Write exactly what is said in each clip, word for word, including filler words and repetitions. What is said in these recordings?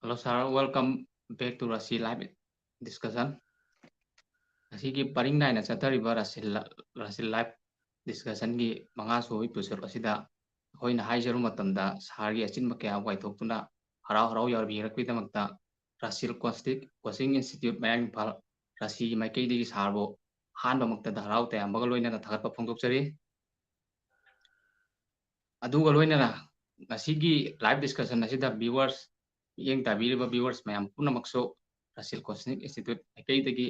Hello sir, welcome back to Rashi Live Discussion. ꯉꯁꯤꯒꯤ ꯄꯔꯤꯡ ꯅꯥꯏꯅ ꯆꯠꯊꯔꯤꯕ ꯔꯥꯁꯤꯜ ꯔꯥꯁꯤꯜ ꯂꯥꯏꯐ ꯗꯤꯁꯀꯁꯟꯒꯤ ꯃꯉꯥꯁꯨꯕ ꯏꯄꯤꯁꯣꯗ ꯑꯁꯤꯗ ꯑꯩꯈꯣꯏꯅ ꯍꯥꯏꯖꯔꯨ ꯃꯇꯝꯗ ꯁꯥꯔꯒꯤ ꯑꯆꯤꯟꯕ ꯀꯌꯥ ꯀꯥꯏꯊꯣꯛꯇꯨꯅ ꯍꯔꯥꯎ ꯍꯔꯥꯎ ꯌꯥꯕꯤꯔꯛꯄꯒꯤꯗꯃꯛꯇ ꯔꯥꯁꯤꯜ ꯀꯣꯁꯇꯤꯛ ꯀꯣꯆꯤꯡ ꯏꯟꯁꯇꯤꯇ꯭ꯌꯨꯠ ꯃꯌꯥꯡ ꯏꯝꯐꯥꯜ ꯔꯥꯁꯤꯒꯤ ꯃꯥꯏꯀꯩꯗꯒꯤ ꯁꯥꯔꯕꯨ ꯑꯍꯥꯟꯕꯃꯛꯇꯗ ꯍꯔꯥꯎ ꯇꯌꯥꯝꯕꯒ ꯂꯣꯏꯅꯅ ꯊꯥꯒꯠꯄ ꯐꯣꯡꯗꯣꯛꯆꯔꯤ꯫ ꯑꯗꯨꯒ ꯂꯣꯏꯅꯅ ꯉꯁꯤꯒꯤ ꯂꯥꯏꯐ ꯗꯤꯁꯀꯁꯟ ꯑꯁꯤꯗ ꯚꯤꯌꯨꯋꯔꯁ, ꯃꯤꯠꯌꯦꯡ ꯇꯥꯕꯤꯔꯤꯕ ꯚꯤꯌꯨꯋꯔꯁ ꯃꯌꯥꯝ ꯄꯨꯝꯅꯃꯛꯁꯨ ꯔꯥꯁꯤꯜ ꯀꯣꯆꯤꯡ ꯏꯟꯁꯇꯤꯇ꯭ꯌꯨꯠ ꯃꯥꯏꯀꯩꯗꯒꯤ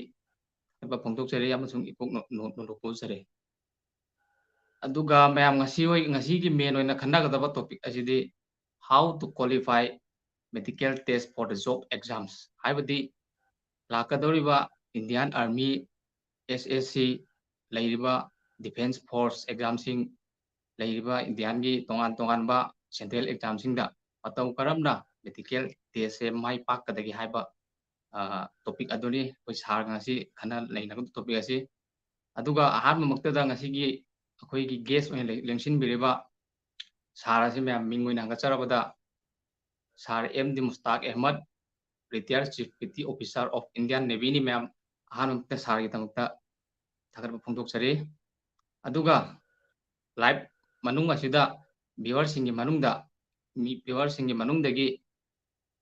ꯊꯥꯒꯠꯄ ꯐꯣꯡꯗꯣꯛꯆꯔꯤ ꯑꯃꯁꯨꯡ ꯏꯀꯣꯛ ꯅꯣ-, ꯅꯣ-, ꯅꯣꯟꯊꯣꯛꯄ ꯎꯠꯆꯔꯤ꯫ ꯑꯗꯨꯒ ꯃꯌꯥꯝ ꯉꯁꯤ ꯍꯣꯏ, ꯉꯁꯤꯒꯤ ꯃꯦꯟ ꯑꯣꯏꯅ ꯈꯟꯅꯒꯗꯕ ꯇꯣꯄꯤꯛ ꯑꯁꯤꯗꯤ how to qualify medical test for the job exams, ꯍꯥꯏꯕꯗꯤ ꯂꯥꯛꯀꯗꯧꯔꯤꯕ ꯏꯟꯗꯤꯌꯥꯟ ꯑꯥꯔꯃꯤ, ꯑꯦꯁ ꯑꯦꯁ ꯁꯤ, ꯂꯩꯔꯤꯕ ꯗꯤꯐꯦꯟꯁ ꯐꯣꯔꯁ ꯑꯦꯛꯖꯥꯝꯁꯤꯡ, ꯂꯩꯔꯤꯕ ꯏꯟꯗꯤꯌꯥꯟꯒꯤ ꯇꯣꯉꯥꯟ ꯇꯣꯉꯥꯟꯕ ꯁꯦꯟꯇ꯭ꯔꯦꯜ ꯑꯦꯛꯖꯥꯝꯁꯤꯡꯗ ꯃꯇꯧ ꯀꯔꯝꯅ ꯃꯦꯗꯤꯀꯦꯜ ꯇꯦꯁꯁꯦ ꯃꯥꯏ ꯄꯥꯛꯀꯗꯒꯦ ꯍꯥꯏꯕ ꯇꯣꯄꯤꯛ ꯑꯗꯨꯅꯤ ꯑꯩꯈꯣꯏ ꯁꯥꯔꯒ ꯉꯁꯤ ꯈꯟꯅ ꯅꯩꯅꯒꯗꯕ ꯇꯣꯄꯤꯛ ꯑꯁꯤ꯫ ꯑꯗꯨꯒ ꯑꯍꯥꯟꯕꯃꯛꯇꯗ ꯉꯁꯤꯒꯤ ꯑꯩꯈꯣꯏꯒꯤ ꯒꯦꯁ ꯑꯣꯏꯅ ꯂꯦꯡ-, ꯂꯦꯡꯁꯤꯟꯕꯤꯔꯤꯕ ꯁꯥꯔ ꯑꯁꯤ ꯃꯌꯥꯝ ꯃꯤꯡ ꯑꯣꯏꯅ ꯍꯪꯒꯠꯆꯔꯕꯗ, sir M D Mushtaq Ahmad, retired Chief Petty Officer of Indian Navy ꯅꯤ ꯃꯌꯥꯝ꯫ ꯑꯍꯥꯟꯕꯃꯛꯇ ꯁꯥꯔꯒꯤꯗꯃꯛꯇ ꯊꯥꯒꯠꯄ ꯐꯣꯡꯗꯣꯛꯆꯔꯤ꯫ ꯑꯗꯨꯒ ꯂꯥꯏꯚ ꯃꯅꯨꯡ ꯑꯁꯤꯗ ꯚꯤꯌꯨꯋꯔꯁꯤꯡꯒꯤ ꯃꯅꯨꯡꯗ, ꯃꯤ, ꯚꯤꯌꯨꯋꯔꯁꯤꯡꯒꯤ ꯃꯅꯨꯡꯗꯒꯤ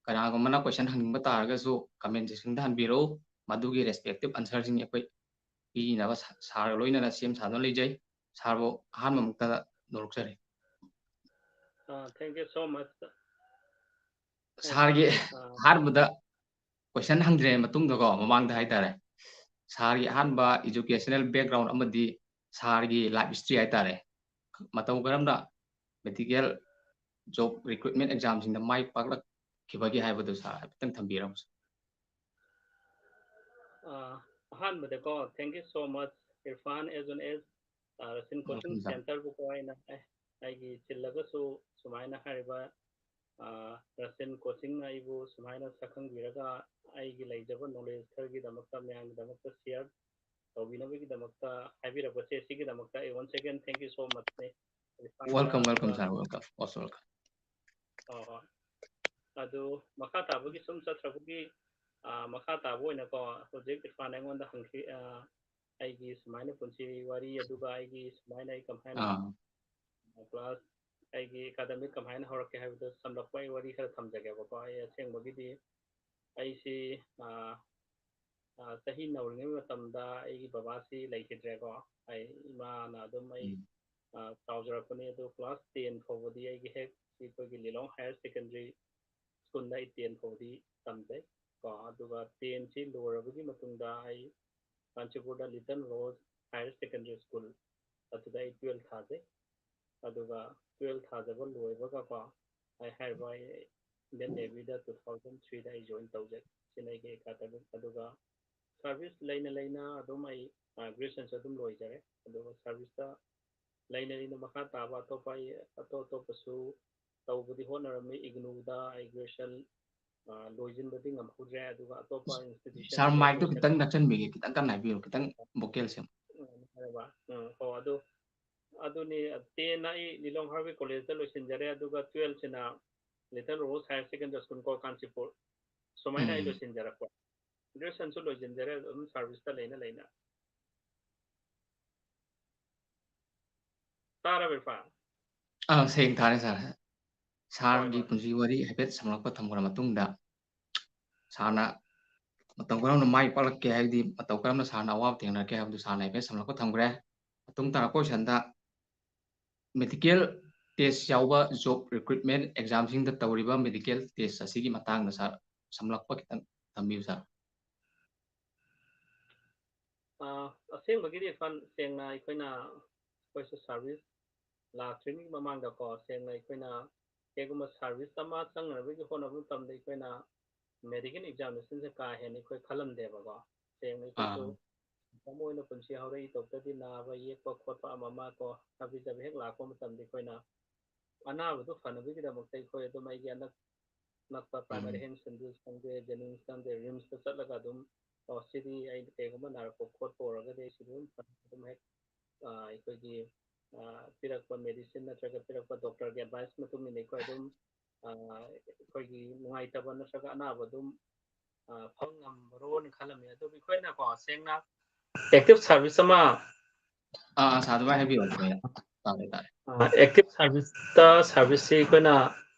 ꯀꯅꯥꯒꯨꯝꯕꯅ ꯀꯣꯏꯁꯟ ꯍꯪꯅꯤꯡꯕ ꯇꯥꯔꯒꯁꯨ ꯀꯃꯦꯟ ꯁꯦꯛꯁꯟꯗ ꯍꯟꯕꯤꯔꯛꯎ, ꯃꯗꯨꯒꯤ ꯔꯦꯁꯄꯦꯛꯇꯤꯞ ꯑꯟꯁꯔꯁꯤꯡ ꯑꯩꯈꯣꯏ ꯄꯤꯅꯕ ꯁꯥ-, ꯁꯥꯔꯒ ꯂꯣꯏꯅꯅ ꯁꯦꯝ ꯁꯥꯗꯨꯅ ꯂꯩꯖꯩ꯫ ꯁꯥꯔꯕꯨ ꯑꯍꯥꯟꯕꯃꯛꯇꯗ ꯅꯣꯂꯨꯛꯆꯔꯤ꯫ Uh, thank you so much. ꯁꯥꯔꯒꯤ ꯑꯍꯥꯟꯕꯗ ꯀꯣꯏꯁꯟ ꯍꯪꯗ꯭ꯔꯤꯉꯩ ꯃꯇꯨꯡꯗꯀꯣ, ꯃꯃꯥꯡꯗ ꯍꯥꯏꯇꯥꯔꯦ, ꯁꯥꯔꯒꯤ ꯑꯍꯥꯟꯕ ꯏꯖꯨꯀꯦꯁꯅꯦꯜ ꯕꯦꯛꯒ꯭ꯔꯥꯎꯟ ꯑꯃꯗꯤ ꯁꯥꯔꯒꯤ ꯂꯥꯏꯐ ꯍꯤꯁꯇ꯭ꯔꯤ ꯍꯥꯏꯇꯥꯔꯦ, ꯃꯇꯧ ꯀꯔꯝꯅ ꯃꯦꯗꯤꯀꯦꯜ ꯖꯣꯕ ꯔꯤꯀ꯭ꯔꯨꯠꯃꯦꯟ ꯑꯦꯛꯖꯥꯝꯁꯤꯡꯗ ꯃꯥꯏ ꯄꯥꯛꯂꯛꯈꯤꯕꯒꯦ ꯍꯥꯏꯕꯗꯨ ꯁꯥꯔ ꯍꯥꯏꯐꯦꯠꯇꯪ ꯊꯝꯕꯤꯔꯝꯃꯨ꯫ ꯑ, ꯑꯍꯥꯟꯕꯗꯀꯣ, thank you so much, Irfan, as well as, ꯑ, Rasin Coaching Welcome, sir. Centerꯕꯨꯀꯣ ꯑꯩꯅ, ꯑꯦ, ꯑꯩꯒꯤ ꯆꯤꯜꯂꯒꯁꯨ ꯁꯨꯃꯥꯏꯅ ꯍꯥꯏꯔꯤꯕ, ꯑ, Rasin Coachingꯅ ꯑꯩꯕꯨ ꯁꯨꯃꯥꯏꯅ ꯁꯛꯈꯪꯕꯤꯔꯒ ꯑꯩꯒꯤ ꯂꯩꯖꯕ ꯅꯣꯂꯦꯖ ꯈꯔꯒꯤꯗꯃꯛꯇ, ꯃꯌꯥꯝꯒꯤꯗꯃꯛꯇ ꯁꯤꯌꯔ ꯇꯧꯕꯤꯅꯕꯒꯤꯗꯃꯛꯇ ꯍꯥꯏꯕꯤꯔꯛꯄꯁꯦ, ꯁꯤꯒꯤꯗꯃꯛꯇ ꯑꯩ once again thank you so much ꯅꯦ꯫ Welcome, welcome, sir. Welcome. Most welcome. ꯍꯣꯏ, ꯍꯣꯏ꯫ ꯑꯗꯨ ꯃꯈꯥ ꯇꯥꯕꯒꯤ ꯁꯨꯝ ꯆꯠꯈ꯭ꯔꯕꯒꯤ, ꯑ, ꯃꯈꯥ ꯇꯥꯕ ꯑꯣꯏꯅꯀꯣ, ꯍꯧꯖꯤꯛ ꯏꯔꯐꯥꯟ ꯑꯩꯉꯣꯟꯗ ꯍꯪꯈꯤ, ꯑ, ꯑꯩꯒꯤ ꯁꯨꯃꯥꯏꯅ ꯄꯨꯟꯁꯤ ꯋꯥꯔꯤ, ꯑꯗꯨꯒ ꯑꯩꯒꯤ ꯁꯨꯃꯥꯏꯅ ꯑꯩ ꯀꯃꯥꯏꯅ ꯑꯥ꯫ class, ꯑꯩꯒꯤ academic ꯀꯃꯥꯏꯅ ꯍꯧꯔꯛꯀꯦ ꯍꯥꯏꯕꯗꯣ ꯁꯝꯂꯞꯄ ꯑꯩ ꯋꯥꯔꯤ ꯈꯔ ꯊꯝꯖꯒꯦꯕꯀꯣ꯫ ꯑꯩ ꯑꯁꯦꯡꯕꯒꯤꯗꯤ ꯑꯩꯁꯤ, ꯑ, ꯑ, ꯆꯍꯤ ꯅꯧꯔꯤꯉꯩ ꯃꯇꯝꯗ ꯑꯩꯒꯤ ꯕꯕꯥꯁꯤ ꯂꯩꯈꯤꯗ꯭ꯔꯦꯀꯣ꯫ ꯑꯩ, ꯏꯃꯥꯅ ꯑꯗꯨꯝ ꯑꯩ, ꯎꯝ꯫ ꯑ, ꯆꯥꯎꯖꯔꯛꯄꯅꯤ꯫ ꯑꯗꯨ class ten ꯐꯥꯎꯕꯗꯤ ꯑꯩꯒꯤ ꯍꯦꯛ ꯑꯩꯈꯣꯏꯒꯤ ꯂꯤꯂꯣꯡ Higher Secondary Schoolꯗ ꯑꯩ ten ꯐꯥꯎꯕꯗꯤ ꯇꯝꯖꯩ ꯀꯣ꯫ ꯑꯗꯨꯒ tenꯁꯤ ꯂꯣꯏꯔꯕꯒꯤ ꯃꯇꯨꯡꯗ ꯑꯩ ꯀꯥꯟꯆꯤꯄꯨꯔꯗ Little Rose Higher Secondary School ꯑꯗꯨꯗ ꯑꯩ twelve ꯊꯥꯖꯩ꯫ ꯑꯗꯨꯒ twelve ꯊꯥꯖꯕ ꯂꯣꯏꯕꯒꯀꯣ, ꯑꯩ ꯍꯥꯏꯔꯤꯕ ꯑꯩ Indian Navyꯗ two thousand threeꯗ ꯑꯩ join ꯇꯧꯖꯩ꯫ ꯁꯤꯅ ꯑꯩꯒꯤ academic꯫ ꯑꯗꯨꯒ service ꯂꯩꯅ ꯂꯩꯅ ꯑꯗꯨꯝ ꯑꯩ, ꯑ, graduationꯁꯨ ꯑꯗꯨꯝ ꯂꯣꯏꯖꯔꯦ꯫ ꯑꯗꯨꯒ serviceꯇ ꯂꯩꯅ ꯂꯩꯅ ꯃꯈꯥ ꯇꯥꯕ ꯑꯇꯣꯞꯄ ꯑꯩ ꯑꯇꯣꯞ ꯑꯇꯣꯞꯄꯁꯨ ꯇꯧꯕꯗꯤ ꯍꯣꯠꯅꯔꯝꯃꯤ꯫ IGNOUꯗ ꯑꯩ graduation, ꯑ, ꯂꯣꯏꯁꯤꯟꯕꯗꯤ ꯉꯝꯍꯧꯗ꯭ꯔꯦ꯫ ꯑꯗꯨꯒ ꯑꯇꯣꯞꯄ institution sir, micꯗꯣ ꯈꯤꯇꯪ ꯅꯛꯁꯟꯕꯤꯒꯦ, ꯈꯤꯇꯪ ꯀꯟꯅ ꯍꯥꯏꯕꯤꯌꯨ, ꯈꯤꯇꯪ vocalꯁꯦ꯫ ꯎꯝ, ꯍꯥꯏꯔꯕ? ꯎꯝ, ꯑꯣ, ꯑꯗꯨ, ꯑꯗꯨꯅꯤ, ten ꯑꯩ ꯂꯤꯂꯣꯡ ꯍꯥꯔꯕꯔ Collegeꯇ ꯂꯣꯏꯁꯤꯟꯖꯔꯦ, ꯑꯗꯨꯒ twelveꯁꯤꯅ Little Rose Higher Secondary School ꯀꯣ, ꯀꯥꯟꯆꯤꯄꯨꯔ꯫ ꯁꯨꯃꯥꯏꯅ ꯑꯩ ꯎꯝ꯫ ꯂꯣꯏꯁꯤꯟꯖꯔꯛꯄ꯫ Graduationꯁꯨ ꯂꯣꯏꯁꯤꯟꯖꯔꯦ, ꯑꯗꯨꯝ serviceꯇ ꯂꯩꯅ ꯂꯩꯅ꯫ ꯇꯥꯔꯕ, ꯏꯔꯐꯥꯟ? ꯑꯥ, ꯁꯦꯡ ꯊꯥꯔꯦ, sir꯫ ꯍꯣꯏ, sirꯒꯤ ꯍꯣꯏ꯫ ꯄꯨꯟꯁꯤ ꯋꯥꯔꯤ ꯍꯥꯏꯐꯦꯠ ꯁꯝꯂꯞꯄ ꯊꯝꯈ꯭ꯔ ꯃꯇꯨꯡꯗ, sirꯅ ꯃꯇꯧ ꯀꯔꯝꯅ ꯃꯥꯏ ꯄꯥꯛꯂꯛꯀꯦ, ꯍꯥꯏꯕꯗꯤ ꯃꯇꯧ ꯀꯔꯝꯅ sirꯅ ꯑꯋꯥꯕ ꯊꯦꯡꯅꯔꯛꯀꯦ ꯍꯥꯏꯕꯗꯨ sirꯅ ꯍꯥꯏꯐꯦꯠ ꯁꯝꯂꯞꯄ ꯊꯝꯈ꯭ꯔꯦ꯫ ꯃꯇꯨꯡ ꯇꯥꯔꯛꯄ questionꯗ medical test ꯌꯥꯎꯕ job recruitment examꯁꯤꯡꯗ ꯇꯧꯔꯤꯕ medical test ꯑꯁꯤꯒꯤ ꯃꯇꯥꯡꯗ sir ꯁꯝꯂꯞꯄ ꯈꯤꯇꯪ ꯊꯝꯕꯤꯌꯨ, sir꯫ ꯑ, ꯑꯁꯦꯡꯕꯒꯤꯗꯤ, ꯏꯔꯐꯥꯟ, ꯁꯦꯡꯅ ꯑꯩꯈꯣꯏꯅ, ꯑꯩꯈꯣꯏꯁꯨ service ꯂꯥꯛꯇ꯭ꯔꯤꯉꯩꯒꯤ ꯃꯃꯥꯡꯗꯀꯣ, ꯁꯦꯡꯅ ꯑꯩꯈꯣꯏꯅ ꯀꯩꯒꯨꯝꯕ service ꯑꯃ ꯆꯪꯅꯕꯒꯤ ꯍꯣꯠꯅꯕ ꯃꯇꯝꯗ ꯑꯩꯈꯣꯏꯅ medical examinationꯁꯦ ꯀꯥ ꯍꯦꯟꯅ ꯑꯩꯈꯣꯏ ꯈꯜꯂꯝꯗꯦꯕꯀꯣ꯫ ꯁꯦꯡꯅ ꯑꯩꯈꯣꯏꯁꯨ ꯑꯥ꯫ ꯃꯇꯝ ꯑꯣꯏꯅ ꯄꯨꯟꯁꯤ ꯍꯧꯔꯛꯏ, ꯇꯧꯕꯇꯗꯤ ꯅꯥꯕ ꯌꯦꯛꯄ ꯈꯣꯠꯄ ꯑꯃ ꯑꯃ ꯀꯣ, ꯍꯥꯏꯕꯗꯤ ꯍꯦꯛ ꯂꯥꯛꯄ ꯃꯇꯝꯗ ꯑꯩꯈꯣꯏꯅ ꯑꯅꯥꯕꯗꯨ ꯐꯅꯕꯒꯤꯗꯃꯛꯇ ꯑꯩꯈꯣꯏ ꯑꯗꯨꯝ ꯑꯩꯒꯤ ꯑꯅꯛ ꯅꯛꯄ primary ꯎꯝ꯫ health centreꯁ ꯈꯪꯗꯦ, JNIMSꯇ ꯈꯪꯗꯦ, RIMSꯇ ꯆꯠꯂꯒ ꯑꯗꯨꯝ, ꯑꯣ, ꯁꯤꯗꯤ ꯑꯩ ꯀꯩꯒꯨꯝꯕ ꯅꯥꯔꯛꯄ ꯈꯣꯠꯄ ꯑꯣꯏꯔꯒꯗꯤ ꯑꯩ ꯁꯤꯗ ꯑꯗꯨꯝ ꯐꯅꯕ ꯑꯗꯨꯝ ꯍꯦꯛ, ꯑ, ꯑꯩꯈꯣꯏꯒꯤ, ꯑ, ꯄꯤꯔꯛꯄ medicine ꯅꯠꯇ꯭ꯔꯒ ꯄꯤꯔꯛꯄ doctorꯒꯤ advice ꯃꯇꯨꯡ ꯏꯟꯅ ꯑꯩꯈꯣꯏ ꯑꯗꯨꯝ, ꯑꯩꯈꯣꯏꯒꯤ ꯅꯨꯡꯉꯥꯏꯇꯕ ꯅꯠꯇ꯭ꯔꯒ ꯑꯅꯥꯕ ꯑꯗꯨꯝ ꯐꯪꯉꯝꯕ꯭ꯔꯣꯅ ꯈꯜꯂꯝꯃꯤ꯫ ꯑꯗꯨꯕꯨ ꯑꯩꯈꯣꯏꯅꯀꯣ ꯁꯦꯡꯅ active service ꯑꯃ ꯑꯥ ꯁꯥꯔ ꯑꯗꯨꯃꯥꯏꯅ ꯍꯥꯏꯕꯤꯌꯨ꯫ ꯇꯥꯔꯦ ꯇꯥꯔꯦ꯫ Active service ꯇ service ꯁꯤ ꯑꯩꯈꯣꯏꯅ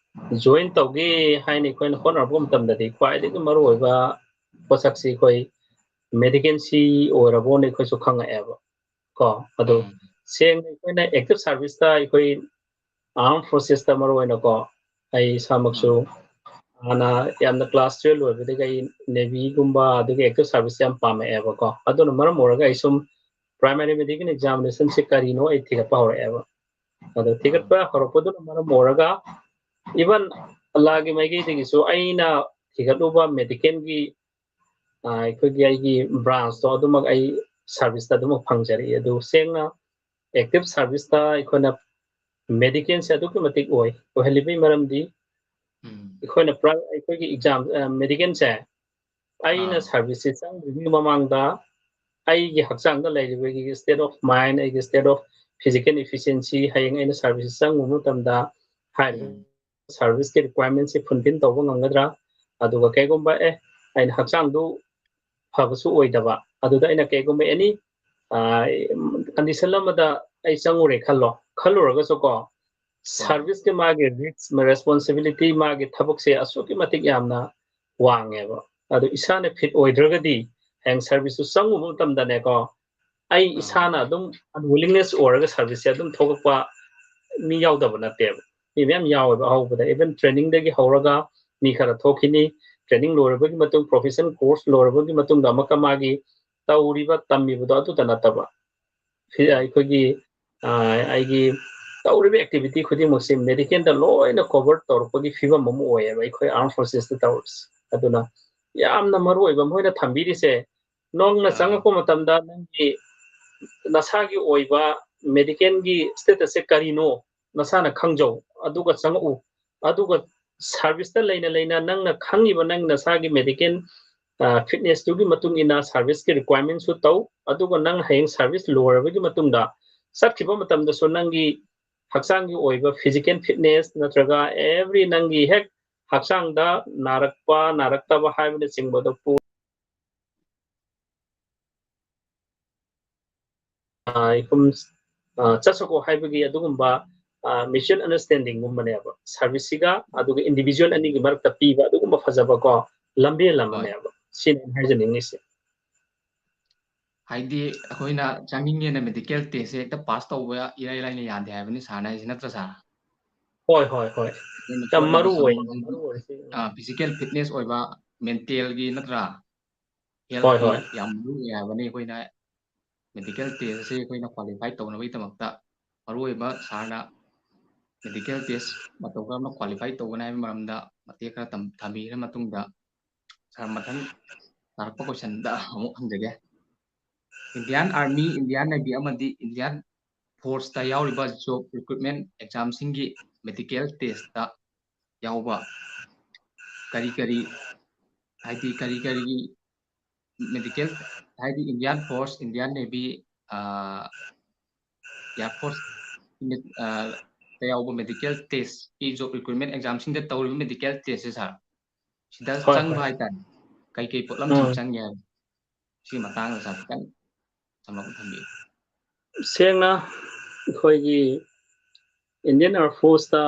join ꯇꯧꯒꯦ ꯍꯥꯏꯅ ꯑꯩꯈꯣꯏꯅ ꯍꯣꯠꯅꯔꯛꯄ ꯃꯇꯝꯗꯗꯤ ꯈ꯭ꯋꯥꯏꯗꯒꯤ ꯃꯔꯨꯑꯣꯏꯕ ꯄꯣꯠꯁꯛꯁꯤ ꯑꯩꯈꯣꯏ medical ꯁꯤ ꯑꯣꯏꯔꯕꯣꯅ ꯑꯩꯈꯣꯏꯁꯨ ꯈꯪꯉꯛꯑꯦꯕ ꯀꯣ꯫ ꯑꯗꯣ ꯁꯦꯡꯅ ꯑꯩꯈꯣꯏꯅ active service ꯇ ꯑꯩꯈꯣꯏ armed forces ꯇ ꯃꯔꯨ ꯑꯣꯏꯅꯀꯣ ꯑꯩ ꯏꯁꯥꯃꯛꯁꯨ ꯍꯥꯟꯅ ꯌꯥꯝꯅ class twelve ꯂꯣꯏꯕꯗꯒꯤ ꯑꯩ navy ꯒꯨꯝꯕ ꯑꯗꯒꯤ active service ꯌꯥꯝ ꯄꯥꯝꯃꯛꯑꯦꯕꯀꯣ꯫ ꯑꯗꯨꯅ ꯃꯔꯝ ꯑꯣꯏꯔꯒ ꯑꯩ ꯁꯨꯝ primary medical examination ꯁꯤ ꯀꯔꯤꯅꯣ ꯑꯩ ꯊꯤꯒꯠꯄ ꯍꯧꯔꯛꯑꯦꯕ꯫ ꯑꯗꯣ ꯊꯤꯒꯠꯄ ꯍꯧꯔꯛꯄꯗꯨꯅ ꯃꯔꯝ ꯑꯣꯏꯔꯒ even ꯑꯜꯂꯥꯒꯤ ꯃꯥꯏꯀꯩꯗꯒꯤꯁꯨ ꯑꯩꯅ ꯊꯤꯒꯠꯂꯨꯕ medical ꯒꯤ ꯑꯩꯈꯣꯏꯒꯤ ꯑꯩꯒꯤ branch ꯇꯣ ꯑꯗꯨꯃꯛ ꯑꯩ service ꯇ ꯑꯗꯨꯃꯛ ꯐꯪꯖꯔꯛꯏ꯫ ꯑꯗꯨ ꯁꯦꯡꯅ active service ꯇ ꯑꯩꯈꯣꯏꯅ medical ꯁꯦ ꯑꯗꯨꯛꯀꯤ ꯃꯇꯤꯛ ꯑꯣꯏ꯫ ꯑꯣꯏꯍꯜꯂꯤꯕꯒꯤ ꯃꯔꯝꯗꯤ ꯑꯩꯈꯣꯏꯅ ꯑꯩꯈꯣꯏꯒꯤ exam medical ꯁꯦ ꯑꯩꯅ service ꯁꯦ ꯆꯪꯗ꯭ꯔꯤꯉꯩ ꯃꯃꯥꯡꯗ ꯑꯩꯒꯤ ꯍꯛꯆꯥꯡꯗ ꯂꯩꯔꯤꯕꯒꯤ state of mind, ꯑꯩꯒꯤ state of physical efficiency, ꯍꯌꯦꯡ ꯑꯩꯅ service ꯁꯦ ꯆꯪꯉꯨꯕ ꯃꯇꯝꯗ ꯍꯥꯏꯔꯤꯕ service ꯀꯤ requirement ꯁꯤ fulfill ꯇꯧꯕ ꯉꯝꯒꯗ꯭ꯔꯥ? ꯑꯗꯨꯒ ꯀꯩꯒꯨꯝꯕ ꯑꯦ ꯑꯩꯅ ꯍꯛꯆꯥꯡꯗꯨ ꯐꯕꯁꯨ ꯑꯣꯏꯗꯕ, ꯑꯗꯨꯗ ꯑꯩꯅ ꯀꯩꯒꯨꯝꯕ any condition ꯑꯃꯗ ꯑꯩ ꯆꯪꯉꯨꯔꯦ ꯈꯜꯂꯣ, ꯈꯜꯂꯨꯔꯒꯁꯨ ꯀꯣ service ꯀꯤ ꯃꯥꯒꯤ risk, responsibility, ꯃꯥꯒꯤ ꯊꯕꯛꯁꯦ ꯑꯁꯨꯛꯀꯤ ꯃꯇꯤꯛ ꯌꯥꯝꯅ ꯋꯥꯡꯉꯦꯕ꯫ ꯑꯗꯨ ꯏꯁꯥꯅ fit ꯑꯣꯏꯗ꯭ꯔꯒꯗꯤ ꯍꯌꯦꯡ service ꯇꯨ ꯆꯪꯉꯨꯕ ꯃꯇꯝꯗꯅꯦꯀꯣ ꯑꯩ ꯏꯁꯥꯅ ꯑꯗꯨꯝ unwillingness ꯑꯣꯏꯔꯒ service ꯁꯦ ꯑꯗꯨꯝ ꯊꯣꯛꯂꯛꯄ ꯃꯤ ꯌꯥꯎꯗꯕ ꯅꯠꯇꯦꯕ꯫ ꯃꯤ ꯃꯌꯥꯝ ꯌꯥꯎꯋꯦꯕ ꯑꯍꯧꯕꯗ, even training ꯗꯒꯤ ꯍꯧꯔꯒ ꯃꯤ ꯈꯔ ꯊꯣꯛꯈꯤꯅꯤ, training ꯂꯣꯏꯔꯕꯒꯤ ꯃꯇꯨꯡ profession course ꯂꯣꯏꯔꯕꯒꯤ ꯃꯇꯨꯡꯗ ꯑꯃꯨꯛꯀ ꯃꯥꯒꯤ ꯇꯧꯔꯤꯕ ꯇꯝꯃꯤꯕꯗꯣ ꯑꯗꯨꯇ ꯅꯠꯇꯕ ꯑꯩꯈꯣꯏꯒꯤ ꯑꯩꯒꯤ ꯇꯧꯔꯤꯕ activity ꯈꯨꯗꯤꯡꯃꯛꯁꯦ medical ꯗ ꯂꯣꯏꯅ cover ꯇꯧꯔꯛꯄꯒꯤ ꯐꯤꯕꯝ ꯑꯃ ꯑꯣꯏꯌꯦꯕ ꯑꯩꯈꯣꯏ armed forces ꯇ ꯇꯧꯔꯤꯁꯦ꯫ ꯑꯗꯨꯅ ꯌꯥꯝꯅ ꯃꯔꯨ ꯑꯣꯏꯕ ꯃꯣꯏꯅ ꯊꯝꯕꯤꯔꯤꯁꯦ ꯅꯧꯅ ꯆꯪꯉꯛꯄ ꯃꯇꯝꯗ ꯅꯪꯒꯤ ꯅꯁꯥꯒꯤ ꯑꯣꯏꯕ medical ꯒꯤ status ꯁꯦ ꯀꯔꯤꯅꯣ ꯅꯁꯥꯅ ꯈꯪꯖꯧ, ꯑꯗꯨꯒ ꯆꯪꯉꯛꯎ꯫ ꯑꯗꯨꯒ service ꯇ ꯂꯩꯅ ꯂꯩꯅ ꯅꯪꯅ ꯈꯪꯉꯤꯕ ꯅꯪ ꯅꯁꯥꯒꯤ medical fitness ꯇꯨꯒꯤ ꯃꯇꯨꯡ ꯏꯟꯅ service ꯀꯤ requirement ꯁꯨ ꯇꯧ꯫ ꯑꯗꯨꯒ ꯅꯪ ꯍꯌꯦꯡ service ꯂꯣꯏꯔꯕꯒꯤ ꯃꯇꯨꯡꯗ ꯆꯠꯈꯤꯕ ꯃꯇꯝꯗꯁꯨ ꯅꯪꯒꯤ ꯍꯛꯆꯥꯡꯒꯤ ꯑꯣꯏꯕ physical fitness ꯅꯠꯇ꯭ꯔꯒ every ꯅꯪꯒꯤ ꯍꯦꯛ ꯍꯛꯆꯥꯡꯗ ꯅꯥꯔꯛꯄ ꯅꯥꯔꯛꯇꯕ ꯍꯥꯏꯕꯅꯆꯤꯡꯕꯗꯣ ꯄꯨ ꯑ, ꯏꯈꯨꯝ, ꯑ, ꯆꯠꯁꯀꯣ ꯍꯥꯏꯕꯒꯤ ꯑꯗꯨꯒꯨꯝꯕ, ꯑ, mutual understanding ꯒꯨꯝꯕꯅꯦꯕ꯫ Service ꯁꯤꯒ ꯑꯗꯨꯒ individual ꯑꯅꯤꯒꯤ ꯃꯔꯛꯇ ꯄꯤꯕ ꯑꯗꯨꯒꯨꯝꯕ ꯐꯖꯕꯀꯣ ꯂꯝꯕꯦꯜ ꯍꯣꯏ꯫ ꯑꯃꯅꯦꯕ꯫ ꯁꯤꯅꯤ ꯑꯩꯅ ꯍꯥꯏꯖꯅꯤꯡꯉꯤꯁꯦ꯫ ꯍꯥꯏꯗꯤ ꯑꯩꯈꯣꯏꯅ ꯆꯪꯅꯤꯡꯉꯦꯅ medical test ꯁꯦ ꯍꯦꯛꯇ pass ꯇꯧꯕ ꯏꯔꯥꯏ ꯂꯥꯏꯅ ꯌꯥꯗꯦ ꯍꯥꯏꯕꯅꯤ sir ꯅ ꯍꯥꯏꯁꯦ, ꯅꯠꯇ꯭ꯔꯥ sir? ꯍꯣꯏ, ꯍꯣꯏ, ꯍꯣꯏ꯫ ꯑꯗꯨꯅ ꯌꯥꯝ ꯍꯣꯠꯅꯕ ꯃꯔꯨ ꯑꯣꯏ, ꯆꯪꯕ ꯌꯥꯝ ꯃꯔꯨ ꯑꯣꯏ ꯁꯤ꯫ ꯑ, physical fitness ꯑꯣꯏꯕ, mental ꯒꯤ ꯅꯠꯇ꯭ꯔꯥ? ꯍꯣꯏ, health ꯀꯤ ꯍꯣꯏ꯫ ꯌꯥꯝ ꯃꯔꯨ ꯑꯣꯏ ꯍꯥꯏꯕꯅꯤ꯫ ꯑꯩꯈꯣꯏꯅ medical test ꯑꯁꯤ ꯑꯩꯈꯣꯏꯅ qualify ꯇꯧꯅꯕꯒꯤꯗꯃꯛꯇ ꯃꯔꯨꯑꯣꯏꯕ sir ꯅ medical test ꯃꯇꯧ ꯀꯔꯝꯅ qualify ꯇꯧꯒꯅꯤ ꯍꯥꯏꯕꯒꯤ ꯃꯔꯝꯗ ꯃꯇꯦꯛ ꯈꯔ ꯇꯝ-, ꯊꯝꯕꯤꯔ ꯃꯇꯨꯡꯗ sir ꯃꯊꯪ ꯇꯥꯔꯛꯄ question ꯗ ꯑꯃꯨꯛ ꯍꯪꯖꯒꯦ꯫ Indian Army, Indian Navy ꯑꯃꯗꯤ Indian Force ꯇ ꯌꯥꯎꯔꯤꯕ job recruitment exam ꯁꯤꯡꯒꯤ medical test ꯇ ꯌꯥꯎꯕ ꯀꯔꯤ ꯀꯔꯤ, ꯍꯥꯏꯗꯤ ꯀꯔꯤ ꯀꯔꯤꯒꯤ medical, ꯍꯥꯏꯗꯤ Indian Force, Indian Navy, ꯑ, Air Force, ꯑ, ꯇ ꯌꯥꯎꯕ medical test ꯀꯤ job recruitment exam ꯁꯤꯡꯗ ꯇꯧꯔꯤꯕ medical test ꯁꯦ sir, ꯁꯤꯗ ꯍꯣꯏ, ꯆꯪꯕ ꯍꯣꯏ꯫ ꯍꯥꯏꯇꯥꯔꯦ, ꯀꯩꯀꯩ ꯄꯣꯠꯂꯝꯁꯤꯡ ꯎꯝ꯫ ꯆꯪꯒꯦ ꯍꯥꯏꯕ, ꯁꯤ ꯃꯇꯥꯡꯗ sir ꯈꯤꯇꯪ ꯁꯝꯂꯞꯅ ꯊꯝꯕꯤꯌꯨ꯫ ꯁꯦꯡꯅ ꯑꯩꯈꯣꯏꯒꯤ Indian Air Force ꯇ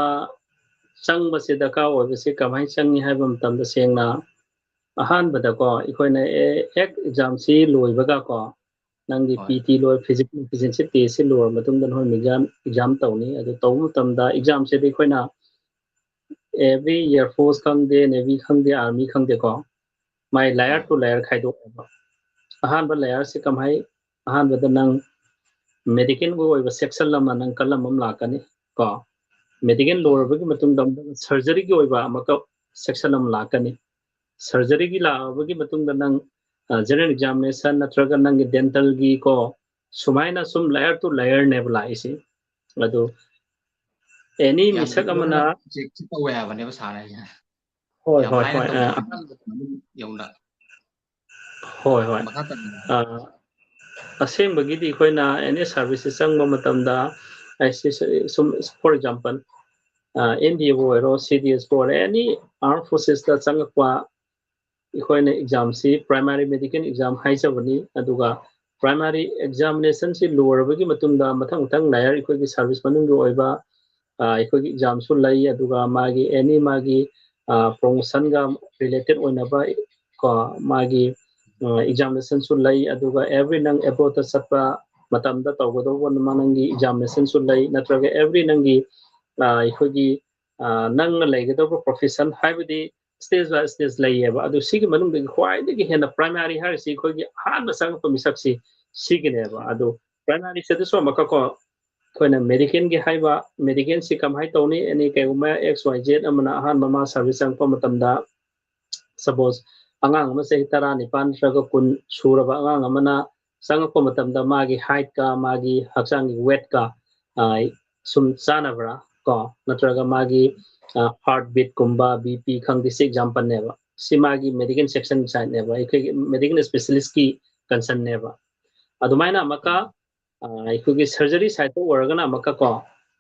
ꯆꯪꯕꯁꯦ ꯗꯔꯀꯥꯔ ꯑꯣꯏꯕꯁꯦ ꯀꯃꯥꯏꯅ ꯆꯪꯉꯤ ꯍꯥꯏꯕ ꯃꯇꯝꯗ, ꯁꯦꯡꯅ ꯑꯍꯥꯟꯕꯗꯀꯣ ꯑꯩꯈꯣꯏꯅ ꯑꯦ-, ꯍꯦꯛ exam ꯁꯤ ꯂꯣꯏꯕꯒꯀꯣ, ꯅꯪꯒꯤ ꯍꯣꯏ꯫ P T ꯂꯣꯏ, physical efficiency test ꯁꯤ ꯂꯣꯏꯔ ꯃꯇꯨꯡꯗ ꯅꯈꯣꯏ exam, exam ꯇꯧꯅꯤ꯫ ꯑꯗꯨ ꯇꯧꯕ ꯃꯇꯝꯗ exam ꯁꯤꯗꯤ ꯑꯩꯈꯣꯏꯅ every Air Force ꯈꯪꯗꯦ, Navy ꯈꯪꯗꯦ, Army ꯈꯪꯗꯦꯀꯣ, ꯃꯥꯏ layer ꯍꯣꯏ꯫ To layer ꯈꯥꯏꯗꯣꯛꯑꯦꯕ꯫ ꯑꯍꯥꯟꯕ layer ꯁꯤ ꯀꯃꯥꯏ-, ꯑꯍꯥꯟꯕꯗ ꯅꯪ medical ꯒꯤ ꯑꯣꯏꯕ section ꯑꯃ ꯅꯪ ꯀꯜꯂꯝ ꯑꯃ ꯂꯥꯛꯀꯅꯤ ꯀꯣ꯫ Medical ꯍꯣꯏ꯫ ꯂꯣꯏꯔꯕꯒꯤ ꯃꯇꯨꯡꯗ ꯑꯃꯨꯛ surgery ꯒꯤ ꯑꯣꯏꯕ ꯑꯃꯨꯛꯀ section ꯑꯃ ꯂꯥꯛꯀꯅꯤ꯫ Surgery ꯒꯤ ꯂꯥꯛꯑꯕꯒꯤ ꯃꯇꯨꯡꯗ ꯅꯪ, ꯑ, general examination ꯅꯠꯇ꯭ꯔꯒ ꯅꯪꯒꯤ dental ꯒꯤ ꯀꯣ, ꯁꯨꯃꯥꯏꯅ ꯁꯨꯝ layer to layer ꯅꯦꯕ ꯂꯥꯛꯏꯁꯦ꯫ ꯑꯗꯨ any ꯌꯥꯝ ꯃꯤꯁꯛ ꯂꯨꯅ ꯑꯃꯅ check ꯁꯨ ꯇꯧꯋꯦ ꯍꯥꯏꯕꯅꯦꯕ sir ꯍꯥꯏꯁꯦ꯫ ꯍꯣꯏ, ꯌꯥꯝ ꯍꯣꯏ, ꯍꯥꯏꯅ ꯍꯣꯏ, ꯇꯧꯗꯦ꯫ ꯑ, ꯑꯍꯥꯟꯕꯗ ꯑꯗꯨꯝ ꯌꯧꯅ꯫ ꯍꯣꯏ, ꯍꯣꯏ꯫ ꯃꯈꯥ ꯇꯥꯕꯤꯌꯨ꯫ ꯑ, ꯑꯁꯦꯡꯕꯒꯤꯗꯤ ꯑꯩꯈꯣꯏꯅ any service ꯁꯤ ꯆꯪꯕ ꯃꯇꯝꯗ, ꯑꯩꯁꯤ ꯁꯨꯝ, for example, ꯑꯦꯟ ꯗꯤ ꯑꯦꯕꯨ ꯑꯣꯏꯔꯣ, ꯁꯤ ꯗꯤ ꯑꯦꯁꯄꯨ ꯑꯣꯏꯔꯣ, any armed forcesꯇ ꯆꯪꯉꯛꯄ ꯑꯩꯈꯣꯏꯅ examꯁꯤ primary medical exam ꯍꯥꯏꯖꯕꯅꯤ꯫ ꯑꯗꯨꯒ primary examinationꯁꯤ ꯂꯣꯏꯔꯕꯒꯤ ꯃꯇꯨꯡꯗ ꯃꯊꯪ ꯃꯊꯪ layer ꯑꯩꯈꯣꯏꯒꯤ service ꯃꯅꯨꯡꯒꯤ ꯑꯣꯏꯕ ꯑꯩꯈꯣꯏꯒꯤ examꯁꯨ ꯂꯩ꯫ ꯑꯗꯨꯒ ꯃꯥꯒꯤ any ꯃꯥꯒꯤ promotionꯒ related ꯑꯣꯏꯅꯕ ꯀꯣ ꯃꯥꯒꯤ examinationꯁꯨ ꯂꯩ꯫ ꯑꯗꯨꯒ every ꯅꯪ abroadꯇ ꯆꯠꯄ ꯃꯇꯝꯗ ꯇꯧꯒꯗꯧꯕ ꯅꯪꯒꯤ examinationꯁꯨ ꯂꯩ, ꯅꯠꯇ꯭ꯔꯒ every ꯅꯪꯒꯤ ꯑꯩꯈꯣꯏꯒꯤ ꯅꯪꯅ ꯂꯩꯒꯗꯧꯕ profession ꯍꯥꯏꯕꯗꯤ stage by stage ꯂꯩꯌꯦꯕ꯫ ꯑꯗꯨ ꯁꯤꯒꯤ ꯃꯅꯨꯡꯗꯒꯤ ꯈ꯭ꯋꯥꯏꯗꯒꯤ ꯍꯦꯟꯅ primary ꯍꯥꯏꯔꯤꯁꯤ ꯑꯩꯈꯣꯏꯒꯤ ꯑꯍꯥꯟꯕ ꯆꯪꯉꯛꯄ ꯃꯤꯁꯛꯁꯤ ꯁꯤꯒꯤꯅꯦꯕ꯫ ꯑꯗꯨ primaryꯁꯤꯗꯁꯨ ꯑꯃꯨꯛꯀ ꯀꯣ ꯑꯩꯈꯣꯏꯅ medicalꯒꯤ ꯍꯥꯏꯕ medicalꯁꯤ ꯀꯃꯥꯏꯅ ꯇꯧꯅꯤ? Any ꯀꯩꯒꯨꯝꯕ X Y Z ꯑꯃꯅ ꯑꯍꯥꯟꯕ ꯃꯥ service ꯆꯪꯉꯛꯄ ꯃꯇꯝꯗ, suppose ꯑꯉꯥꯡ ꯑꯃ ꯆꯍꯤ ꯇꯔꯥꯅꯤꯄꯥꯟ ꯅꯠꯇ꯭ꯔꯒ ꯀꯨꯟ ꯁꯨꯔꯕ ꯑꯉꯥꯡ ꯑꯃꯅ ꯆꯪꯉꯛꯄ ꯃꯇꯝꯗ ꯃꯥꯒꯤ heightꯀ ꯃꯥꯒꯤ ꯍꯛꯆꯥꯡꯒꯤ weightꯀ ꯁꯨꯝ ꯆꯥꯟꯅꯕ꯭ꯔꯥ ꯀꯣ, ꯅꯠꯇ꯭ꯔꯒ ꯃꯥꯒꯤ heart beatꯀꯨꯝꯕ, B P ꯈꯪꯗꯦ, ꯁꯤ exampleꯅꯦꯕ꯫ ꯁꯤ ꯃꯥꯒꯤ medical section sideꯅꯦꯕ, ꯑꯩꯈꯣꯏꯒꯤ medical specialistꯀꯤ concernꯅꯦꯕ꯫ ꯑꯗꯨꯃꯥꯏꯅ ꯑꯃꯨꯛꯀ ꯑꯩꯈꯣꯏꯒꯤ surgery sideꯇ ꯑꯣꯏꯔꯒꯅ ꯑꯃꯨꯛꯀ ꯀꯣ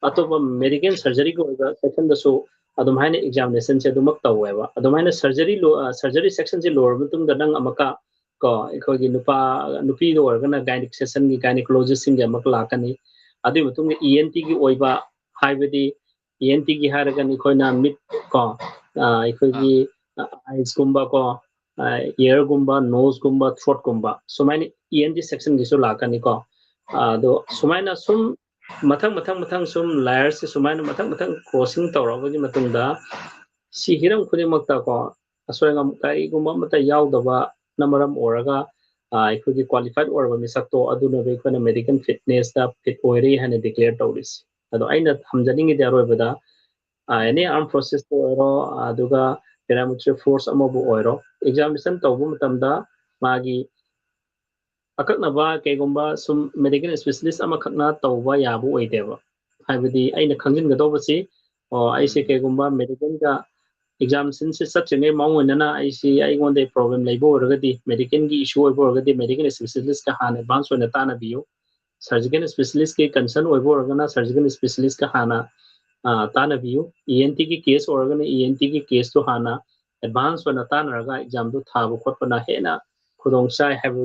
ꯑꯇꯣꯞꯄ medical surgeryꯒꯤ ꯑꯣꯏꯕ sectionꯗꯁꯨ ꯑꯗꯨꯝ ꯍꯥꯏꯅ examinationꯁꯦ ꯑꯗꯨꯃꯛ ꯇꯧꯋꯦꯕ꯫ ꯑꯗꯨꯃꯥꯏꯅ surgery surgery sectionꯁꯦ ꯂꯣꯏꯔꯕ ꯃꯇꯨꯡꯗ ꯅꯪ ꯑꯃꯨꯛꯀ ꯀꯣ ꯑꯩꯈꯣꯏꯒꯤ ꯅꯨꯄꯥ, ꯅꯨꯄꯤꯗ ꯑꯣꯏꯔꯒꯅ gynaec sectionꯒꯤ gynaecologistꯁꯤꯡꯒꯤ ꯑꯃꯨꯛ ꯂꯥꯛꯀꯅꯤ꯫ ꯑꯗꯨꯒꯤ ꯃꯇꯨꯡꯗ E N Tꯒꯤ ꯑꯣꯏꯕ ꯍꯥꯏꯕꯗꯤ E N Tꯒꯤ ꯍꯥꯏꯔꯒꯅ ꯑꯩꯈꯣꯏꯅ ꯃꯤꯠ ꯀꯣ ꯑꯩꯈꯣꯏꯒꯤ eyesꯀꯨꯝꯕ ꯀꯣ earꯒꯨꯝꯕ, noseꯀꯨꯝꯕ, throatꯀꯨꯝꯕ ꯁꯨꯃꯥꯏꯅ E N T sectionꯒꯤꯁꯨ ꯂꯥꯛꯀꯅꯤꯀꯣ꯫ ꯑꯗꯣ ꯁꯨꯃꯥꯏꯅ ꯁꯨꯝ ꯃꯊꯪ ꯃꯊꯪ ꯃꯊꯪ ꯁꯨꯝ layerꯁꯦ ꯁꯨꯃꯥꯏꯅ ꯃꯊꯪ ꯃꯊꯪ crossing ꯇꯧꯔꯛꯑꯕꯒꯤ ꯃꯇꯨꯡꯗ ꯁꯤ ꯍꯤꯔꯝ ꯈꯨꯗꯤꯡꯃꯛꯇ ꯀꯣ ꯑꯁꯣꯏ ꯑꯉꯥꯝ ꯀꯔꯤꯒꯨꯝꯕ ꯑꯃꯠꯇ ꯌꯥꯎꯗꯕꯅ ꯃꯔꯝ ꯑꯣꯏꯔꯒ ꯑꯩꯈꯣꯏꯒꯤ qualified ꯑꯣꯏꯔꯕ ꯃꯤꯁꯛꯇꯣ ꯑꯗꯨꯅꯦꯕ ꯑꯩꯈꯣꯏꯅ medical fitnessꯇ fit ꯑꯣꯏꯔꯦ ꯍꯥꯏꯅ declare ꯇꯧꯔꯤꯁꯦ꯫ ꯑꯗꯣ ꯑꯩꯅ ꯊꯝꯖꯅꯤꯡꯉꯤꯗꯤ ꯑꯔꯣꯏꯕꯗ any armed forcesꯇ ꯑꯣꯏꯔꯣ, ꯑꯗꯨꯒ paramilitary force ꯑꯃꯕꯨ ꯑꯣꯏꯔꯣ, examination ꯇꯧꯕ ꯃꯇꯝꯗ ꯃꯥꯒꯤ ꯑꯀꯛꯅꯕ ꯀꯩꯒꯨꯝꯕ ꯁꯨꯝ medical specialist ꯑꯃꯈꯛꯅ ꯇꯧꯕ ꯌꯥꯕ ꯑꯣꯏꯗꯦꯕ꯫ ꯍꯥꯏꯕꯗꯤ ꯑꯩꯅ ꯈꯪꯖꯤꯟꯒꯗꯧꯕꯁꯤ, ꯑꯣ, ꯑꯩꯁꯦ ꯀꯩꯒꯨꯝꯕ medicalꯒ examinationꯁꯦ ꯆꯠꯇ꯭ꯔꯤꯉꯩ ꯃꯑꯣꯡ ꯑꯣꯏꯅꯅ ꯑꯩꯁꯤ, ꯑꯩꯉꯣꯟꯗ problem ꯂꯩꯕ ꯑꯣꯏꯔꯒꯗꯤ, medicalꯒꯤ issue ꯑꯣꯏꯕ ꯑꯣꯏꯔꯒꯗꯤ medical specialistꯀ ꯍꯥꯟꯅ advance ꯑꯣꯏꯅ ꯇꯥꯟꯅꯕꯤꯌꯨ꯫ ꯁꯔꯖꯤꯀꯦꯜ ꯏꯁꯄꯦꯁꯤꯂꯤꯁꯀꯤ ꯀꯟꯁꯔꯟ ꯑꯣꯏꯕ ꯑꯣꯏꯔꯒꯅ ꯁꯔꯖꯤꯀꯦꯜ ꯏꯁꯄꯦꯁꯤꯂꯤꯁꯀ ꯍꯥꯟꯅ ꯇꯥꯟꯅꯕꯤꯌꯨ꯫ ꯏ ꯑꯦꯟ ꯇꯤꯒꯤ ꯀꯦꯁ ꯑꯣꯏꯔꯒꯅ ꯏ ꯑꯦꯟ ꯇꯤꯒꯤ ꯀꯦꯁꯇꯨ ꯍꯥꯟꯅ ꯑꯦꯗꯚꯥꯟꯁ ꯑꯣꯏꯅ ꯇꯥꯟꯅꯔꯒ ꯑꯦꯛꯖꯥꯝꯗꯨ ꯊꯥꯕ ꯈꯣꯠꯄꯅ ꯍꯦꯟꯅ ꯈꯨꯗꯣꯡ ꯆꯥꯏ ꯍꯥꯏꯕ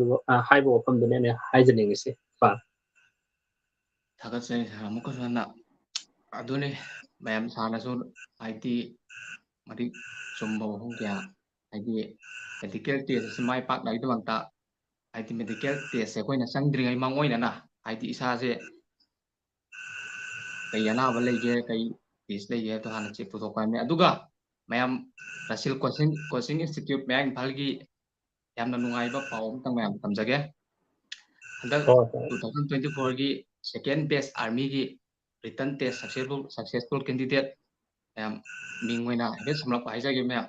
ꯍꯥꯏꯕ ꯋꯥꯐꯝꯗꯨꯅꯦ ꯑꯩꯅ ꯍꯥꯏꯖꯅꯤꯡꯉꯤꯁꯦ꯫ ꯊꯥꯒꯠꯆꯔꯤ ꯁꯥꯔ ꯑꯃꯨꯛꯀꯁꯨ ꯍꯟꯅ꯫ ꯑꯗꯨꯅꯤ ꯃꯌꯥꯝ ꯁꯥꯔꯅꯁꯨ ꯍꯥꯏꯗꯤ ꯃꯇꯤꯛ ꯆꯨꯝꯕ ꯋꯥꯐꯝ ꯀꯌꯥ, ꯍꯥꯏꯗꯤ ꯃꯦꯗꯤꯀꯦꯜ ꯇꯦꯁ ꯑꯁꯤ ꯃꯥꯏ ꯄꯥꯛꯅꯕꯒꯤꯗꯃꯛꯇ ꯍꯥꯏꯗꯤ ꯃꯦꯗꯤꯀꯦꯜ ꯇꯦꯁꯁꯦ ꯑꯩꯈꯣꯏꯅ ꯆꯪꯗ꯭ꯔꯤꯉꯩ ꯃꯥꯡ ꯑꯣꯏꯅꯅ ꯍꯥꯏꯗꯤ ꯏꯁꯥꯁꯦ ꯀꯩ ꯑꯅꯥꯕ ꯂꯩꯒꯦ, ꯀꯩ ꯇꯦꯁ ꯂꯩꯒꯦ ꯍꯥꯏꯕꯗꯣ ꯍꯥꯟꯅ ꯆꯦꯛ ꯇꯧꯊꯣꯛꯄ ꯍꯥꯏꯕꯅꯤ꯫ ꯑꯗꯨꯒ ꯃꯌꯥꯝ ꯔꯥꯁꯤꯜ ꯀꯣꯆꯤꯡ ꯀꯣꯆꯤꯡ ꯏꯟꯁꯇꯤꯇ꯭ꯌꯨꯠ ꯃꯌꯥꯡ ꯏꯝꯐꯥꯜꯒꯤ ꯌꯥꯝꯅ ꯅꯨꯡꯉꯥꯏꯕ ꯄꯥꯎ ꯑꯃꯇꯪ ꯃꯌꯥꯝ ꯇꯝꯖꯒꯦ꯫ ꯍꯟꯗꯛ ꯍꯣꯏ, ꯍꯣꯏ꯫ Two thousand twenty four ꯒꯤ second batch army ꯒꯤ written test successful successful candidate ꯃꯌꯥꯝ ꯃꯤꯡ ꯑꯣꯏꯅ ꯍꯥꯏꯐꯦꯠ ꯁꯝꯂꯞꯄ ꯍꯥꯏꯖꯒꯦ ꯃꯌꯥꯝ꯫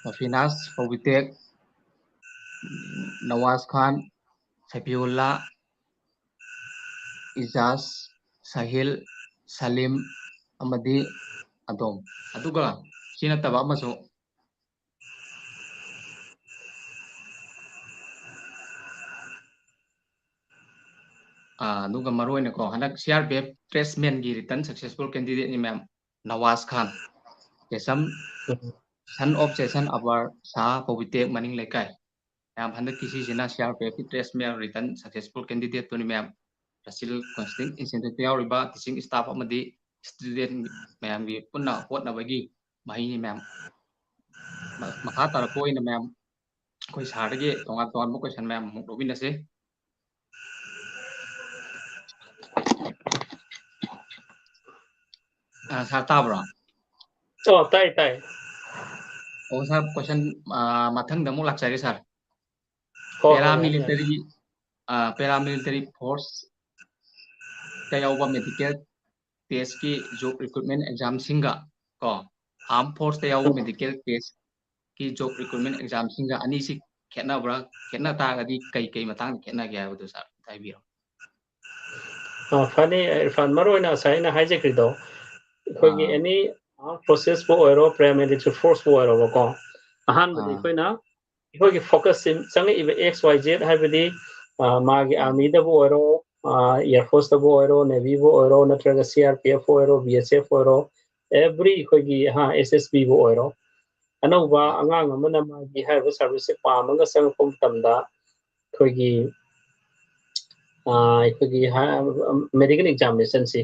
ꯁꯐꯤꯅꯥꯁ ꯄꯧꯕꯤꯇꯦꯛ, ꯅꯋꯥꯖ ꯈꯥꯟ, ꯁꯐꯤꯎꯜꯂꯥ, ꯏꯖꯥꯖ, ꯁꯥꯍꯤꯜ, ꯁꯂꯤꯝ ꯑꯃꯗꯤ ꯑꯗꯣꯝ꯫ ꯑꯗꯨꯒ ꯁꯤ ꯅꯠꯇꯕ ꯑꯃꯁꯨ ꯑꯥ, ꯑꯗꯨꯒ ꯃꯔꯨ ꯑꯣꯏꯅꯀꯣ, ꯍꯟꯗꯛ C R P F tradesman ꯒꯤ written successful candidate ꯅꯤ ꯃꯌꯥꯝ, ꯅꯋꯥꯖ ꯈꯥꯟ, ꯆꯦꯁꯝ, ꯎꯝ꯫ Son of ꯆꯦꯁꯟ ꯑꯕꯥꯔ ꯁꯥꯍ ꯄꯧꯕꯤꯇꯦꯛ ꯃꯅꯤꯡ ꯂꯩꯀꯥꯏ꯫ ꯃꯌꯥꯝ ꯍꯟꯗꯛꯀꯤ ꯁꯤꯁꯤꯅ C R P F ꯀꯤ tradesman written successful candidate ꯇꯨꯅꯤ ꯃꯌꯥꯝ꯫ ꯔꯥꯁꯤꯜ ꯀꯣꯆꯤꯡ ꯏꯟꯁꯇꯤꯇ꯭ꯌꯨꯠꯇ ꯌꯥꯎꯔꯤꯕ teaching staff ꯑꯃꯗꯤ student ꯃꯌꯥꯝꯒꯤ ꯄꯨꯟꯅ ꯍꯣꯠꯅꯕꯒꯤ ꯃꯍꯩꯅꯤ ꯃꯌꯥꯝ꯫ ꯃ-, ꯃꯈꯥ ꯇꯥꯔꯛꯄ ꯑꯣꯏꯅ ꯃꯌꯥꯝ ꯑꯩꯈꯣꯏ ꯁꯥꯔꯗꯒꯤ ꯇꯣꯉꯥꯟ ꯇꯣꯉꯥꯟꯕ question ꯃꯌꯥꯝ ꯑꯃꯨꯛ ꯂꯧꯃꯤꯟꯅꯁꯤ꯫ ꯑ, ꯁꯥꯔ ꯇꯥꯕ꯭ꯔꯣ? ꯑꯣ, ꯇꯥꯏ, ꯇꯥꯏ꯫ ꯑꯣ, ꯁꯥꯔ, question, ꯑ, ꯃꯊꯪꯗ ꯑꯃꯨꯛ ꯂꯥꯛꯆꯒꯦ, ꯁꯥꯔ꯫ ꯍꯣꯏ, ꯍꯣꯏ, ꯌꯥꯅꯤ, ꯌꯥꯅꯤ꯫ Paramilitary, ꯑ, paramilitary force ꯇ ꯌꯥꯎꯕ medical test ꯀꯤ job recruitment exam ꯁꯤꯡꯒ ꯀꯣ, armed force ꯇ ꯌꯥꯎꯕ ꯎꯝ꯫ Medical test ꯀꯤ job recruitment exam ꯁꯤꯡꯒ ꯑꯅꯤꯁꯤ ꯈꯦꯠꯅꯕ꯭ꯔꯥ? ꯈꯦꯠꯅ ꯇꯥꯔꯒꯗꯤ ꯀꯩ ꯀꯩ ꯃꯇꯥꯡꯗ ꯈꯦꯠꯅꯒꯦ ꯍꯥꯏꯕꯗꯨ ꯁꯥꯔ ꯑꯝꯇ ꯍꯥꯏꯕꯤꯌꯨ꯫ ꯑ, ꯐꯅꯤ, ꯏꯔꯐꯥꯟ, ꯃꯔꯨ ꯑꯣꯏꯅ ꯉꯁꯥꯏ ꯑꯩꯅ ꯍꯥꯏꯖꯈ꯭ꯔꯤꯗꯣ, ꯑꯩꯈꯣꯏꯒꯤ ꯑꯥ꯫ Any armed forces ꯄꯨ ꯑꯣꯏꯔꯣ, paramilitary force ꯄꯨ ꯑꯣꯏꯔꯣꯕꯀꯣ, ꯑꯍꯥꯟꯕꯗ ꯑꯥ꯫ ꯑꯩꯈꯣꯏꯅ ꯑꯩꯈꯣꯏꯒꯤ focus ꯁꯤ ꯆꯪꯉꯛꯏꯕ X Y Z ꯍꯥꯏꯕꯗꯤ ꯃꯥꯒꯤ armyꯗꯕꯨ ꯑꯣꯏꯔꯣ, air forceꯇꯕꯨ ꯑꯣꯏꯔꯣ, navyꯕꯨ ꯑꯣꯏꯔꯣ, ꯅꯠꯇ꯭ꯔꯒ C R P F ꯑꯣꯏꯔꯣ, B S F ꯑꯣꯏꯔꯣ, every ꯑꯩꯈꯣꯏꯒꯤ, ꯍꯥ, S S Bꯕꯨ ꯑꯣꯏꯔꯣ, ꯑꯅꯧꯕ ꯑꯉꯥꯡ ꯑꯃꯅ ꯃꯥꯒꯤ ꯍꯥꯏꯔꯤꯕ serviceꯁꯦ ꯄꯥꯝꯃꯒ ꯆꯪꯉꯛꯄ ꯃꯇꯝꯗ ꯑꯩꯈꯣꯏꯒꯤ, ꯑꯩꯈꯣꯏꯒꯤ medical examinationꯁꯤ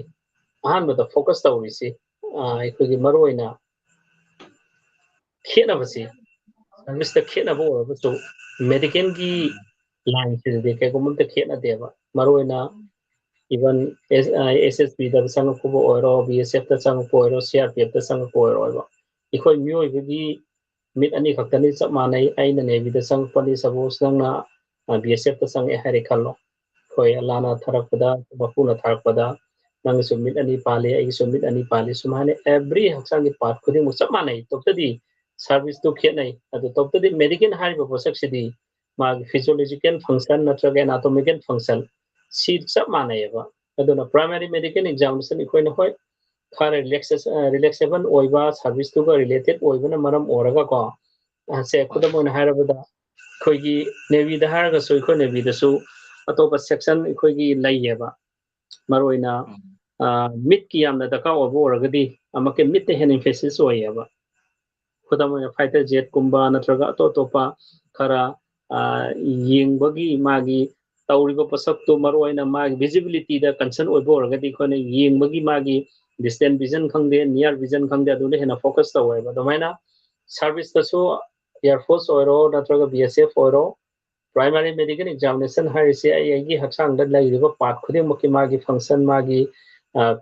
ꯑꯍꯥꯟꯕꯗ focus ꯇꯧꯔꯤꯁꯤ, ꯑꯩꯈꯣꯏꯒꯤ ꯃꯔꯨꯑꯣꯏꯅ ꯈꯦꯠꯅꯕꯁꯤ, serviceꯇ ꯈꯦꯠꯅꯕ ꯑꯣꯏꯔꯒꯁꯨ medicalꯒꯤ lineꯁꯤꯗꯗꯤ ꯀꯩꯒꯨꯝꯕ ꯑꯝꯇ ꯈꯦꯠꯅꯗꯦꯕ꯫ ꯃꯔꯨꯑꯣꯏꯅ even S S Bꯗ ꯆꯪꯉꯛꯄꯕꯨ ꯑꯣꯏꯔꯣ, B S Fꯇ ꯆꯪꯉꯛꯄ ꯑꯣꯏꯔꯣ, C R P Fꯇ ꯆꯪꯉꯛꯄ ꯑꯣꯏꯔꯣ, ꯑꯩꯈꯣꯏ ꯃꯤꯑꯣꯏꯕꯒꯤ ꯃꯤꯠ ꯑꯅꯤ ꯈꯛꯇꯅꯤ, ꯆꯞ ꯃꯥꯟꯅꯩ꯫ ꯑꯩꯅ navyꯗ ꯆꯪꯉꯛꯄꯅꯤ, suppose ꯅꯪꯅ B S Fꯇ ꯆꯪꯉꯛꯑꯦ ꯍꯥꯏꯔꯦ ꯈꯜꯂꯣ꯫ ꯑꯩꯈꯣꯏ ꯑꯜꯂꯥꯅ ꯊꯥꯔꯛꯄꯗ, ꯃꯄꯨꯅ ꯊꯥꯔꯛꯄꯗ ꯅꯪꯒꯤꯁꯨ ꯃꯤꯠ ꯑꯅꯤ ꯄꯥꯜꯂꯤ, ꯑꯩꯒꯤꯁꯨ ꯃꯤꯠ ꯑꯅꯤ ꯄꯥꯜꯂꯤ꯫ ꯁꯨꯃꯥꯏꯅ every ꯍꯛꯆꯥꯡꯒꯤ part ꯈꯨꯗꯤꯡꯃꯛ ꯆꯞ ꯃꯥꯟꯅꯩ꯫ ꯇꯣꯞꯇꯗꯤ serviceꯇꯨ ꯈꯦꯠꯅꯩ꯫ ꯑꯗꯨ ꯇꯣꯞꯇꯗꯤ medical ꯍꯥꯏꯔꯤꯕ ꯄꯣꯠꯁꯛꯁꯤꯗꯤ ꯃꯥꯒꯤ physiological function ꯅꯠꯇ꯭ꯔꯒ anatomical function ꯁꯤ ꯆꯞ ꯃꯥꯟꯅꯩꯌꯦꯕ꯫ ꯑꯗꯨꯅ primary medical examination ꯑꯩꯈꯣꯏꯅ, ꯍꯣꯏ, ꯈꯔ relaxation, relaxable ꯑꯣꯏꯕ, serviceꯇꯨꯒ related ꯑꯣꯏꯕꯅ ꯃꯔꯝ ꯑꯣꯏꯔꯒꯀꯣ, ꯁꯦ, ꯈꯨꯗꯝ ꯑꯣꯏꯅ ꯍꯥꯏꯔꯕꯗ ꯑꯩꯈꯣꯏꯒꯤ navyꯗ ꯍꯥꯏꯔꯒꯁꯨ, ꯑꯩꯈꯣꯏ navyꯗꯁꯨ ꯑꯇꯣꯞꯄ section ꯑꯩꯈꯣꯏꯒꯤ ꯂꯩꯌꯦꯕ꯫ ꯃꯔꯨꯑꯣꯏꯅ ꯃꯤꯠꯀꯤ ꯌꯥꯝꯅ ꯗꯔꯀꯥꯔ ꯑꯣꯏꯕ ꯑꯣꯏꯔꯒꯗꯤ ꯑꯃꯨꯛꯀ ꯃꯤꯠꯇ ꯍꯦꯟꯅ emphasis ꯑꯣꯏꯌꯦꯕ꯫ ꯈꯨꯗꯝ ꯑꯣꯏꯅ fighter jetꯀꯨꯝꯕ ꯅꯠꯇ꯭ꯔꯒ ꯑꯇꯣꯞ ꯑꯇꯣꯞꯄ ꯈꯔ ꯌꯦꯡꯕꯒꯤ, ꯃꯥꯒꯤ ꯇꯧꯔꯤꯕ ꯄꯣꯠꯁꯛꯇꯨ ꯃꯔꯨꯑꯣꯏꯅ ꯃꯥꯒꯤ visibilityꯗ concern ꯑꯣꯏꯕ ꯑꯣꯏꯔꯒꯗꯤ ꯑꯩꯈꯣꯏꯅ ꯌꯦꯡꯕꯒꯤ ꯃꯥꯒꯤ distant vision ꯈꯪꯗꯦ, near vision ꯈꯪꯗꯦ, ꯑꯗꯨꯗ ꯍꯦꯟꯅ focus ꯇꯧꯋꯦꯕ꯫ ꯑꯗꯨꯃꯥꯏꯅ serviceꯇꯁꯨ air force ꯑꯣꯏꯔꯣ ꯅꯠꯇ꯭ꯔꯒ B S F ꯑꯣꯏꯔꯣ, primary medical examination ꯍꯥꯏꯔꯤꯁꯦ ꯑꯩ ꯑꯩꯒꯤ ꯍꯛꯆꯥꯡꯗ ꯂꯩꯔꯤꯕ part ꯈꯨꯗꯤꯡꯃꯛꯀꯤ ꯃꯥꯒꯤ function, ꯃꯥꯒꯤ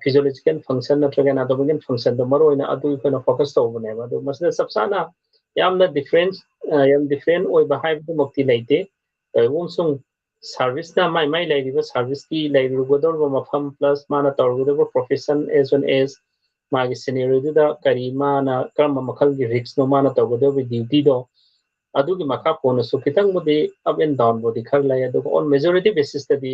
physiological function ꯅꯠꯇ꯭ꯔꯒ anatomical functionꯗꯣ ꯃꯔꯨꯑꯣꯏꯅ ꯑꯗꯨ ꯑꯩꯈꯣꯏꯅ focus ꯇꯧꯕꯅꯦꯕ꯫ ꯑꯗꯨ ꯃꯁꯤꯗ ꯆꯞ ꯆꯥꯅ ꯌꯥꯝꯅ different, ꯌꯥꯝ different ꯑꯣꯏꯕ ꯍꯥꯏꯕꯗꯨꯃꯛꯇꯤ ꯂꯩꯇꯦ꯫ ꯇꯧꯏꯒꯨꯝꯁꯨꯡ serviceꯅ ꯃꯥꯏ ꯃꯥꯏ ꯂꯩꯔꯤꯕ serviceꯀꯤ ꯂꯩꯔꯨꯒꯗꯧꯔꯤꯕ ꯃꯐꯝ plus ꯃꯥꯅ ꯇꯧꯔꯨꯒꯗꯧꯔꯤꯕ profession as well as ꯃꯥꯒꯤ scenarioꯗꯨꯗ ꯀꯔꯤ, ꯃꯥꯅ ꯀꯔꯝꯕ ꯃꯈꯜꯒꯤ riskꯅꯣ ꯃꯥꯅ ꯇꯧꯒꯗꯧꯔꯤꯕ dutyꯗꯣ, ꯑꯗꯨꯒꯤ ꯃꯈꯥ ꯄꯣꯟꯅꯁꯨ ꯈꯤꯇꯪꯕꯨꯗꯤ up and downꯕꯨꯗꯤ ꯈꯔ ꯂꯩ꯫ ꯑꯗꯨꯒ on majority basisꯇꯗꯤ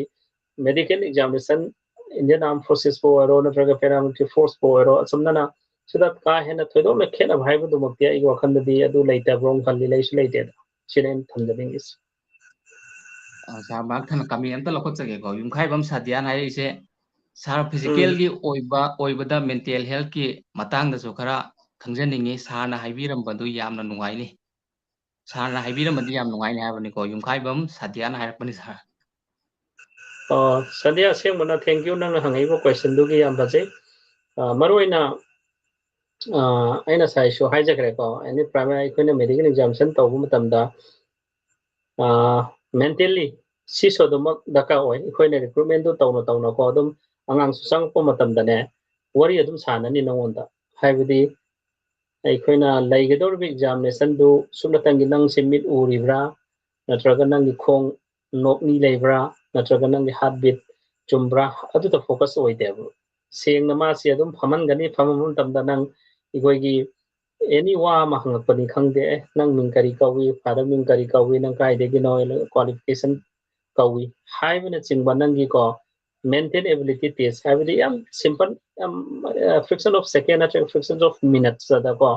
medical examination Indian Armed Forcesꯄꯨ ꯑꯣꯏꯔꯣ ꯅꯠꯇ꯭ꯔꯒ paramilitary forceꯄꯨ ꯑꯣꯏꯔꯣ, ꯑꯁꯨꯝꯅꯅ ꯁꯤꯗ ꯀꯥ ꯍꯦꯟꯅ ꯊꯣꯏꯗꯣꯛꯅ ꯈꯦꯠꯅꯕ ꯍꯥꯏꯕꯗꯨꯃꯛꯇꯤ ꯑꯩꯒꯤ ꯋꯥꯈꯜꯗꯗꯤ ꯑꯗꯨ ꯂꯩꯇꯕ꯭ꯔꯣ ꯈꯜꯂꯤ꯫ ꯂꯩꯁꯨ ꯂꯩꯇꯦꯗ꯫ ꯁꯤꯅꯦ ꯑꯩꯅ ꯊꯝꯖꯅꯤꯡꯉꯤꯁꯦ꯫ ꯁꯥꯔ, ꯃꯍꯥꯛ ꯊꯟꯅ ꯀꯃꯦꯟ ꯑꯝꯇ ꯂꯧꯈꯠꯆꯒꯦꯀꯣ꯫ ꯌꯨꯝꯈꯥꯏꯕꯝ ꯁꯥꯗꯤꯌꯥꯟ ꯍꯥꯏꯔꯛꯏꯁꯦ, ꯁꯥꯔ, ꯐꯤꯖꯤꯀꯦꯜꯒꯤ ꯑꯣꯏꯕ, ꯑꯣꯏꯕꯗ ꯃꯦꯟꯇꯦꯜ ꯍꯦꯜꯠꯀꯤ ꯃꯇꯥꯡꯗꯁꯨ ꯈꯔ ꯈꯪꯖꯅꯤꯡꯉꯤ꯫ ꯁꯥꯔꯅ ꯍꯥꯏꯕꯤꯔꯝꯕꯗꯨ ꯌꯥꯝꯅ ꯅꯨꯡꯉꯥꯏꯅꯤ꯫ ꯁꯥꯔꯅ ꯍꯥꯏꯕꯤꯔꯝꯃꯗꯤ ꯌꯥꯝ ꯅꯨꯡꯉꯥꯏꯅꯤ ꯍꯥꯏꯕꯅꯤꯀꯣ꯫ ꯌꯨꯝꯈꯥꯏꯕꯝ ꯁꯥꯗꯤꯌꯥꯅ ꯍꯥꯏꯔꯛꯄꯅꯤ, ꯁꯥꯔ꯫ ꯑꯣ, ꯁꯥꯗꯤꯌꯥ, ꯑꯁꯦꯡꯕꯅ thank you, ꯅꯪꯅ ꯍꯪꯉꯛꯏꯕ questionꯗꯨꯒꯤ ꯌꯥꯝ ꯐꯖꯩ꯫ ꯑ, ꯃꯔꯨ ꯑꯣꯏꯅ, ꯑ, ꯑꯩꯅ ꯉꯁꯥꯏꯁꯨ ꯍꯥꯏꯖꯈ꯭ꯔꯦꯀꯣ, any primary ꯑꯩꯈꯣꯏꯅ medical examination ꯇꯧꯕ ꯃꯇꯝꯗ, ꯑ, mentally ꯁꯤꯁꯨ ꯑꯗꯨꯃꯛ ꯗꯔꯀꯥꯔ ꯑꯣꯏ꯫ ꯑꯩꯈꯣꯏꯅ recruitmentꯗꯨ ꯇꯧꯅ ꯇꯧꯅꯀꯣ, ꯑꯗꯨꯝ ꯑꯉꯥꯡꯁꯨ ꯆꯪꯉꯛꯄ ꯃꯇꯝꯗꯅꯦ, ꯋꯥꯔꯤ ꯑꯗꯨꯝ ꯁꯥꯟꯅꯅꯤ ꯅꯉꯣꯟꯗ꯫ ꯍꯥꯏꯕꯗꯤ ꯑꯩꯈꯣꯏꯅ ꯂꯩꯒꯗꯧꯔꯤꯕ examinationꯗꯨ ꯁꯨꯞꯅꯇꯪꯒꯤ ꯅꯪꯁꯦ ꯃꯤꯠ ꯎꯔꯤꯕ꯭ꯔꯥ, ꯅꯠꯇ꯭ꯔꯒ ꯅꯪꯒꯤ ꯈꯣꯡ ꯅꯣꯛꯅꯤ ꯂꯩꯕ꯭ꯔꯥ, ꯅꯠꯇ꯭ꯔꯒ ꯅꯪꯒꯤ heartbeat ꯆꯨꯝꯕ꯭ꯔꯥ, ꯑꯗꯨꯗ focus ꯑꯣꯏꯗꯦꯕ꯫ ꯁꯦꯡꯅ ꯃꯥꯁꯤ ꯑꯗꯨꯝ ꯐꯝꯍꯟꯒꯅꯤ, ꯐꯝꯍꯟꯕ ꯃꯇꯝꯗ ꯅꯪ ꯑꯩꯈꯣꯏꯒꯤ any ꯋꯥ ꯑꯃ ꯍꯪꯉꯛꯄꯅꯤ ꯈꯪꯗꯦ, "ꯑꯦ, ꯅꯪ ꯃꯤꯡ ꯀꯔꯤ ꯀꯧꯏ, father ꯃꯤꯡ ꯀꯔꯤ ꯀꯧꯏ, ꯅꯪ ꯀꯥꯏꯗꯒꯤꯅꯣ, qualification ꯀꯧꯏ" ꯍꯥꯏꯕꯅꯆꯤꯡꯕ ꯅꯪꯒꯤꯀꯣ, mental ability test ꯍꯥꯏꯕꯗꯤ ꯌꯥꯝ simple, ꯌꯥꯝ, ꯑ, fraction of second ꯅꯠꯇ꯭ꯔꯒ fraction of minutes ꯑꯗꯀꯣ,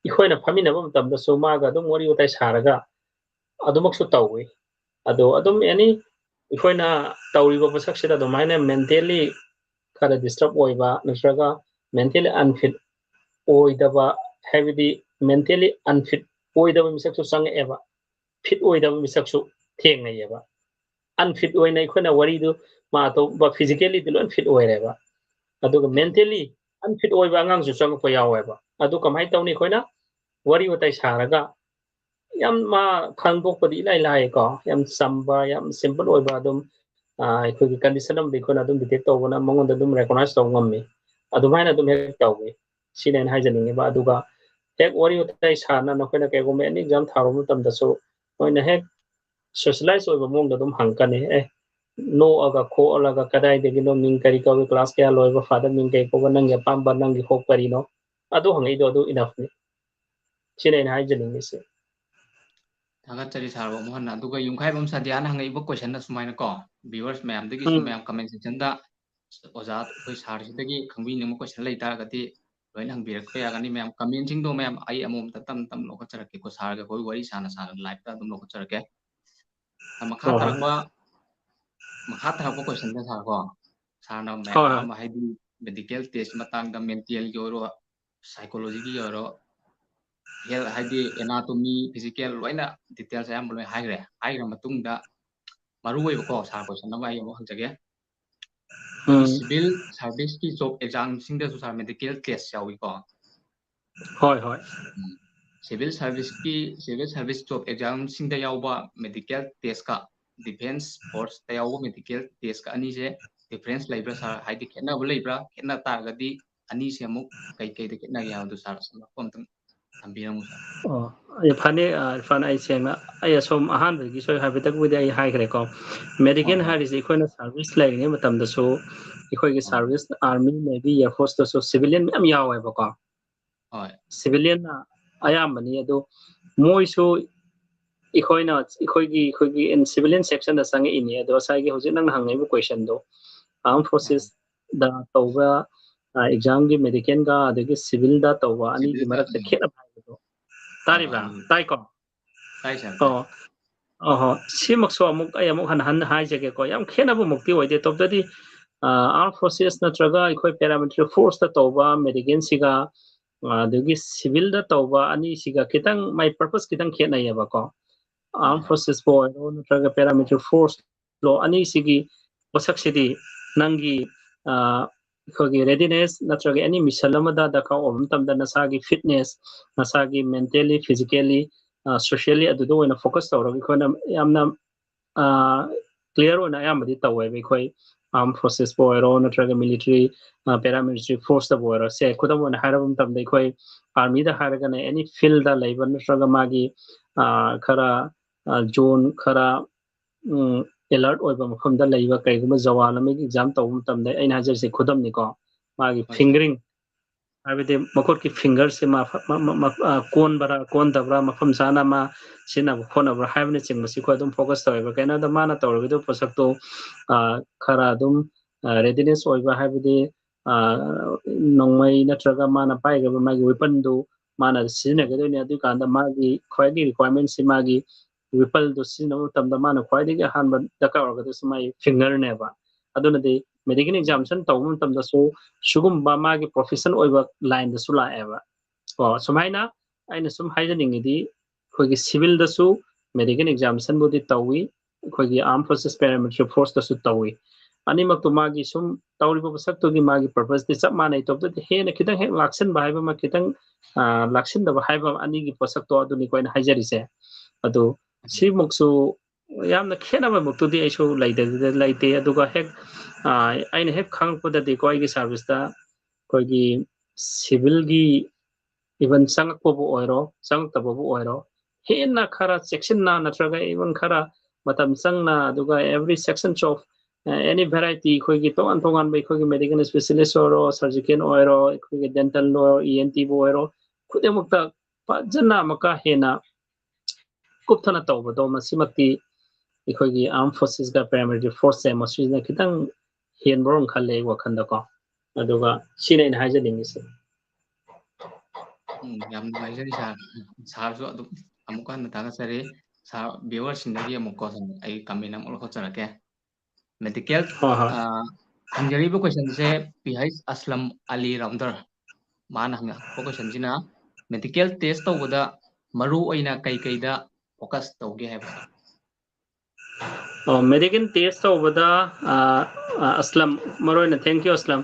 ꯑꯩꯈꯣꯏꯅ ꯐꯝꯃꯤꯟꯅꯕ ꯃꯇꯝꯗꯁꯨ ꯃꯥꯒ ꯑꯗꯨꯝ ꯋꯥꯔꯤ ꯋꯥꯇꯥꯏ ꯁꯥꯔꯒ ꯑꯗꯨꯃꯛꯁꯨ ꯇꯧꯏ꯫ ꯑꯗꯣ ꯑꯗꯨꯝ any ꯑꯩꯈꯣꯏꯅ ꯇꯧꯔꯤꯕ ꯄꯣꯠꯁꯛꯁꯤꯗ ꯑꯗꯨꯃꯥꯏꯅ mentally ꯈꯔ disturb ꯑꯣꯏꯕ ꯅꯠꯇ꯭ꯔꯒ mentally unfit ꯑꯣꯏꯗꯕ, ꯍꯥꯏꯕꯗꯤ mentally unfit ꯑꯣꯏꯗꯕ ꯃꯤꯁꯛꯁꯨ ꯆꯪꯉꯛꯑꯦꯕ, fit ꯑꯣꯏꯗꯕ ꯃꯤꯁꯛꯁꯨ ꯊꯦꯡꯅꯩꯌꯦꯕ꯫ Unfit ꯑꯣꯏꯅ ꯑꯩꯈꯣꯏꯅ ꯋꯥꯔꯤꯗꯨ ꯃꯥ ꯑꯇꯣꯞꯄ physicallyꯗꯤ ꯂꯣꯏ fit ꯑꯣꯏꯔꯦꯕ, ꯑꯗꯨꯒ mentally unfit ꯑꯣꯏꯕ ꯑꯉꯥꯡꯁꯨ ꯆꯪꯉꯛꯄ ꯌꯥꯎꯋꯦꯕ꯫ ꯑꯗꯨ ꯀꯃꯥꯏꯅ ꯇꯧꯅꯤ? ꯑꯩꯈꯣꯏꯅ ꯋꯥꯔꯤ ꯋꯥꯇꯥꯏ ꯁꯥꯔꯒ ꯌꯥꯝ ꯃꯥ ꯈꯪꯗꯣꯛꯄꯗꯤ ꯏꯂꯥꯏ ꯂꯥꯏꯀꯣ, ꯌꯥꯝ ꯆꯝꯕ, ꯌꯥꯝ simple ꯑꯣꯏꯕ, ꯑꯗꯨꯝ, ꯑ, ꯑꯩꯈꯣꯏꯒꯤ condition ꯑꯃꯗꯤ ꯑꯩꯈꯣꯏꯅ ꯑꯗꯨꯝ detect ꯇꯧꯕꯅ ꯃꯉꯣꯟꯗ ꯑꯗꯨꯝ recognize ꯇꯧꯕ ꯉꯝꯃꯤ꯫ ꯑꯗꯨꯃꯥꯏꯅ ꯑꯗꯨꯝ ꯍꯦꯛ ꯇꯧꯏ꯫ ꯁꯤꯅꯦ ꯑꯩꯅ ꯍꯥꯏꯖꯅꯤꯡꯉꯤꯕ꯫ ꯑꯗꯨꯒ ꯍꯦꯛ ꯋꯥꯔꯤ ꯋꯥꯇꯥꯏ ꯁꯥꯅ ꯅꯈꯣꯏꯅ ꯀꯩꯒꯨꯝꯕ any exam ꯊꯥꯔꯨꯕ ꯃꯇꯝꯗꯁꯨ ꯃꯣꯏꯅ ꯍꯦꯛ socialize ꯑꯣꯏꯕ ꯃꯑꯣꯡꯗ ꯑꯗꯨꯝ ꯍꯪꯉꯛꯀꯅꯤ꯫ "ꯑꯦ, ꯅꯣꯛꯑꯒ ꯈꯣꯠꯂꯒ ꯀꯗꯥꯏꯗꯒꯤꯅꯣ, ꯃꯤꯡ ꯀꯔꯤ ꯀꯧꯏ, class ꯀꯌꯥ ꯂꯣꯏꯕ, father ꯃꯤꯡ ꯀꯔꯤ ꯀꯧꯕ, ꯅꯪꯒꯤ ꯑꯄꯥꯝꯕ, ꯅꯪꯒꯤ hope ꯀꯔꯤꯅꯣ?" ꯑꯗꯨ ꯍꯪꯉꯛꯏꯗꯣ ꯑꯗꯨ enoughꯅꯤ꯫ ꯁꯤꯅꯦ ꯑꯩꯅ ꯍꯥꯏꯖꯅꯤꯡꯉꯤꯁꯦ꯫ ꯊꯥꯒꯠꯆꯔꯤ ꯁꯥꯔꯕꯨ ꯑꯃꯨꯛ ꯍꯟꯅ꯫ ꯑꯗꯨꯒ ꯌꯨꯝꯈꯥꯏꯕꯝ ꯁꯥꯗꯤꯌꯥꯅ ꯍꯪꯉꯛꯏꯕ questionꯅ ꯁꯨꯃꯥꯏꯅꯀꯣ, viewers ꯃꯌꯥꯝꯗꯒꯤꯁꯨ ꯃꯌꯥꯝ comment sectionꯗ ꯑꯣꯖꯥ ꯑꯩꯈꯣꯏ ꯁꯥꯔꯁꯤꯗꯒꯤ ꯈꯪꯕꯤꯅꯤꯡꯕ question ꯂꯩ ꯇꯥꯔꯒꯗꯤ ꯂꯣꯏꯅ ꯍꯪꯕꯤꯔꯛꯄ ꯌꯥꯒꯅꯤ ꯃꯌꯥꯝ꯫ Commentꯁꯤꯡꯗꯣ ꯃꯌꯥꯝ ꯑꯩ ꯑꯃꯃꯝꯇ ꯇꯞꯅ ꯇꯞꯅ ꯂꯧꯈꯠꯆꯔꯛꯀꯦꯀꯣ, ꯁꯥꯔꯒ ꯑꯩꯈꯣꯏ ꯋꯥꯔꯤ ꯁꯥꯅ ꯁꯥꯅ liveꯇ ꯑꯗꯨꯝ ꯂꯧꯈꯠꯆꯔꯛꯀꯦ꯫ ꯃꯈꯥ ꯍꯣꯏ, ꯍꯣꯏ꯫ ꯇꯥꯔꯛꯄ ꯃꯈꯥ ꯇꯥꯔꯛꯄ question ꯗ ꯁꯥꯔꯀꯣ, ꯁꯥꯔꯅ ꯃꯌꯥꯝ ꯍꯣꯏ, ꯍꯣꯏ꯫ ꯑꯃ ꯍꯥꯏꯗꯤ medical test ꯃꯇꯥꯡꯗ, mental ꯒꯤ ꯑꯣꯏꯔꯣ, psychology ꯒꯤ ꯑꯣꯏꯔꯣ, health ꯍꯥꯏꯗꯤ anatomy, physical ꯂꯣꯏꯅ details ꯑꯌꯥꯝꯕ ꯂꯣꯏ ꯍꯥꯏꯈ꯭ꯔꯦ꯫ ꯍꯥꯏꯈ꯭ꯔ ꯃꯇꯨꯡꯗ ꯃꯔꯨ ꯑꯣꯏꯕꯀꯣ, ꯁꯥꯔ question ꯑꯃ ꯑꯩ ꯑꯃꯨꯛ ꯍꯪꯖꯒꯦ꯫ ꯑꯩꯈꯣꯏꯒꯤ ꯎꯝ꯫ civil service ꯀꯤ job exam ꯁꯤꯡꯗꯁꯨ ꯁꯥꯔ medical test ꯌꯥꯎꯏꯀꯣ꯫ ꯍꯣꯏ, ꯍꯣꯏ꯫ Civil service ꯀꯤ, civil service job exam ꯁꯤꯡꯗ ꯌꯥꯎꯕ medical test ꯀ defence force ꯇ ꯌꯥꯎꯕ medical test ꯀ ꯑꯅꯤꯁꯦ difference ꯂꯩꯕ꯭ꯔꯥ ꯁꯥꯔ? ꯍꯥꯏꯗꯤ ꯈꯦꯠꯅꯕ ꯂꯩꯕ꯭ꯔꯥ? ꯈꯦꯠꯅ ꯇꯥꯔꯒꯗꯤ ꯑꯅꯤꯁꯦ ꯑꯃꯨꯛ ꯀꯩ ꯀꯩꯗ ꯈꯦꯠꯅꯒꯦ ꯍꯥꯏꯕꯗꯨ ꯁꯥꯔ ꯁꯝꯂꯞꯄ ꯑꯝꯇꯪ ꯊꯝꯕꯤꯔꯝꯃꯨ ꯁꯥꯔ꯫ ꯑꯣ, ꯑꯩ ꯐꯅꯤ, ꯑ, ꯏꯔꯐꯥꯟ, ꯑꯩ ꯁꯦꯡꯅ, ꯑꯩ ꯑꯁꯣꯝ ꯑꯍꯥꯟꯕꯒꯤ ꯁꯣꯏ ꯍꯥꯏꯐꯦꯠꯇꯪꯕꯨꯗꯤ ꯑꯩ ꯍꯥꯏꯈ꯭ꯔꯦꯀꯣ꯫ Medical ꯍꯣꯏ, ꯍꯣꯏ꯫ ꯍꯥꯏꯔꯤꯁꯦ ꯑꯩꯈꯣꯏꯅ service ꯂꯩꯔꯤꯉꯩ ꯃꯇꯝꯗꯁꯨ ꯑꯩꯈꯣꯏꯒꯤ ꯑꯥ꯫ service, army, navy, air force ꯇꯁꯨ civilian ꯃꯌꯥꯝ ꯌꯥꯎꯋꯦꯕꯀꯣ꯫ ꯍꯣꯏ꯫ Civilian ꯅ ꯑꯌꯥꯝꯕꯅꯤ, ꯑꯗꯨ ꯃꯣꯏꯁꯨ ꯑꯩꯈꯣꯏꯅ, ꯑꯩꯈꯣꯏꯒꯤ, ꯑꯩꯈꯣꯏꯒꯤ in civilian section ꯗ ꯆꯪꯉꯛꯏꯅꯤ꯫ ꯑꯗꯣ ꯉꯁꯥꯏꯒꯤ ꯍꯧꯖꯤꯛ ꯅꯪꯅ ꯍꯪꯉꯛꯏꯕ question ꯗꯣ, armed forces ꯗ ꯇꯧꯕ, ꯑ, exam ꯒꯤ medical ꯒ ꯑꯗꯒꯤ civil ꯗ ꯇꯧꯕ ꯑꯅꯤꯒꯤ Civil ꯗ, ꯃꯔꯛꯇ ꯎꯝ꯫ ꯈꯦꯠꯅꯕ ꯍꯥꯏꯕꯗꯣ꯫ ꯇꯥꯔꯤꯕ꯭ꯔꯥ? ꯎꯝ꯫ ꯇꯥꯏꯀꯣ? ꯇꯥꯏ ꯁꯥꯔ, ꯇꯥꯏ꯫ ꯑꯣ, ꯑꯣꯍꯣ꯫ ꯁꯤꯃꯛꯁꯨ ꯑꯃꯨꯛ ꯑꯩ ꯑꯃꯨꯛ ꯍꯟꯅ ꯍꯟꯅ ꯍꯥꯏꯖꯒꯦꯀꯣ꯫ ꯌꯥꯝ ꯈꯦꯠꯅꯕꯃꯛꯇꯤ ꯑꯣꯏꯗꯦ꯫ ꯇꯧꯕꯇꯗꯤ, ꯑ, armed forces ꯅꯠꯇ꯭ꯔꯒ ꯑꯩꯈꯣꯏ paramilitary force ꯇ ꯇꯧꯕ medical ꯁꯤꯒ, ꯑ, ꯑꯗꯒꯤ civil ꯗ ꯇꯧꯕ ꯑꯅꯤꯁꯤꯒ ꯈꯤꯇꯪ ꯃꯥꯏ purpose ꯈꯤꯇꯪ ꯈꯦꯠꯅꯩꯌꯦꯕꯀꯣ꯫ Armed ꯍꯣꯏ꯫ forces ꯄꯨ ꯑꯣꯏꯔꯣ ꯅꯠꯇ꯭ꯔꯒ paramilitary force law ꯑꯅꯤꯁꯤꯒꯤ ꯄꯣꯠꯁꯛꯁꯤꯗꯤ ꯅꯪꯒꯤ, ꯑ, ꯑꯩꯈꯣꯏꯒꯤ readiness ꯅꯠꯇ꯭ꯔꯒ any mission ꯑꯃꯗ ꯗꯔꯀꯥꯔ ꯑꯣꯏꯕ ꯃꯇꯝꯗ ꯅꯁꯥꯒꯤ fitness, ꯅꯁꯥꯒꯤ mentally, physically, ꯑ, socially ꯑꯗꯨꯗ ꯑꯣꯏꯅ focus ꯇꯧꯔꯒ ꯑꯩꯈꯣꯏꯅ ꯌꯥꯝꯅ, ꯑ, clear ꯑꯣꯏꯅ ꯑꯌꯥꯝꯕꯗꯤ ꯇꯧꯋꯦꯕ꯫ ꯑꯩꯈꯣꯏ armed forces ꯄꯨ ꯑꯣꯏꯔꯣ ꯅꯠꯇ꯭ꯔꯒ military, ꯑ, paramilitary force ꯇꯕꯨ ꯑꯣꯏꯔꯣ꯫ ꯁꯦ, ꯈꯨꯗꯝ ꯑꯣꯏꯅ ꯍꯥꯏꯔꯕ ꯃꯇꯝꯗ ꯑꯩꯈꯣꯏ army ꯗ ꯍꯥꯏꯔꯒꯅ any field ꯗ ꯂꯩꯕ ꯅꯠꯇ꯭ꯔꯒ ꯃꯥꯒꯤ, ꯑ, ꯈꯔ, ꯑ, zone ꯈꯔ, ꯎꯝ, alert ꯑꯣꯏꯕ ꯃꯐꯝꯗ ꯂꯩꯕ ꯀꯩꯒꯨꯝꯕ ꯖꯋꯥꯟ ꯑꯃꯒꯤ exam ꯇꯧꯕ ꯃꯇꯝꯗ ꯑꯩꯅ ꯍꯥꯏꯖꯔꯤꯁꯦ ꯈꯨꯗꯝꯅꯤꯀꯣ, ꯃꯥꯒꯤ ꯍꯣꯏ, ꯁꯥꯔ꯫ fingering ꯍꯥꯏꯕꯗꯤ ꯃꯈꯨꯠꯀꯤ finger ꯁꯦ ꯃꯥ ꯐ-, ꯃ-, ꯃ-, ꯃ-, ꯑ, ꯀꯣꯟꯕ꯭ꯔꯥ ꯀꯣꯟꯗꯕ꯭ꯔꯥ, ꯃꯐꯝ ꯆꯥꯅ ꯃꯥ ꯁꯤꯖꯤꯟꯅꯕ ꯈꯣꯠꯅꯕ꯭ꯔꯥ ꯍꯥꯏꯕꯅꯆꯤꯡꯕꯁꯤ ꯑꯩꯈꯣꯏ ꯑꯗꯨꯝ focus ꯇꯧꯋꯦꯕ꯫ ꯀꯩꯅꯣꯗ ꯃꯥꯅ ꯇꯧꯔꯤꯕꯗꯨ ꯄꯣꯠꯁꯛꯇꯨ, ꯑ, ꯈꯔ ꯑꯗꯨꯝ, ꯑ, readiness ꯑꯣꯏꯕ ꯍꯥꯏꯕꯗꯤ, ꯑ, ꯅꯣꯡꯃꯩ ꯅꯠꯇ꯭ꯔꯒ ꯃꯥꯅ ꯄꯥꯏꯒꯗꯕ ꯃꯥꯒꯤ weapon ꯗꯨ ꯃꯥꯅ ꯁꯤꯖꯤꯟꯅꯒꯗꯣꯏꯅꯤ꯫ ꯑꯗꯨꯀꯥꯟꯗ ꯃꯥꯒꯤ ꯈ꯭ꯋꯥꯏꯒꯤ requirement ꯁꯤ ꯃꯥꯒꯤ ꯋꯤꯄꯜꯗꯣ ꯁꯤꯖꯤꯟꯅꯕ ꯃꯇꯝꯗ ꯃꯥꯅ ꯈ꯭ꯋꯥꯏꯗꯒꯤ ꯑꯍꯥꯟꯕ ꯗꯔꯀꯥꯔ ꯑꯣꯏꯔꯒꯗꯣꯏꯁꯦ ꯃꯥꯒꯤ ꯐꯤꯡꯒꯔꯅꯦꯕ꯫ ꯑꯗꯨꯅꯗꯤ medical examination ꯇꯧꯕ ꯃꯇꯝꯗꯁꯨ ꯁꯤꯒꯨꯝꯕ ꯃꯥꯒꯤ profession ꯑꯣꯏꯕ lineꯗꯁꯨ ꯂꯥꯛꯑꯦꯕ꯫ ꯀꯣ, ꯁꯨꯃꯥꯏꯅ ꯑꯩꯅ ꯁꯨꯝ ꯍꯥꯏꯖꯅꯤꯡꯉꯤꯗꯤ, ꯑꯩꯈꯣꯏꯒꯤ civilꯗꯁꯨ medical examinationꯕꯨꯗꯤ ꯇꯧꯏ, ꯑꯩꯈꯣꯏꯒꯤ armed forces paramilitary forceꯇꯁꯨ ꯇꯧꯏ꯫ ꯑꯅꯤꯃꯛꯇꯣ ꯃꯥꯒꯤ ꯁꯨꯝ ꯇꯧꯔꯤꯕ ꯄꯣꯠꯁꯛꯇꯨꯒꯤ ꯃꯥꯒꯤ purposeꯇꯤ ꯆꯞ ꯃꯥꯟꯅꯩ꯫ ꯇꯧꯕꯇꯕꯨ ꯍꯦꯟꯅ ꯈꯤꯇꯪ ꯍꯦꯛ ꯂꯥꯛꯁꯤꯟꯕ ꯍꯥꯏꯕ ꯑꯃ, ꯈꯤꯇꯪ, ꯑ, ꯂꯥꯛꯁꯤꯟꯗꯕ ꯍꯥꯏꯕ ꯑꯃ, ꯑꯅꯤꯒꯤ ꯄꯣꯠꯁꯛꯇꯣ ꯑꯗꯨꯅꯤꯀꯣ ꯑꯩꯅ ꯍꯥꯏꯖꯔꯤꯁꯦ꯫ ꯑꯗꯨ ꯁꯤꯃꯛꯁꯨ ꯌꯥꯝꯅ ꯈꯦꯠꯅꯕꯃꯛꯇꯨꯗꯤ ꯑꯩꯁꯨ ꯂꯩꯇ-, ꯂꯩꯇꯦ꯫ ꯑꯗꯨꯒ ꯍꯦꯛ, ꯑ, ꯑꯩꯅ ꯍꯦꯛ ꯈꯪꯉꯛꯄꯗꯗꯤꯀꯣ, ꯑꯩꯒꯤ serviceꯇ ꯑꯩꯈꯣꯏꯒꯤ civilꯒꯤ even ꯆꯪꯉꯛꯄꯕꯨ ꯑꯣꯏꯔꯣ, ꯆꯪꯉꯛꯇꯕꯕꯨ ꯑꯣꯏꯔꯣ, ꯍꯦꯟꯅ ꯈꯔ ꯆꯦꯛꯁꯤꯟꯅ ꯅꯠꯇ꯭ꯔꯒ even ꯈꯔ ꯃꯇꯝ ꯆꯪꯅ, ꯑꯗꯨꯒ every sections of, uh, any variety, ꯑꯩꯈꯣꯏꯒꯤ ꯇꯣꯉꯥꯟ ꯇꯣꯉꯥꯟꯕ ꯑꯩꯈꯣꯏꯒꯤ medical specialist ꯑꯣꯏꯔꯣ, surgeon ꯑꯣꯏꯔꯣ, ꯑꯩꯈꯣꯏꯒꯤ dental ꯑꯣꯏꯔꯣ, ENTꯕꯨ ꯑꯣꯏꯔꯣ, ꯈꯨꯗꯤꯡꯃꯛꯇ ꯐꯖꯅ ꯑꯃꯨꯛꯀ ꯍꯦꯟꯅ ꯀꯨꯞꯊꯅ ꯇꯧꯕꯗꯣ, ꯃꯁꯤꯃꯛꯇꯤ ꯑꯩꯈꯣꯏꯒꯤ armed forcesꯀ paramilitary forceꯁꯦ ꯃꯁꯤꯅ ꯈꯤꯇꯪ ꯍꯦꯟꯕ꯭ꯔꯣ ꯈꯜꯂꯦ ꯑꯩ ꯋꯥꯈꯜꯗꯀꯣ꯫ ꯑꯗꯨꯒ ꯁꯤꯅ ꯑꯩꯅ ꯍꯥꯏꯖꯅꯤꯡꯉꯤꯁꯦ꯫ ꯎꯝ, ꯌꯥꯝ ꯅꯨꯡꯉꯥꯏꯖꯔꯤ sir꯫ Sirꯁꯨ ꯑꯗꯨꯝ ꯑꯃꯨꯛꯀ ꯍꯟꯅ ꯊꯥꯒꯠꯆꯔꯤ꯫ Sir, viewerꯁꯤꯡꯗꯒꯤ ꯑꯃꯨꯛꯀꯣ, sir, ꯑꯩ comment ꯑꯃꯨꯛ ꯂꯧꯈꯠꯆꯔꯛꯀꯦ꯫ Medical, ꯍꯣꯏ, ꯍꯣꯏ꯫ ꯑ, ꯍꯪꯖꯔꯤꯕ questionꯁꯦ P H Aslam Ali Ramdar꯫ ꯃꯥꯅ ꯍꯪꯉꯛꯄ questionꯁꯤꯅ, medical test ꯇꯧꯕꯗ ꯃꯔꯨ ꯑꯣꯏꯅ ꯀꯩꯀꯩꯗ focus ꯇꯧꯒꯦ ꯍꯥꯏꯕ? ꯑꯣ, medical test ꯇꯧꯕꯗ, ꯑ, ꯑ, ꯑꯁꯂꯝ, ꯃꯔꯨ ꯑꯣꯏꯅ, thank you, Aslam.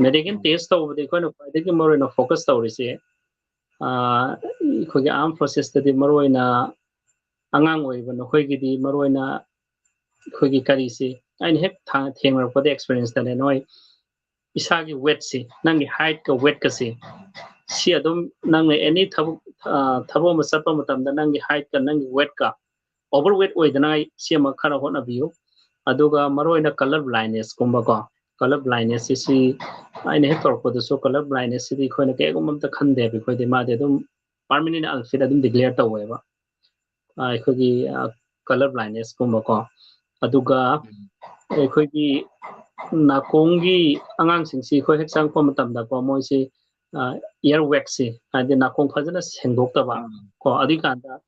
Medical test ꯇꯧꯕꯗ ꯑꯩꯈꯣꯏꯅ ꯈ꯭ꯋꯥꯏꯗꯒꯤ ꯃꯔꯨ ꯑꯣꯏꯅ focus ꯇꯧꯔꯤꯁꯦ, ꯑ, ꯑꯩꯈꯣꯏꯒꯤ armed forcesꯇꯗꯤ ꯃꯔꯨ ꯑꯣꯏꯅ ꯑꯉꯥꯡ ꯑꯣꯏꯔꯤꯕ ꯅꯈꯣꯏꯒꯤꯗꯤ ꯃꯔꯨ ꯑꯣꯏꯅ ꯑꯩꯈꯣꯏꯒꯤ ꯀꯔꯤꯁꯤ, ꯑꯩꯅ ꯍꯦꯛ ꯊꯥ-, ꯊꯦꯡꯅꯔꯛꯄꯗ experienceꯇꯅꯦ, ꯅꯣꯏ ꯏꯁꯥꯒꯤ weightꯁꯤ, ꯅꯪꯒꯤ heightꯀ weightꯀꯁꯤ, ꯁꯤ ꯑꯗꯨꯝ ꯅꯪꯅ any ꯊꯕꯛ, ꯑ, ꯊꯕꯛ ꯑꯃ ꯆꯠꯄ ꯃꯇꯝꯗ ꯅꯪꯒꯤ heightꯀ ꯅꯪꯒꯤ weightꯀ overweight ꯑꯣꯏꯗꯅꯉꯥꯏ ꯁꯤ ꯑꯃ ꯈꯔ ꯍꯣꯠꯅꯕꯤꯌꯨ꯫ ꯑꯗꯨꯒ ꯃꯔꯨ ꯑꯣꯏꯅ colour blindnessꯀꯨꯝꯕꯀꯣ, colour blindnessꯁꯤ, ꯁꯤ ꯑꯩꯅ ꯍꯦꯛ ꯇꯧꯔꯛꯄꯗꯁꯨ colour blindnessꯁꯤꯗꯤ ꯑꯩꯈꯣꯏꯅ ꯀꯩꯒꯨꯝꯕ ꯑꯝꯇ ꯈꯟꯗꯦꯕ, ꯑꯩꯈꯣꯏꯗꯤ ꯃꯥꯗꯤ ꯑꯗꯨꯝ permanent unfit ꯑꯗꯨꯝ declare ꯇꯧꯋꯦꯕ꯫ ꯑ, ꯑꯩꯈꯣꯏꯒꯤ, ꯑ, colour blindnessꯀꯨꯝꯕꯀꯣ꯫ ꯑꯗꯨꯒ ꯑꯩꯈꯣꯏꯒꯤ ꯅꯥꯀꯣꯡꯒꯤ ꯑꯉꯥꯡꯁꯤꯡꯁꯤ ꯑꯩꯈꯣꯏ ꯍꯦꯛ ꯆꯪꯉꯛꯄ ꯃꯇꯝꯗꯀꯣ, ꯃꯣꯏꯁꯤ, ꯑ, ear waxꯁꯤ, ꯍꯥꯏꯗꯤ ꯅꯥꯀꯣꯡ ꯐꯖꯅ ꯁꯦꯡꯗꯣꯛꯇꯕ ꯀꯣ, ꯑꯗꯨꯏꯀꯥꯟꯗ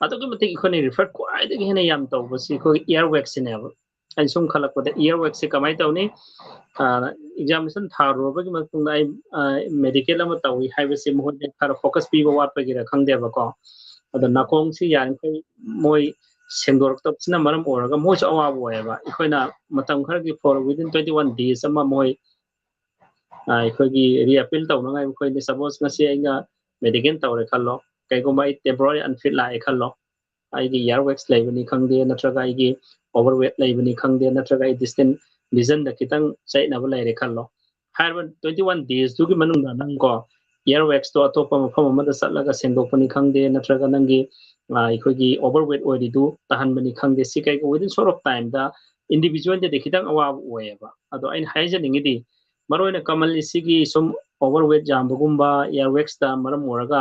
ꯑꯗꯨꯛꯀꯤ ꯃꯇꯤꯛ ꯑꯩꯈꯣꯏꯅ ꯔꯤꯐꯔ ꯈ꯭ꯋꯥꯏꯗꯒꯤ ꯍꯦꯟꯅ ꯌꯥꯝ ꯇꯧꯕꯁꯤ ꯑꯩꯈꯣꯏꯒꯤ ꯏꯌꯥꯔ ꯋꯦꯛꯁꯤꯅꯦꯕ꯫ ꯑꯩꯅ ꯁꯨꯝ ꯈꯜꯂꯛꯄꯗ ꯏꯌꯥꯔ ꯋꯦꯛꯁꯤ ꯀꯃꯥꯏꯅ ꯇꯧꯅꯤ? ꯑꯦꯛꯖꯥꯃꯤꯅꯦꯁꯟ ꯊꯥꯔꯨꯔꯕꯒꯤ ꯃꯇꯨꯡꯗ ꯑꯩ ꯃꯦꯗꯤꯀꯦꯜ ꯑꯃ ꯇꯧꯏ ꯍꯥꯏꯕꯁꯤ ꯃꯈꯣꯏꯗ ꯈꯔ ꯐꯣꯀꯁ ꯄꯤꯕ ꯋꯥꯠꯄꯒꯤꯔ ꯈꯪꯗꯦꯕꯀꯣ꯫ ꯑꯗꯣ ꯅꯥꯀꯣꯡꯁꯤ ꯌꯥꯔꯤꯈꯩ ꯃꯣꯏ ꯁꯦꯡꯗꯣꯔꯛꯇꯕꯁꯤꯅ ꯃꯔꯝ ꯑꯣꯏꯔꯒ ꯃꯣꯏꯁꯨ ꯑꯋꯥꯕ ꯑꯣꯏꯌꯦꯕ꯫ ꯑꯩꯈꯣꯏꯅ ꯃꯇꯝ ꯈꯔꯒꯤ for within twenty one days ꯑꯃ ꯃꯣꯏ ꯑꯩꯈꯣꯏꯒꯤ ꯔꯤꯑꯄꯤꯜ ꯇꯧꯅꯉꯥꯏ, ꯑꯩꯈꯣꯏꯅ ꯁꯄꯣꯁ ꯉꯁꯤ ꯑꯩꯅ ꯃꯦꯗꯤꯀꯦꯜ ꯇꯧꯔꯦ ꯈꯜꯂꯣ, ꯀꯩꯒꯨꯝꯕ ꯑꯩ ꯇꯦꯝꯄꯣꯔꯔꯤ ꯑꯟꯐꯤꯠ ꯂꯥꯛꯑꯦ ꯈꯜꯂꯣ, ꯑꯩꯒꯤ ꯏꯌꯥꯔ ꯋꯦꯛꯁ ꯂꯩꯕꯅꯤ ꯈꯪꯗꯦ, ꯅꯠꯇ꯭ꯔꯒ ꯑꯩꯒꯤ ꯑꯣꯚꯔ ꯋꯦꯠ ꯂꯩꯕꯅꯤ ꯈꯪꯗꯦ, ꯅꯠꯇ꯭ꯔꯒ ꯑꯩ ꯗꯤꯁꯇꯦꯟ ꯚꯤꯖꯟꯗ ꯈꯤꯇꯪ ꯆꯌꯦꯠꯅꯕ ꯂꯩꯔꯦ ꯈꯜꯂꯣ꯫ ꯍꯥꯏꯔꯤꯕ twenty one days ꯇꯨꯒꯤ ꯃꯅꯨꯡꯗ ꯅꯪ ꯀꯣ ꯏꯌꯥꯔ ꯋꯦꯛꯁꯇꯣ ꯑꯇꯣꯞꯄ ꯃꯐꯝ ꯑꯃꯗ ꯆꯠꯂꯒ ꯁꯦꯡꯗꯣꯛꯄꯅꯤ ꯈꯪꯗꯦ, ꯅꯠꯇ꯭ꯔꯒ ꯅꯪꯒꯤ ꯑꯩꯈꯣꯏꯒꯤ ꯑꯣꯚꯔ ꯋꯦꯠ ꯑꯣꯏꯔꯤꯗꯨ ꯇꯥꯍꯟꯕꯅꯤ ꯈꯪꯗꯦ, ꯁꯤ ꯀꯩꯒꯨꯝꯕ within short of time the individual ꯗꯗꯤ ꯈꯤꯇꯪ ꯑꯋꯥꯕ ꯑꯣꯏꯌꯦꯕ꯫ ꯑꯗꯣ ꯑꯩꯅ ꯍꯥꯏꯖꯅꯤꯡꯉꯤꯗꯤ ꯃꯔꯨꯑꯣꯏꯅ commonly ꯁꯤꯒꯤ ꯁꯨꯝ ꯑꯣꯚꯔ ꯋꯦꯠ ꯌꯥꯝꯕꯒꯨꯝꯕ, ꯏꯌꯥꯔ ꯋꯦꯛꯁꯇ ꯃꯔꯝ ꯑꯣꯏꯔꯒ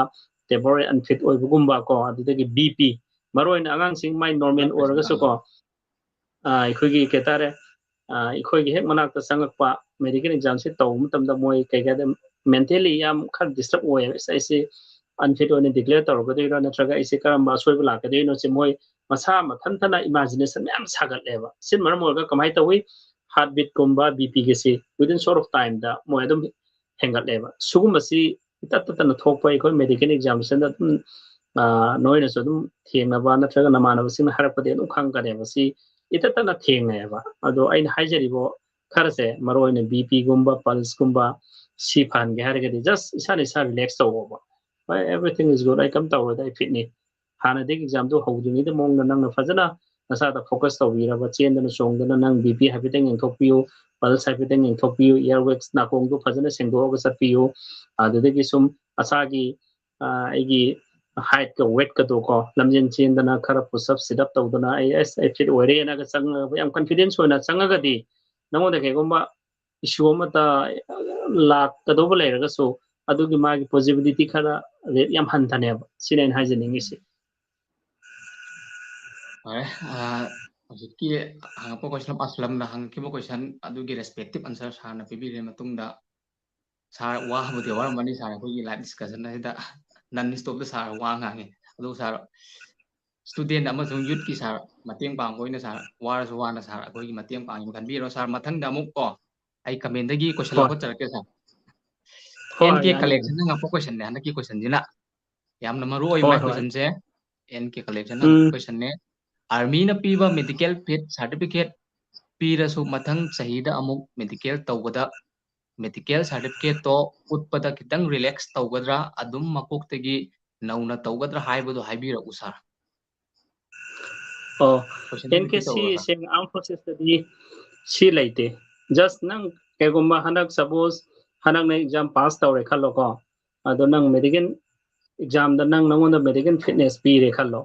ꯇꯦꯝꯄꯣꯔꯔꯤ ꯑꯟꯐꯤꯠ ꯑꯣꯏꯕꯒꯨꯝꯕ ꯀꯣ, ꯑꯗꯨꯗꯒꯤ ꯕꯤ ꯄꯤ, ꯃꯔꯨꯑꯣꯏꯅ ꯑꯉꯥꯡꯁꯤꯡ ꯃꯥꯏ ꯅꯣꯔꯃꯦꯜ ꯑꯣꯏꯔꯒꯁꯨ ꯀꯣ, ꯑꯩꯈꯣꯏꯒꯤ ꯀꯩ ꯍꯥꯏꯇꯥꯔꯦ, ꯑꯩꯈꯣꯏꯒꯤ ꯍꯦꯛ ꯃꯅꯥꯛꯇ ꯆꯪꯉꯛꯄ ꯃꯦꯗꯤꯀꯦꯜ ꯑꯦꯛꯖꯥꯝꯁꯦ ꯇꯧꯕ ꯃꯇꯝꯗ ꯃꯣꯏ ꯀꯩ ꯍꯥꯏꯇꯥꯔꯦ, ꯃꯦꯟꯇꯦꯜꯂꯤ ꯌꯥꯝ ꯈꯔ ꯗꯤꯁꯇꯔꯕ ꯑꯣꯏꯌꯦꯕ꯫ ꯑꯩꯁꯦ ꯑꯟꯐꯤꯠ ꯑꯣꯏꯅ ꯗꯤꯀ꯭ꯂꯦꯌꯔ ꯇꯧꯔꯛꯀꯗꯣꯏꯔꯣ, ꯅꯠꯇ꯭ꯔꯒ ꯑꯩꯁꯦ ꯀꯔꯝꯕ ꯑꯁꯣꯏꯕ ꯂꯥꯛꯀꯗꯣꯏꯅꯣ ꯁꯤ ꯃꯣꯏ ꯃꯁꯥ ꯃꯊꯟꯇꯅ ꯏꯃꯥꯖꯤꯅꯦꯁꯟ ꯃꯌꯥꯝ ꯁꯥꯒꯠꯂꯦꯕ꯫ ꯁꯤꯅ ꯃꯔꯝ ꯑꯣꯏꯔꯒ ꯀꯃꯥꯏꯅ ꯇꯧꯏ, ꯍꯥꯔꯠ ꯕꯤꯠꯀꯨꯝꯕ ꯕꯤ ꯄꯤꯒꯁꯤ within short of time ꯗ ꯃꯣꯏ ꯑꯗꯨꯝ ꯍꯦꯟꯒꯠꯂꯦꯕ꯫ ꯁꯤꯒꯨꯝꯕꯁꯤ ꯏꯇꯠ ꯇꯠꯇꯅ ꯊꯣꯛꯄ ꯑꯩꯈꯣꯏ ꯃꯦꯗꯤꯀꯦꯜ ꯑꯦꯛꯖꯥꯝꯁꯤꯗ ꯑꯗꯨꯝ ꯅꯣꯏꯅꯁꯨ ꯑꯗꯨꯝ ꯊꯦꯡꯅꯕ ꯅꯠꯇ꯭ꯔꯒ ꯅꯃꯥꯟꯅꯕꯁꯤꯡꯅ ꯍꯥꯏꯔꯛꯄꯗꯤ ꯑꯗꯨꯝ ꯈꯪꯒꯅꯦꯕ꯫ ꯁꯤ ꯏꯇꯠ ꯇꯠꯅ ꯊꯦꯡꯅꯩꯑꯕ꯫ ꯑꯗꯣ ꯑꯩꯅ ꯍꯥꯏꯖꯔꯤꯕ ꯈꯔꯁꯦ ꯃꯔꯨꯑꯣꯏꯅ ꯕꯤ ꯄꯤꯒꯨꯝꯕ, ꯄꯜꯁꯀꯨꯝꯕ ꯁꯤ ꯐꯍꯟꯒꯦ ꯍꯥꯏꯔꯒꯗꯤ just ꯏꯁꯥꯅ ꯏꯁꯥ ꯔꯤꯂꯦꯛꯁ ꯇꯧꯕ꯫ ꯍꯣꯏ, everything is good, ꯑꯩ ꯀꯩꯝ ꯇꯧꯔꯣꯏꯗ, ꯑꯩ ꯐꯤꯠꯅꯤ꯫ ꯍꯥꯟꯅꯗꯒꯤ ꯑꯦꯛꯖꯥꯝꯗꯣ ꯍꯧꯗ꯭ꯔꯤꯉꯩꯗ ꯃꯑꯣꯡꯗ ꯅꯪꯅ ꯐꯖꯅ ꯅꯁꯥꯗ ꯐꯣꯀꯁ ꯇꯧꯕꯤꯔꯕ, ꯆꯦꯟꯗꯅ ꯆꯣꯡꯗꯅ ꯅꯪ ꯕꯤ ꯄꯤ ꯍꯥꯏꯐꯦꯠꯇꯪ ꯌꯦꯡꯊꯣꯛꯄꯤꯌꯨ, ꯄꯜꯁ ꯍꯥꯏꯐꯦꯠꯇꯪ ꯌꯦꯡꯊꯣꯛꯄꯤꯌꯨ, ꯏꯌꯥꯔ ꯋꯦꯛꯁ ꯅꯥꯀꯣꯡꯗꯣ ꯐꯖꯅ ꯁꯦꯡꯗꯣꯛꯑꯒ ꯆꯠꯄꯤꯌꯨ꯫ ꯑꯗꯨꯗꯒꯤ ꯁꯨꯝ ꯑꯁꯥꯒꯤ ꯑꯩꯒꯤ ꯍꯥꯏꯠꯀ ꯋꯦꯠꯀꯗꯣ ꯀꯣ, ꯂꯝꯖꯦꯟ ꯆꯦꯟꯗꯅ ꯈꯔ ꯄꯨꯁ ꯑꯞ ꯁꯤꯠ ꯑꯞ ꯇꯧꯗꯅ ꯑꯩ ꯑꯁ ꯑꯩ ꯐꯤꯠ ꯑꯣꯏꯔꯦꯅꯒ ꯆꯪꯉꯒ ꯌꯥꯝ ꯀꯟꯐꯤꯗꯦꯟꯁ ꯑꯣꯏꯅ ꯆꯪꯉꯒꯗꯤ ꯅꯉꯣꯟꯗ ꯀꯩꯒꯨꯝꯕ ꯏꯁꯨ ꯑꯃꯠꯇ ꯂꯥꯛꯀꯗꯧꯕ ꯂꯩꯔꯒꯁꯨ ꯑꯗꯨꯒꯤ ꯃꯥꯒꯤ ꯄꯣꯖꯤꯕꯤꯂꯤꯇꯤ ꯈꯔ ꯔꯦꯠ ꯌꯥꯝ ꯍꯟꯊꯅꯦꯕ꯫ ꯁꯤꯅꯦ ꯑꯩꯅ ꯍꯥꯏꯖꯅꯤꯡꯉꯤꯁꯤ꯫ ꯐꯔꯦ, ꯍꯧꯖꯤꯛꯀꯤ ꯍꯪꯉꯛꯄ ꯀꯣꯏꯁꯟ ꯑꯁꯂꯝꯅ ꯍꯪꯉꯛꯈꯤꯕ ꯀꯣꯏꯁꯟ ꯑꯗꯨꯒꯤ ꯔꯦꯁꯄꯦꯛꯇꯤꯞ ꯑꯟꯁꯔ ꯁꯥꯔꯅ ꯄꯤꯕꯤꯔꯕ ꯃꯇꯨꯡꯗ, ꯁꯥꯔ ꯋꯥꯕꯨꯗꯤ ꯋꯥꯔꯝꯃꯅꯤ꯫ ꯁꯥꯔ ꯑꯩꯈꯣꯏꯒꯤ ꯂꯥꯏꯚ ꯗꯤꯁꯀꯁꯟ ꯑꯁꯤꯗ ꯅꯟ ꯁ꯭ꯇꯣꯞꯇ ꯁꯥꯔ ꯋꯥ ꯉꯥꯡꯉꯤ꯫ ꯑꯗꯨ ꯁꯥꯔ student ꯑꯃꯁꯨꯡ youthꯀꯤ sir ꯃꯇꯦꯡ ꯄꯥꯡꯕ ꯑꯣꯏꯅ sir ꯋꯥꯔꯁꯨ ꯋꯥꯅ sir ꯑꯩꯈꯣꯏꯒꯤ ꯃꯇꯦꯡ ꯄꯥꯡꯅꯕ ꯈꯟꯕꯤꯔꯣ sir꯫ ꯃꯊꯪꯗ ꯑꯃꯨꯛ ꯀꯣ ꯑꯩ commentꯗꯒꯤ question ꯍꯣꯏ꯫ ꯂꯧꯈꯠꯆꯔꯛꯀꯦ sir꯫ ꯍꯣꯏ, N K ꯌꯥꯅꯤ꯫ Collectionꯅ ꯍꯪꯉꯛꯄ questionꯅꯦ ꯍꯟꯗꯛꯀꯤ questionꯁꯤꯅ꯫ ꯌꯥꯝꯅ ꯃꯔꯨ ꯑꯣꯏ ꯍꯣꯏ, my ꯍꯣꯏ꯫ questionꯁꯦ꯫ N K Collectionꯅ ꯎꯝ꯫ Hangꯉꯛꯄ questionꯅꯦ꯫ Armyꯅ ꯄꯤꯕ medical fit certificate ꯄꯤꯔꯁꯨ ꯃꯊꯪ ꯆꯍꯤꯗ ꯑꯃꯨꯛ medical ꯇꯧꯕꯗ medical certificateꯇꯣ ꯎꯠꯄꯗ ꯈꯤꯇꯪ relax ꯇꯧꯒꯗ꯭ꯔꯥ, ꯑꯗꯨꯝ ꯃꯀꯣꯛꯇꯒꯤ ꯅꯧꯅ ꯇꯧꯒꯗ꯭ꯔꯥ ꯍꯥꯏꯕꯗꯣ ꯍꯥꯏꯕꯤꯔꯛꯎ sir꯫ ꯑꯣ, Questionꯗꯣ N K repeat C ꯇꯧꯔꯛꯑꯣ sir꯫ ꯁꯦꯡꯅ armed forcesꯇꯗꯤ ꯁꯤ ꯂꯩꯇꯦ꯫ Just ꯅꯪ ꯀꯩꯒꯨꯝꯕ ꯍꯟꯗꯛ suppose ꯍꯟꯗꯛꯅ exam pass ꯇꯧꯔꯦ ꯈꯜꯂꯣꯀꯣ, ꯑꯗꯣ ꯅꯪ medical examꯗ ꯅꯪ ꯅꯪꯉꯣꯟꯗ medical fitness ꯄꯤꯔꯦ ꯈꯜꯂꯣ,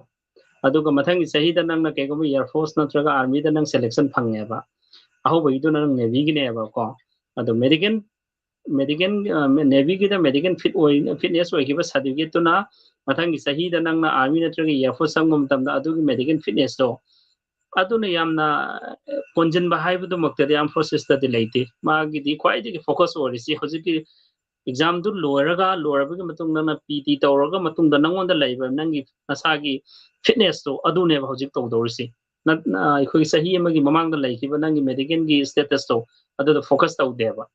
ꯑꯗꯨꯒ ꯃꯊꯪꯒꯤ ꯆꯍꯤꯗ ꯅꯪꯅ ꯀꯩꯒꯨꯝꯕ Air Force ꯅꯠꯇ꯭ꯔꯒ Armyꯗ ꯅꯪ selection ꯐꯪꯉꯦꯕ, ꯑꯍꯧꯕꯒꯤꯗꯨꯅ ꯅꯪ Navyꯒꯤꯅꯦꯕꯀꯣ, ꯑꯗꯣ medical medical ꯑ, Navyꯒꯤꯗ medical fit ꯑꯣꯏ fitness ꯑꯣꯏꯈꯤꯕ certificateꯇꯨꯅ ꯃꯊꯪꯒꯤ ꯆꯍꯤꯗ ꯅꯪꯅ Army ꯅꯠꯇ꯭ꯔꯒ Air Force ꯆꯪꯕ ꯃꯇꯝꯗ ꯑꯗꯨꯒꯤ medical fitnessꯇꯣ ꯑꯗꯨꯅ ꯌꯥꯝꯅ ꯀꯣꯟꯁꯤꯟꯕ ꯍꯥꯏꯕꯗꯨꯃꯛꯇꯗꯤ armed forcesꯇꯗꯤ ꯂꯩꯇꯦ꯫ ꯃꯥꯒꯤꯗꯤ ꯈ꯭ꯋꯥꯏꯗꯒꯤ focus ꯑꯣꯏꯔꯤꯁꯤ ꯍꯧꯖꯤꯛꯀꯤ examꯗꯨ ꯂꯣꯏꯔꯒ, ꯂꯣꯏꯔꯕꯒꯤ ꯃꯇꯨꯡꯗ ꯅꯪ P T ꯇꯧꯔꯒ ꯃꯇꯨꯡꯗ ꯅꯪꯉꯣꯟꯗ ꯂꯩꯕ ꯅꯪꯒꯤ ꯅꯁꯥꯒꯤ fitnessꯇꯣ ꯑꯗꯨꯅꯦꯕ ꯍꯧꯖꯤꯛ ꯇꯧꯗꯧꯔꯤꯁꯤ꯫ ꯅꯠ-, ꯑ, ꯑꯩꯈꯣꯏꯒꯤ ꯆꯍꯤ ꯑꯃꯒꯤ ꯃꯃꯥꯡꯗ ꯂꯩꯈꯤꯕ ꯅꯪꯒꯤ medicalꯒꯤ statusꯇꯣ ꯑꯗꯨꯗ focus ꯇꯧꯗꯦꯕ꯫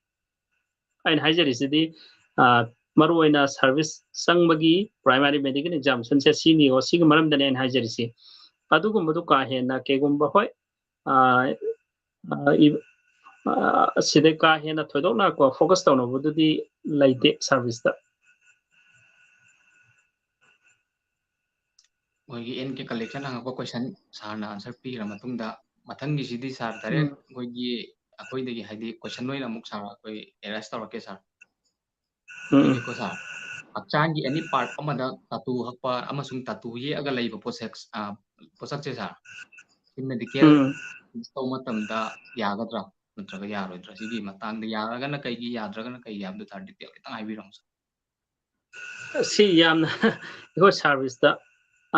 ꯑꯩꯅ ꯍꯥꯏꯖꯔꯤꯁꯤꯗꯤ, ꯑ, ꯃꯔꯨꯑꯣꯏꯅ service ꯆꯪꯕꯒꯤ primary medical examinationꯁꯦ ꯁꯤꯅꯤꯀꯣ, ꯁꯤꯒꯤ ꯃꯔꯝꯗꯅꯦ ꯑꯩꯅ ꯍꯥꯏꯖꯔꯤꯁꯤ꯫ ꯑꯗꯨꯒꯨꯝꯕꯗꯨ ꯀꯥ ꯍꯦꯟꯅ ꯀꯩꯒꯨꯝꯕ, ꯍꯣꯏ, ꯑ, ꯑ, ꯏ-, ꯑ, ꯁꯤꯗ ꯀꯥ ꯍꯦꯟꯅ ꯊꯣꯏꯗꯣꯛꯅ ꯀꯣ focus ꯇꯧꯅꯕꯗꯨꯗꯤ ꯂꯩꯇꯦ serviceꯇ꯫ ꯃꯣꯏꯒꯤ N K Collection ꯍꯪꯉꯛꯄ question sirꯅ answer ꯄꯤꯈ꯭ꯔ ꯃꯇꯨꯡꯗ, ꯃꯊꯪꯒꯤꯁꯤꯗꯤ sir direct ꯎꯝ꯫ ꯑꯩꯈꯣꯏꯒꯤ, ꯑꯩꯈꯣꯏꯗꯒꯤ ꯍꯥꯏꯗꯤ question ꯑꯣꯏꯅ ꯑꯃꯨꯛ sir ꯑꯩꯈꯣꯏ arise ꯇꯧꯔꯛꯀꯦ sir꯫ ꯎꯝ, ꯎꯝ꯫ ꯍꯧꯖꯤꯛꯀꯣ sir, ꯍꯛꯆꯥꯡꯒꯤ any part ꯑꯃꯗ tattoo ꯍꯛꯄ ꯑꯃꯁꯨꯡ tattoo ꯌꯦꯛꯑꯒ ꯂꯩꯕ ꯄꯣꯠꯁꯛ-, ꯑ, ꯄꯣꯠꯁꯛꯁꯦ sir, ꯁꯤ medical ꯎꯝ꯫ test ꯇꯧꯕ ꯃꯇꯝꯗ ꯌꯥꯒꯗ꯭ꯔꯥ ꯅꯠꯇ꯭ꯔꯒ ꯌꯥꯔꯣꯏꯗ꯭ꯔꯥ? ꯁꯤꯒꯤ ꯃꯇꯥꯡꯗ ꯌꯥꯔꯒꯅ ꯀꯩꯒꯤ, ꯌꯥꯗ꯭ꯔꯒꯅ ꯀꯩꯒꯤ ꯍꯥꯏꯕꯗꯨ sir detail ꯈꯤꯇꯪ ꯍꯥꯏꯕꯤꯔꯝꯃꯨ sir꯫ ꯁꯤ ꯌꯥꯝꯅ ꯑꯩꯈꯣꯏ serviceꯇ,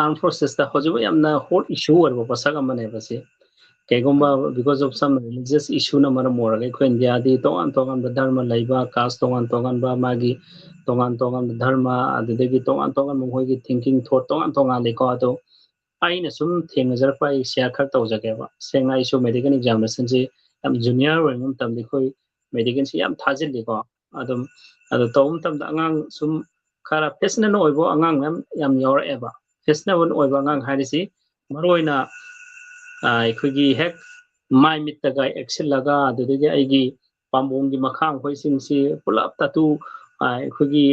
armed forcesꯇ ꯍꯧꯖꯤꯛ ꯌꯥꯝꯅ hot issue ꯑꯣꯏꯔꯕ ꯄꯣꯠꯁꯛ ꯑꯃꯅꯦꯕ ꯁꯤ꯫ ꯀꯩꯒꯨꯝꯕ ꯎꯝ꯫ Because of some religious issueꯅ ꯃꯔꯝ ꯑꯣꯏꯔꯒ ꯑꯩꯈꯣꯏ ꯏꯟꯗꯤꯌꯥꯗꯤ ꯇꯣꯉꯥꯟ ꯇꯣꯉꯥꯟꯕ ꯙꯔꯃ ꯂꯩꯕ, caste ꯇꯣꯉꯥꯟ ꯇꯣꯉꯥꯟꯕ, ꯃꯥꯒꯤ ꯇꯣꯉꯥꯟ ꯇꯣꯉꯥꯟꯕ ꯙꯔꯃ, ꯑꯗꯨꯗꯒꯤ ꯇꯣꯉꯥꯟ ꯇꯣꯉꯥꯟꯕ ꯃꯈꯣꯏꯒꯤ thinking thought ꯇꯣꯉꯥꯟ ꯇꯣꯉꯥꯜꯂꯤꯀꯣ꯫ ꯑꯗꯣ ꯑꯩꯅ ꯁꯨꯝ ꯊꯦꯡꯅꯖꯔꯛꯄ ꯑꯩ ꯁꯤꯌꯥꯔ ꯈꯔ ꯇꯧꯖꯒꯦꯕ꯫ ꯁꯦꯡꯅ ꯑꯩꯁꯨ ꯃꯦꯗꯤꯀꯦꯜ ꯑꯦꯛꯖꯥꯃꯤꯅꯦꯁꯟꯁꯤ ꯌꯥꯝ ꯖꯨꯅꯤꯌꯔ ꯑꯣꯏꯔꯤꯉꯩ ꯃꯇꯝꯗ ꯑꯩꯈꯣꯏ ꯃꯦꯗꯤꯀꯦꯜꯁꯤ ꯌꯥꯝ ꯊꯥꯖꯤꯜꯂꯤꯀꯣ꯫ ꯑꯗꯨꯝ ꯑꯗꯨ ꯇꯧꯕ ꯃꯇꯝꯗ ꯑꯉꯥꯡ ꯁꯨꯝ ꯈꯔ ꯐꯦꯁꯅꯦꯕꯜ ꯑꯣꯏꯕ ꯑꯉꯥꯡ ꯃꯌꯥꯝ ꯌꯥꯝ ꯌꯥꯎꯔꯛꯑꯦꯕ꯫ ꯐꯦꯁꯅꯦꯕꯜ ꯑꯣꯏꯕ ꯑꯉꯥꯡ ꯍꯥꯏꯔꯤꯁꯤ ꯃꯔꯨꯑꯣꯏꯅ ꯑꯩꯈꯣꯏꯒꯤ ꯍꯦꯛ ꯃꯥꯏ ꯃꯤꯠꯇꯒ ꯌꯦꯛꯁꯤꯜꯂꯒ, ꯑꯗꯨꯗꯒꯤ ꯑꯩꯒꯤ ꯄꯥꯝꯕꯣꯝꯒꯤ ꯃꯈꯥ ꯃꯈꯣꯏꯁꯤꯡꯁꯤ ꯄꯨꯂꯞ ꯇꯥꯇꯨ ꯑꯩꯈꯣꯏꯒꯤ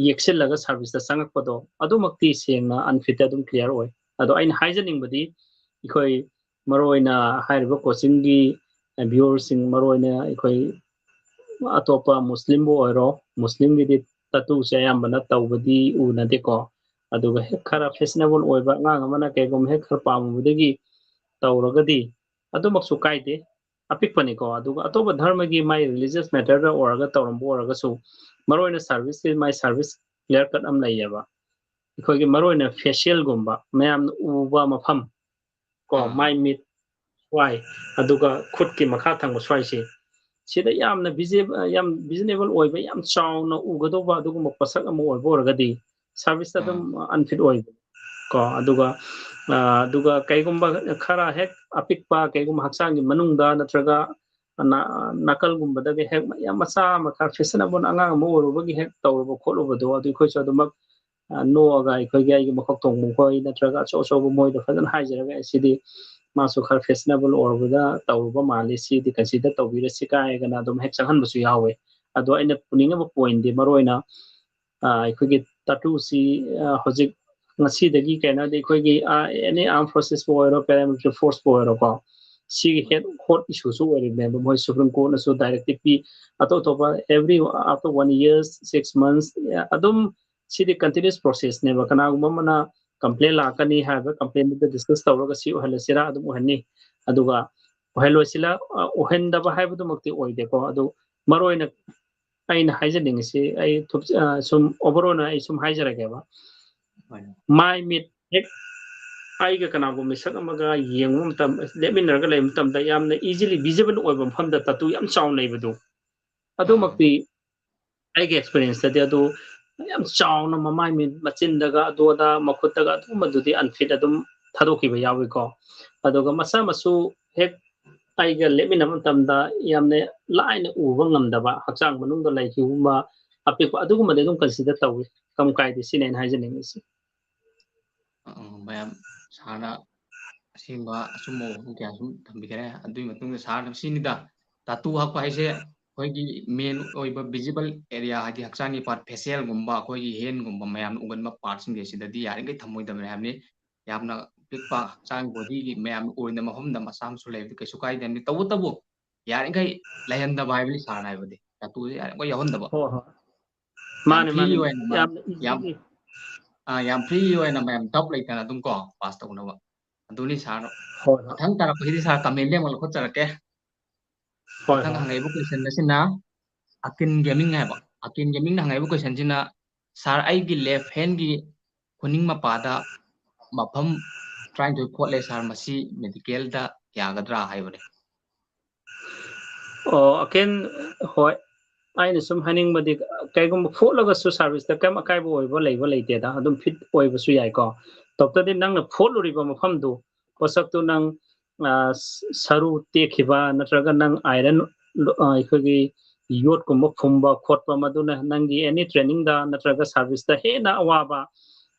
ꯌꯦꯛꯁꯤꯜꯂꯒ ꯁꯥꯔꯚꯤꯁꯇ ꯆꯪꯉꯛꯄꯗꯣ, ꯑꯗꯨꯃꯛꯇꯤ ꯁꯦꯡꯅ ꯑꯟꯐꯤꯠꯇ ꯑꯗꯨꯝ ꯀ꯭ꯂꯤꯌꯥꯔ ꯑꯣꯏ꯫ ꯑꯗꯣ ꯑꯩꯅ ꯍꯥꯏꯖꯅꯤꯡꯕꯗꯤ, ꯑꯩꯈꯣꯏ ꯃꯔꯨꯑꯣꯏꯅ ꯍꯥꯏꯔꯤꯕ ꯀꯣꯆꯤꯡꯒꯤ ꯚ꯭ꯌꯨꯋꯔꯁꯤꯡ, ꯃꯔꯨꯑꯣꯏꯅ ꯑꯩꯈꯣꯏ ꯑꯇꯣꯞꯄ ꯃꯨꯁꯂꯤꯝꯕꯨ ꯑꯣꯏꯔꯣ, ꯃꯨꯁꯂꯤꯝꯒꯤꯗꯤ ꯇꯥꯇꯨꯁꯦ ꯑꯌꯥꯝꯕꯅ ꯇꯧꯕꯗꯤ ꯎꯅꯗꯦꯀꯣ꯫ ꯑꯗꯨꯒ ꯍꯦꯛ ꯈꯔ ꯐꯦꯁꯅꯦꯕꯜ ꯑꯣꯏꯕ ꯑꯉꯥꯡ ꯑꯃꯅ ꯀꯩꯒꯨꯝꯕ ꯍꯦꯛ ꯈꯔ ꯄꯥꯝꯃꯨꯕꯗꯒꯤ ꯇꯧꯔꯒꯗꯤ ꯑꯗꯨꯃꯛꯁꯨ ꯀꯥꯏꯗꯦ, ꯑꯄꯤꯛꯄꯅꯤꯀꯣ꯫ ꯑꯗꯨꯒ ꯑꯇꯣꯞꯄ ꯙꯔꯃꯒꯤ ꯃꯥꯏ ꯔꯤꯂꯤꯖꯤꯌꯁ ꯃꯦꯇꯔꯗ ꯑꯣꯏꯔꯒ ꯇꯧꯔꯝꯕ ꯑꯣꯏꯔꯒꯁꯨ, ꯃꯔꯨꯑꯣꯏꯅ ꯁꯥꯔꯚꯤꯁꯀꯤ ꯃꯥꯏ ꯁꯥꯔꯚꯤꯁ ꯀ꯭ꯂꯤꯌꯥꯔ ꯀꯠ ꯑꯃ ꯂꯩꯌꯦꯕ꯫ ꯑꯩꯈꯣꯏꯒꯤ ꯃꯔꯨꯑꯣꯏꯅ ꯐꯦꯁꯤꯌꯦꯜꯒꯨꯝꯕ, ꯃꯌꯥꯝꯅ ꯎꯕ ꯃꯐꯝ ꯀꯣ, ꯃꯥꯏ ꯃꯤꯠ ꯁ꯭ꯋꯥꯏ, ꯑꯗꯨꯒ ꯈꯨꯠꯀꯤ ꯃꯈꯥ ꯊꯪꯕ ꯁ꯭ꯋꯥꯏꯁꯦ, ꯁꯤꯗ ꯌꯥꯝꯅ ꯚꯤꯖꯤ-, ꯌꯥꯝ ꯚꯤꯖꯤꯅꯦꯕꯜ ꯑꯣꯏꯕ, ꯌꯥꯝ ꯆꯥꯎꯅ ꯎꯒꯗꯧꯕ ꯑꯗꯨꯒꯨꯝꯕ ꯄꯣꯠꯁꯛ ꯑꯃ ꯑꯣꯏꯕ ꯑꯣꯏꯔꯒꯗꯤ ꯁꯥꯔꯚꯤꯁꯇ ꯑꯗꯨꯝ ꯑꯟꯐꯤꯠ ꯑꯣꯏꯕ ꯀꯣ꯫ ꯑꯗꯨꯒ ꯑꯗꯨꯒ ꯀꯩꯒꯨꯝꯕ ꯈꯔ ꯍꯦꯛ ꯑꯄꯤꯛꯄ, ꯀꯩꯒꯨꯝꯕ ꯍꯛꯆꯥꯡꯒꯤ ꯃꯅꯨꯡꯗ ꯅꯠꯇ꯭ꯔꯒ ꯅꯥꯀꯜꯒꯨꯝꯕꯗꯒꯤ ꯍꯦꯛ ꯌꯥꯝ ꯃꯆꯥ ꯑꯃ, ꯈꯔ ꯐꯦꯁꯅꯦꯕꯜ ꯑꯉꯥꯡ ꯑꯃ ꯑꯣꯏꯔꯨꯕꯒꯤ ꯍꯦꯛ ꯇꯧꯔꯨꯕ ꯈꯣꯠꯂꯨꯕꯗꯣ, ꯑꯗꯨ ꯑꯩꯈꯣꯏꯁꯨ ꯑꯗꯨꯃꯛ ꯅꯣꯛꯑꯒ, ꯑꯩꯈꯣꯏꯒꯤ ꯑꯩꯒꯤ ꯃꯀꯣꯛ ꯊꯣꯡꯕ ꯃꯈꯣꯏ ꯅꯠꯇ꯭ꯔꯒ ꯑꯆꯧ ꯑꯆꯧꯕ ꯃꯣꯏꯗ ꯐꯖꯅ ꯍꯥꯏꯖꯔꯒ, "ꯑꯦ, ꯁꯤꯗꯤ ꯃꯥꯁꯨ ꯈꯔ ꯐꯦꯁꯅꯦꯕꯜ ꯑꯣꯏꯔꯨꯕꯗ ꯇꯧꯔꯨꯕ ꯃꯥꯜꯂꯤ, ꯁꯤꯗꯤ ꯀꯟꯁꯤꯗꯔ ꯇꯧꯕꯤꯔꯁꯤ" ꯀꯥꯏꯅ ꯑꯗꯨꯝ ꯍꯦꯛ ꯆꯪꯍꯟꯕꯁꯨ ꯌꯥꯎꯋꯦ꯫ ꯑꯗꯣ ꯑꯩꯅ ꯄꯨꯅꯤꯡꯉꯤꯕ ꯄꯣꯏꯟꯗꯤ, ꯃꯔꯨꯑꯣꯏꯅ ꯑꯩꯈꯣꯏꯒꯤ ꯇꯥꯇꯨꯁꯤ ꯍꯧꯖꯤꯛ ꯉꯁꯤꯗꯒꯤ ꯀꯩꯅꯣꯗꯤ ꯑꯩꯈꯣꯏꯒꯤ ꯑꯦꯅꯤ ꯑꯥꯔꯝ ꯐꯣꯔꯁꯦꯁꯄꯨ ꯑꯣꯏꯔꯣ, ꯄꯦꯔꯥꯃꯤꯂꯤꯇꯔꯤ ꯐꯣꯔꯁꯄꯨ ꯑꯣꯏꯔꯣꯀꯣ, ꯁꯤꯒꯤ ꯍꯦꯠ ꯍꯣꯠ ꯏꯁꯨꯁꯨ ꯑꯣꯏꯔꯤꯕꯅꯦꯕ꯫ ꯃꯣꯏ ꯁꯨꯄ꯭ꯔꯤꯝ ꯀꯣꯔꯠꯅꯁꯨ ꯗꯥꯏꯔꯦꯛꯇꯤꯞ ꯄꯤ, ꯑꯇꯣꯞ ꯑꯇꯣꯞꯄ, every after one year, six months, ꯑꯗꯨꯝ ꯁꯤꯗꯤ ꯀꯟꯇꯤꯅ꯭ꯌꯨꯁ ꯄ꯭ꯔꯣꯁꯦꯁꯅꯦꯕ꯫ ꯀꯅꯥꯒꯨꯝꯕ ꯑꯃꯅ ꯀꯝꯄ꯭ꯂꯦꯟ ꯂꯥꯛꯀꯅꯤ ꯍꯥꯏꯕ, ꯀꯝꯄ꯭ꯂꯦꯟꯗꯨꯗ ꯗꯤꯁꯀꯁ ꯇꯧꯔꯒ ꯁꯤ ꯑꯣꯏꯍꯜꯂꯁꯤꯔꯥ ꯑꯗꯨꯝ ꯑꯣꯏꯍꯟꯅꯤ꯫ ꯑꯗꯨꯒ ꯑꯣꯏꯍꯜꯂꯣꯏꯁꯤꯔꯥ, ꯑꯣꯏꯍꯟꯗꯕ ꯍꯥꯏꯕꯗꯨꯃꯛꯇꯤ ꯑꯣꯏꯗꯦꯀꯣ꯫ ꯑꯗꯨ ꯃꯔꯨꯑꯣꯏꯅ ꯑꯩꯅ ꯍꯥꯏꯖꯅꯤꯡꯉꯤꯁꯤ, ꯑꯩ ꯁꯨꯝ ꯑꯣꯚꯔ ꯑꯣꯜ ꯑꯩ ꯁꯨꯝ ꯍꯥꯏꯖꯔꯒꯦꯕ꯫ ꯃꯥꯏ ꯃꯤꯠ ꯍꯦꯛ ꯑꯩꯒ ꯀꯅꯥꯒꯨꯝꯕ ꯃꯤꯁꯛ ꯑꯃꯒ ꯌꯦꯡꯕ ꯃꯇꯝ, ꯂꯦꯞꯃꯤꯟꯅꯔꯒ ꯂꯩꯕ ꯃꯇꯝꯗ ꯌꯥꯝꯅ ꯏꯖꯤꯂꯤ ꯚꯤꯖꯤꯕꯜ ꯑꯣꯏꯕ ꯃꯐꯝꯗ ꯇꯥꯇꯨ ꯌꯥꯝ ꯆꯥꯎꯅ ꯂꯩꯕꯗꯨ, ꯑꯗꯨꯃꯛꯇꯤ ꯑꯩꯒꯤ ꯑꯦꯛꯁꯄꯤꯔꯤꯌꯦꯟꯁꯇꯗꯤ ꯑꯗꯨ ꯌꯥꯝ ꯆꯥꯎꯅ ꯃꯃꯥꯏ ꯃꯤꯠ ꯃꯆꯤꯟꯗꯒ ꯑꯗꯨ ꯑꯗꯥ ꯃꯈꯨꯠꯇꯒ ꯑꯗꯨꯒꯨꯝꯕꯗꯨꯗꯤ unfit ꯑꯗꯨꯝ ꯊꯥꯗꯣꯛꯈꯤꯕ ꯌꯥꯎꯏꯀꯣ꯫ ꯑꯗꯨꯒ ꯃꯆꯥ ꯃꯁꯨ ꯍꯦꯛ ꯑꯩꯒ ꯂꯦꯞꯃꯤꯟꯅꯕ ꯃꯇꯝꯗ ꯌꯥꯝꯅ ꯂꯥꯏꯅ ꯎꯕ ꯉꯝꯗꯕ ꯍꯛꯆꯥꯡ ꯃꯅꯨꯡꯗ ꯂꯩꯈꯤꯕꯒꯨꯝꯕ ꯑꯄꯤꯛꯄ ꯑꯗꯨꯒꯨꯝꯕꯗꯤ ꯑꯗꯨꯝ consider ꯇꯧꯏ꯫ ꯀꯝ ꯀꯥꯏꯗꯦ, ꯁꯤꯅꯦ ꯑꯩꯅ ꯍꯥꯏꯖꯅꯤꯡꯉꯤꯁꯤ꯫ ꯑ, ꯃꯌꯥꯝ ꯁꯥꯔꯅ ꯑꯁꯦꯡꯕ ꯑꯆꯨꯝꯕ ꯋꯥꯐꯝ ꯀꯌꯥ ꯁꯨꯝ ꯊꯝꯕꯤꯈꯔꯦ꯫ ꯑꯗꯨꯒꯤ ꯃꯇꯨꯡꯗ ꯁꯥꯔꯅ ꯁꯤꯅꯤꯗ, tattoo ꯍꯛꯄ ꯍꯥꯏꯁꯦ ꯑꯩꯈꯣꯏꯒꯤ main ꯑꯣꯏꯕ visible area, ꯍꯥꯏꯗꯤ ꯍꯛꯆꯥꯡꯒꯤ part, facialꯒꯨꯝꯕ, ꯑꯩꯈꯣꯏꯒꯤ handꯒꯨꯝꯕ ꯃꯌꯥꯝꯅ ꯎꯒꯟꯕ partꯁꯤꯡꯁꯦ ꯁꯤꯗꯗꯤ ꯌꯥꯔꯤꯈꯩ ꯊꯝꯃꯣꯏꯗꯕꯅꯦ ꯍꯥꯏꯕꯅꯤ꯫ ꯌꯥꯝꯅ ꯄꯤꯛꯄ ꯍꯛꯆꯥꯡ bodyꯒꯤ ꯃꯌꯥꯝꯅ ꯑꯣꯏꯅ ꯃꯐꯝꯗ ꯃꯆꯥ ꯑꯃꯁꯨ ꯂꯩꯕꯗꯤ ꯀꯩꯁꯨ ꯀꯥꯏꯗꯦ ꯍꯥꯏꯕꯅꯤ꯫ ꯇꯧꯕꯇꯕꯨ ꯌꯥꯔꯤꯈꯩ ꯂꯩꯍꯟꯗꯕ ꯍꯥꯏꯕꯅꯤ ꯁꯥꯔꯅ ꯍꯥꯏꯕꯗꯤ, tattooꯁꯦ ꯌꯥꯔꯤꯈꯩ ꯌꯥꯎꯍꯟꯗꯕ꯫ ꯍꯣꯏ, ꯍꯣꯏ꯫ ꯌꯥꯝ ꯃꯥꯅꯦ, free ꯃꯥꯅꯦ꯫ ꯑꯣꯏꯅ ꯃꯌꯥꯝ, ꯌꯥꯝ ꯌꯥꯝ, easy꯫ ꯑꯥ, ꯌꯥꯝ free ꯑꯣꯏꯅ ꯃꯌꯥꯝ doubt ꯂꯩꯇꯅ ꯑꯗꯨꯝ ꯀꯣ pass ꯇꯧꯅꯕ꯫ ꯑꯗꯨꯅꯤ ꯁꯥꯔ꯫ ꯍꯣꯏ, ꯍꯣꯏ꯫ ꯃꯊꯪ ꯇꯥꯔꯛꯄꯁꯤꯗꯤ ꯁꯥꯔ comment ꯑꯃ ꯂꯧꯈꯠꯆꯔꯛꯀꯦ꯫ ꯍꯣꯏ, ꯃꯊꯪ ꯍꯣꯏ꯫ ꯍꯪꯉꯛꯏꯕ question ꯑꯁꯤꯅ ꯑꯀꯤꯟ ꯒꯦꯃꯤꯡ ꯍꯥꯏꯕ꯫ ꯑꯀꯤꯟ ꯒꯦꯃꯤꯡꯅ ꯍꯪꯉꯛꯏꯕ questionꯁꯤꯅ, "ꯁꯥꯔ, ꯑꯩꯒꯤ left handꯒꯤ ꯈꯨꯅꯤꯡ ꯃꯄꯥꯗ ꯃꯐꯝ ꯇꯔꯥꯅꯤꯊꯣꯏ ꯈꯣꯠꯂꯦ ꯁꯥꯔ, ꯃꯁꯤ medicalꯗ ꯌꯥꯒꯗ꯭ꯔꯥ?" ꯍꯥꯏꯕꯅꯦ꯫ ꯑꯣ, ꯑꯀꯤꯟ, ꯍꯣꯏ꯫ ꯑꯩꯅ ꯁꯨꯝ ꯍꯥꯏꯅꯤꯡꯕꯗꯤ, ꯀꯩꯒꯨꯝꯕ ꯐꯣꯠꯂꯒꯁꯨ serviceꯇ ꯀꯩꯝ ꯑꯀꯥꯏꯕ ꯑꯣꯏꯕ ꯂꯩꯕ ꯂꯩꯇꯦꯗ, ꯑꯗꯨꯝ fit ꯑꯣꯏꯕꯁꯨ ꯌꯥꯏꯀꯣ꯫ ꯇꯧꯕꯇꯗꯤ ꯅꯪꯅ ꯐꯣꯠꯂꯨꯔꯤꯕ ꯃꯐꯝꯗꯨ, ꯄꯣꯠꯁꯛꯇꯨ ꯅꯪ, ꯑ, ꯁꯔꯨ ꯇꯦꯛꯈꯤꯕ ꯅꯠꯇ꯭ꯔꯒ ꯅꯪ iron, ꯑ, ꯑꯩꯈꯣꯏꯒꯤ ꯌꯣꯠꯀꯨꯝꯕ ꯐꯨꯝꯕ ꯈꯣꯠꯄ, ꯃꯗꯨꯅ ꯅꯪꯒꯤ any trainingꯗ ꯅꯠꯇ꯭ꯔꯒ serviceꯇ ꯍꯦꯟꯅ ꯑꯋꯥꯕ,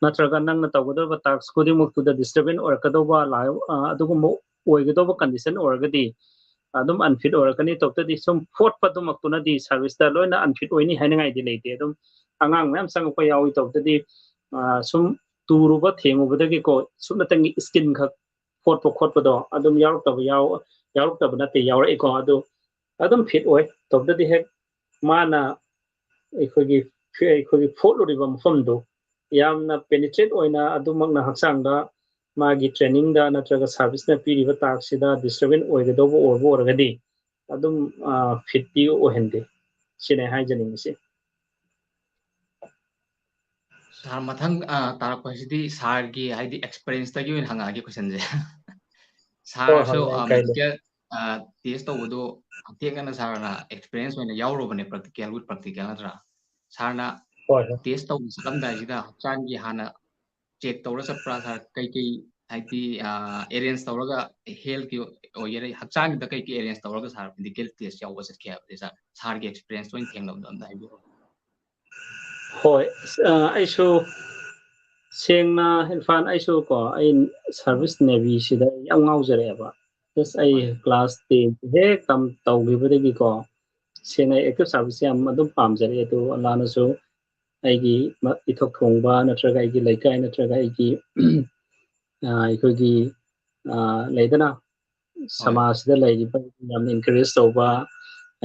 ꯅꯠꯇ꯭ꯔꯒ ꯅꯪꯅ ꯇꯧꯒꯗꯧꯔꯤꯕ task ꯈꯨꯗꯤꯡꯃꯛꯇꯨꯗ disturbance ꯑꯣꯏꯔꯛꯀꯗꯧꯕ ꯂꯥꯏ-, ꯑ, ꯑꯗꯨꯒꯨꯝꯕ ꯑꯣꯏꯒꯗꯧꯕ condition ꯑꯣꯏꯔꯒꯗꯤ, ꯑꯗꯨꯝ unfit ꯑꯣꯏꯔꯛꯀꯅꯤ꯫ ꯇꯧꯕꯇꯗꯤ ꯁꯨꯝ ꯐꯣꯠꯄꯗꯨꯃꯛꯇꯨꯅꯗꯤ serviceꯇ ꯂꯣꯏꯅ unfit ꯑꯣꯏꯅꯤ ꯍꯥꯏꯅꯤꯡꯉꯥꯏꯗꯤ ꯂꯩꯇꯦ꯫ ꯑꯗꯨꯝ ꯑꯉꯥꯡ ꯃꯌꯥꯝ ꯆꯪꯉꯛꯄ ꯌꯥꯎꯏ꯫ ꯇꯧꯕꯇꯗꯤ, ꯑ, ꯁꯨꯝ ꯇꯨꯔꯨꯕ ꯊꯦꯡꯉꯨꯕꯗꯒꯤꯀꯣ, ꯁꯨꯞꯅꯇꯪꯒꯤ skin ꯈꯛ ꯐꯣꯠꯄ ꯈꯣꯠꯄꯗꯣ ꯑꯗꯨꯝ ꯌꯥꯎꯔꯛꯇꯕ ꯌꯥꯎ-, ꯌꯥꯎꯔꯛꯇꯕ ꯅꯠꯇꯦ, ꯌꯥꯎꯔꯛꯏꯀꯣ꯫ ꯑꯗꯨ ꯑꯗꯨꯝ fit ꯑꯣꯏ꯫ ꯇꯧꯕꯇꯗꯤ ꯍꯦꯛ ꯃꯥꯅ ꯑꯩꯈꯣꯏꯒꯤ, ꯑꯩꯈꯣꯏꯒꯤ ꯐꯣꯠꯂꯨꯔꯤꯕ ꯃꯐꯝꯗꯨ ꯌꯥꯝꯅ penetrate ꯑꯣꯏꯅ ꯑꯗꯨꯃꯛꯅ ꯍꯛꯆꯥꯡꯗ ꯃꯥꯒꯤ trainingꯗ ꯅꯠꯇ꯭ꯔꯒ serviceꯅ ꯄꯤꯔꯤꯕ taskꯁꯤꯗ disturbance ꯑꯣꯏꯒꯗꯧꯕ ꯑꯣꯏꯕ ꯑꯣꯏꯔꯒꯗꯤ ꯑꯗꯨꯝ, ꯑ, fitꯇꯤ ꯑꯣꯏꯍꯟꯗꯦ꯫ ꯁꯤꯅꯦ ꯍꯥꯏꯖꯅꯤꯡꯉꯤꯁꯦ꯫ ꯁꯥꯔ, ꯃꯊꯪ, ꯑ, ꯇꯥꯔꯛꯄꯁꯤꯗꯤ ꯁꯥꯔꯒꯤ, ꯍꯥꯏꯗꯤ, experienceꯇꯒꯤ ꯑꯣꯏꯅ ꯍꯪꯉꯛꯑꯒꯦ questionꯁꯦ꯫ ꯍꯣꯏ, ꯁꯥꯔꯁꯨ, ꯍꯣꯏ, ꯌꯥꯏ, ꯑ, ꯀꯥꯏꯗꯦ꯫ Medical, ꯑ, test ꯇꯧꯕꯗꯣ ꯍꯛꯊꯦꯡꯅꯅ ꯁꯥꯔꯅ experience ꯑꯣꯏꯅ ꯌꯥꯎꯔꯨꯕꯅꯦ, practical with practical ꯅꯠꯇ꯭ꯔꯥ? ꯁꯥꯔꯅ, ꯍꯣꯏ ꯍꯣꯏ ꯇꯦꯁ ꯇꯧꯕ ꯆꯠꯂꯝꯗꯥꯏꯁꯤꯗ ꯍꯛꯆꯥꯡꯒꯤ ꯍꯥꯟꯅ ꯆꯦꯛ ꯇꯧꯔ ꯆꯠꯄ꯭ꯔꯥ ꯁꯥꯔ? ꯀꯩꯀꯩ ꯍꯥꯏꯗꯤ ꯑꯦꯔꯦꯟꯖ ꯇꯧꯔꯒ, ꯍꯦꯜꯊꯀꯤ ꯑꯣꯏꯒꯦꯔꯥ, ꯍꯛꯆꯥꯡꯒꯤꯗ ꯀꯩꯀꯩ ꯑꯦꯔꯦꯟꯖ ꯇꯧꯔꯒ ꯁꯥꯔ ꯃꯦꯗꯤꯀꯦꯜ ꯇꯦꯁ ꯌꯥꯎꯕ ꯆꯠꯀꯦ ꯍꯥꯏꯕꯗꯤ ꯁꯥꯔ, ꯁꯥꯔꯒꯤ ꯑꯦꯛꯁꯄꯤꯔꯤꯌꯦꯟꯁ ꯑꯣꯏꯅ ꯊꯦꯡꯅꯕꯗꯣ ꯑꯝꯇ ꯍꯥꯏꯕꯤꯔꯛꯑꯣ꯫ ꯍꯣꯏ꯫ ꯑ, ꯑꯩꯁꯨ ꯁꯦꯡꯅ ꯏꯔꯐꯥꯟ, ꯑꯩꯁꯨ ꯀꯣ, ꯑꯩ ꯁꯥꯔꯚꯤꯁ ꯅꯦꯚꯤꯁꯤꯗ ꯌꯥꯝ ꯉꯥꯎꯖꯔꯛꯑꯦꯕ꯫ ꯖꯁ ꯑꯩ ꯀ꯭ꯂꯥꯁ ꯇꯦꯟ ꯍꯦꯛ ꯇꯝ ꯇꯧꯈꯤꯕꯗꯒꯤꯀꯣ, ꯁꯦꯡꯅ ꯑꯦꯛꯇꯤꯚ ꯁꯥꯔꯚꯤꯁꯁꯦ ꯌꯥꯝ ꯑꯗꯨꯝ ꯄꯥꯝꯖꯔꯛꯑꯦ꯫ ꯑꯗꯨ ꯑꯂꯥꯅꯁꯨ ꯑꯩꯒꯤ ꯃ- ꯏꯊꯛ ꯊꯣꯡꯕ ꯅꯠꯇ꯭ꯔꯒ ꯑꯩꯒꯤ ꯂꯩꯀꯥꯏ ꯅꯠꯇ꯭ꯔꯒ ꯑꯩꯒꯤ ꯑ, ꯑꯩꯈꯣꯏꯒꯤ ꯑ, ꯂꯩꯗꯅ ꯁꯃꯥꯖꯁꯤꯗ ꯂꯩꯔꯤꯕ ꯌꯥꯝꯅ ꯏꯟꯀꯔꯦꯖ ꯇꯧꯕ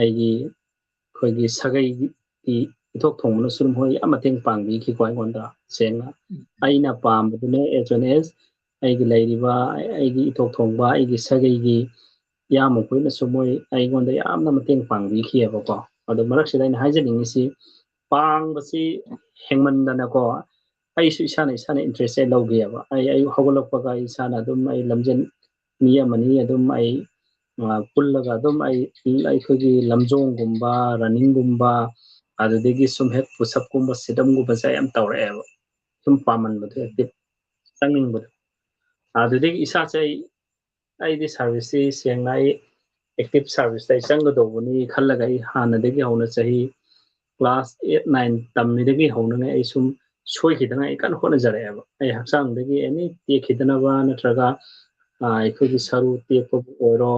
ꯑꯩꯒꯤ ꯑꯩꯈꯣꯏꯒꯤ ꯁꯥꯒꯩꯒꯤ ꯏꯊꯣꯛ ꯊꯣꯡꯕꯅꯁꯨ ꯑꯗꯨꯝ ꯍꯣꯏ ꯌꯥꯝ ꯃꯇꯦꯡ ꯄꯥꯡꯕꯤꯈꯤꯀꯣ ꯑꯩꯉꯣꯟꯗ꯫ ꯁꯦꯡꯅ ꯑꯩꯅ ꯄꯥꯝꯕꯗꯨꯅ as soon as ꯑꯩꯒꯤ ꯂꯩꯔꯤꯕ ꯑꯩꯒꯤ ꯏꯊꯣꯛ ꯊꯣꯡꯕ ꯑꯩꯒꯤ ꯁꯥꯒꯩꯒꯤ ꯏꯌꯥꯝꯕ ꯃꯈꯣꯏꯅꯁꯨ ꯃꯣꯏ ꯑꯩꯉꯣꯟꯗ ꯌꯥꯝꯅ ꯃꯇꯦꯡ ꯄꯥꯡꯕꯤꯈꯤꯑꯕꯀꯣ꯫ ꯑꯗꯣ ꯃꯔꯛꯁꯤꯗ ꯑꯩꯅ ꯍꯥꯏꯖꯅꯤꯡꯉꯤꯁꯤ, ꯄꯥꯡꯕꯁꯤ ꯍꯦꯡꯃꯟꯗꯅꯀꯣ, ꯑꯩꯁꯨ ꯏꯁꯥꯅ ꯏꯁꯥꯅ ꯏꯟꯇꯔꯦꯁꯁꯦ ꯂꯧꯈꯤꯑꯕ꯫ ꯑꯩ ꯑꯌꯨꯛ ꯍꯧꯒꯠꯂꯛꯄꯒ ꯑꯩ ꯏꯁꯥꯅ ꯑꯗꯨꯝ ꯑꯩ ꯂꯝꯖꯦꯟ ꯃꯤ ꯑꯃꯅꯤ ꯑꯗꯨꯝ ꯑꯩ ꯑ, ꯄꯨꯜꯂꯒ ꯑꯗꯨꯝ ꯑꯩ ꯑꯩꯈꯣꯏꯒꯤ ꯂꯝꯖꯣꯡꯒꯨꯝꯕ ꯔꯟꯅꯤꯡꯒꯨꯝꯕ ꯑꯗꯨꯗꯒꯤ ꯁꯨꯝ ꯍꯦꯛ ꯄꯨꯁꯞꯀꯨꯝꯕ ꯁꯤꯠꯑꯞꯒꯨꯝꯕꯁꯦ ꯌꯥꯝ ꯇꯧꯔꯛꯑꯦꯕ꯫ ꯁꯨꯝ ꯄꯥꯝꯃꯟꯕꯗꯣ, ꯑꯦꯛꯇꯤꯚ ꯆꯪꯅꯤꯡꯕꯗꯣ꯫ ꯑꯗꯨꯗꯒꯤ ꯏꯁꯥꯁꯦ ꯑꯩ ꯑꯩꯗꯤ ꯁꯥꯔꯚꯤꯁꯁꯤ ꯁꯦꯡꯅ ꯑꯩ ꯑꯦꯛꯇꯤꯚ ꯁꯥꯔꯚꯤꯁꯇ ꯑꯩ ꯆꯪꯒꯗꯧꯕꯅꯤ ꯈꯜꯂꯒ ꯑꯩ ꯍꯥꯟꯅꯗꯒꯤ ꯍꯧꯅ ꯆꯍꯤ ꯀ꯭ꯂꯥꯁ ꯑꯦꯠ ꯅꯥꯏꯟ ꯇꯝꯃꯤꯗꯒꯤ ꯍꯧꯅꯉꯩ ꯑꯩ ꯁꯨꯝ ꯁꯣꯏꯈꯤꯗꯅ ꯑꯩ ꯀꯟꯅ ꯍꯣꯠꯅꯖꯔꯛꯑꯦꯕ꯫ ꯑꯩ ꯍꯛꯆꯥꯡꯗꯒꯤ ꯑꯦꯅꯤ ꯇꯦꯛꯈꯤꯗꯅꯕ ꯅꯠꯇ꯭ꯔꯒ ꯑ, ꯑꯩꯈꯣꯏꯒꯤ ꯁꯔꯨ ꯇꯦꯛꯄꯕꯨ ꯑꯣꯏꯔꯣ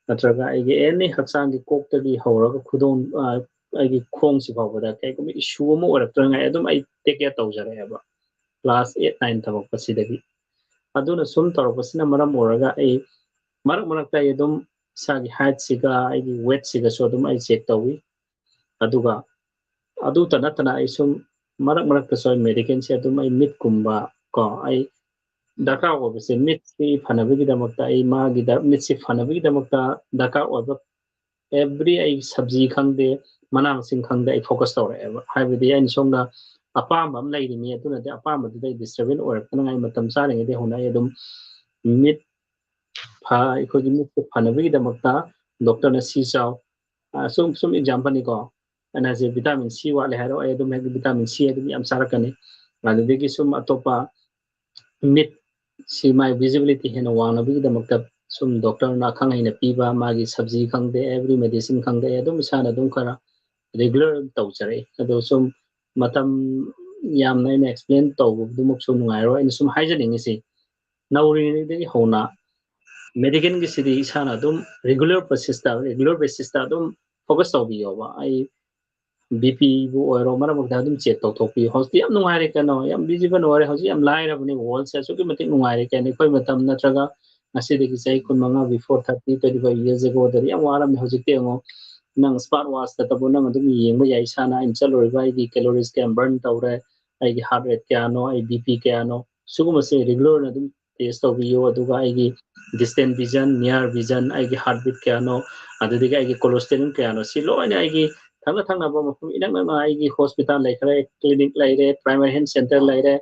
ꯅꯠꯇ꯭ꯔꯒ ꯑꯩꯒꯤ ꯑꯦꯅꯤ ꯍꯛꯆꯥꯡꯒꯤ ꯀꯣꯛꯇꯒꯤ ꯍꯧꯔꯒ ꯈꯨꯗꯣꯡ ꯑ, ꯑꯩꯒꯤ ꯈꯣꯡꯁꯤ ꯐꯥꯎꯕꯗ ꯀꯩꯒꯨꯝꯕ ꯏꯁꯨ ꯑꯃ ꯑꯣꯏꯔꯛꯇ꯭ꯔꯤꯉꯩ ꯑꯗꯨꯝ ꯑꯩ take care ꯇꯧꯖꯔꯛꯑꯦꯕ class eight nine ꯇꯝꯃꯛꯄꯁꯤꯗꯒꯤ꯫ ꯑꯗꯨꯅ ꯁꯨꯝ ꯇꯧꯔꯛꯄꯁꯤꯅ ꯃꯔꯝ ꯑꯣꯏꯔꯒ ꯑꯩ ꯃꯔꯛ ꯃꯔꯛꯇ ꯑꯩ ꯑꯗꯨꯝ ꯏꯁꯥꯒꯤ ꯍꯥꯏꯠꯁꯤꯒ ꯑꯩꯒꯤ ꯋꯦꯠꯁꯤꯒꯁꯨ ꯑꯗꯨꯝ ꯑꯩ ꯆꯦꯛ ꯇꯧꯏ꯫ ꯑꯗꯨꯒ ꯑꯗꯨꯇ ꯅꯠꯇꯅ ꯑꯩ ꯁꯨꯝ ꯃꯔꯛ ꯃꯔꯛꯇꯁꯨ ꯑꯩ ꯃꯦꯗꯤꯀꯦꯜꯁꯦ ꯑꯗꯨꯝ ꯑꯩ ꯃꯤꯠꯀꯨꯝꯕ ꯀꯣ, ꯑꯩ ꯗꯔꯀꯥꯔ ꯑꯣꯏꯕꯁꯦ ꯃꯤꯠꯁꯤ ꯐꯅꯕꯒꯤꯗꯃꯛꯇ ꯑꯩ ꯃꯥꯒꯤ ꯗ- ꯃꯤꯠꯁꯤ ꯐꯅꯕꯒꯤꯗꯃꯛꯇ ꯗꯔꯀꯥꯔ ꯑꯣꯏꯕ ꯑꯦꯕ꯭ꯔꯤ ꯑꯩ ꯁꯕꯖꯤ ꯈꯪꯗꯦ, ꯃꯅꯥ ꯃꯁꯤꯡ ꯈꯪꯗꯦ, ꯑꯩ ꯐꯣꯀꯁ ꯇꯧꯔꯛꯑꯦꯕ꯫ ꯍꯥꯏꯕꯗꯤ ꯑꯩꯅ ꯁꯣꯝꯗ ꯑꯄꯥꯝꯕ ꯑꯃ ꯂꯩꯔꯤꯅꯤ, ꯑꯗꯨꯅꯗꯤ ꯑꯄꯥꯝꯕꯗꯨꯗ ꯑꯩ ꯗꯤꯁꯇꯔꯕꯦꯟ ꯑꯣꯏꯔꯛꯇꯅꯉꯥꯏ ꯃꯇꯝ ꯆꯥꯔꯤꯉꯩꯗꯤ ꯍꯧꯅ ꯑꯩ ꯑꯗꯨꯝ ꯃꯤꯠ ꯐ- ꯑꯩꯈꯣꯏꯒꯤ ꯃꯤꯠꯁꯦ ꯐꯅꯕꯒꯤꯗꯃꯛꯇ ꯗꯣꯛꯇꯔꯅ ꯁꯤ ꯆꯥꯎ, ꯑ, ꯁꯨꯝ ꯁꯨꯝ ꯑꯦꯛꯖꯥꯝꯄꯜꯅꯤꯀꯣ, ꯑꯩꯅ ꯍꯥꯏꯁꯦ vitamin C ꯋꯥꯠꯂꯦ ꯍꯥꯏꯔꯣ, ꯑꯩ ꯑꯗꯨꯝ ꯍꯦꯛ vitamin C ꯑꯗꯨꯝ ꯌꯥꯝ ꯆꯥꯔꯛꯀꯅꯤ꯫ ꯑꯗꯨꯗꯒꯤ ꯁꯨꯝ ꯑꯇꯣꯞꯄ ꯃꯤꯠ ꯁꯤ ꯃꯥꯏ visibility ꯍꯦꯟꯅ ꯋꯥꯡꯅꯕꯒꯤꯗꯃꯛꯇ ꯁꯨꯝ doctorꯅ ꯑꯈꯪ ꯑꯍꯩꯅ ꯄꯤꯕ ꯃꯥꯒꯤ ꯁꯕꯖꯤ ꯈꯪꯗꯦ, every medicine ꯈꯪꯗꯦ, ꯑꯩ ꯑꯗꯨꯝ ꯏꯁꯥꯅ ꯑꯗꯨꯝ ꯈꯔ regular ꯇꯧꯖꯔꯛꯏ꯫ ꯑꯗꯣ ꯁꯨꯝ ꯃꯇꯝ ꯌꯥꯝꯅ ꯑꯩꯅ explain ꯇꯧꯕꯗꯨꯃꯛꯁꯨ ꯅꯨꯡꯉꯥꯏꯔꯣꯏ꯫ ꯑꯩꯅ ꯁꯨꯝ ꯍꯥꯏꯖꯅꯤꯡꯉꯤꯁꯤ, ꯅꯧꯔꯤꯉꯩꯗꯒꯤ ꯍꯧꯅ medicalꯒꯤꯁꯤꯗꯤ ꯏꯁꯥꯅ ꯑꯗꯨꯝ regular basisꯇ, regular basisꯇ ꯑꯗꯨꯝ focus ꯇꯧꯕꯤꯌꯣꯕ꯫ ꯑꯩ BP ꯕꯨ ꯑꯣꯏꯔꯣ, ꯃꯔꯛ ꯃꯔꯛꯇ ꯑꯗꯨꯝ check ꯇꯧꯊꯣꯛꯄꯤꯌꯨ꯫ ꯍꯧꯖꯤꯛꯇꯤ ꯌꯥꯝ ꯅꯨꯡꯉꯥꯏꯔꯦ ꯀꯩꯅꯣ, ꯌꯥꯝ digital ꯑꯣꯏꯔꯦ꯫ ꯍꯧꯖꯤꯛ ꯌꯥꯝ ꯂꯥꯏꯔꯕꯅꯤ, worldꯁꯦ ꯑꯁꯨꯛꯀꯤ ꯃꯇꯤꯛ ꯅꯨꯡꯉꯥꯏꯔꯦ ꯀꯩꯅꯣ꯫ ꯑꯩꯈꯣꯏ ꯃꯇꯝ ꯅꯠꯇ꯭ꯔꯒ ꯉꯁꯤꯗꯒꯤ ꯆꯍꯤ ꯀꯨꯟꯃꯉꯥ, before thirty, twenty five years agoꯗꯗꯤ ꯌꯥꯝ ꯋꯥꯔꯝꯃꯤ꯫ ꯍꯧꯖꯤꯛꯇꯤ ꯌꯦꯡꯉꯣ, ꯅꯪ smart watchꯇꯕꯨ ꯅꯪ ꯑꯗꯨꯝ ꯌꯦꯡꯕ ꯌꯥꯏ, ꯏꯁꯥꯅ ꯑꯩꯅ ꯆꯠꯂꯨꯔꯤꯕ, ꯑꯩꯒꯤ calories ꯀꯌꯥꯝ burn ꯇꯧꯔꯦ, ꯑꯩꯒꯤ heart rate ꯀꯌꯥꯅꯣ, ꯑꯩ BP ꯀꯌꯥꯅꯣ, ꯁꯤꯒꯨꯝꯕꯁꯦ regular ꯑꯣꯏꯅ ꯑꯗꯨꯝ test ꯇꯧꯕꯤꯌꯨ꯫ ꯑꯗꯨꯒ ꯑꯩꯒꯤ distant vision, near vision, ꯑꯩꯒꯤ heartbeat ꯀꯌꯥꯅꯣ, ꯑꯗꯨꯗꯒꯤ ꯑꯩꯒꯤ cholesterol ꯀꯌꯥꯅꯣ, ꯁꯤ ꯂꯣꯏꯅ ꯑꯩꯒꯤ ꯊꯪꯅ ꯊꯪꯅꯕ ꯃꯐꯝ ꯏꯅꯛ ꯅꯛꯅ ꯑꯩꯒꯤ hospital ꯂꯩꯈ꯭ꯔꯦ, clinic ꯂꯩꯔꯦ, primary health center ꯂꯩꯔꯦ,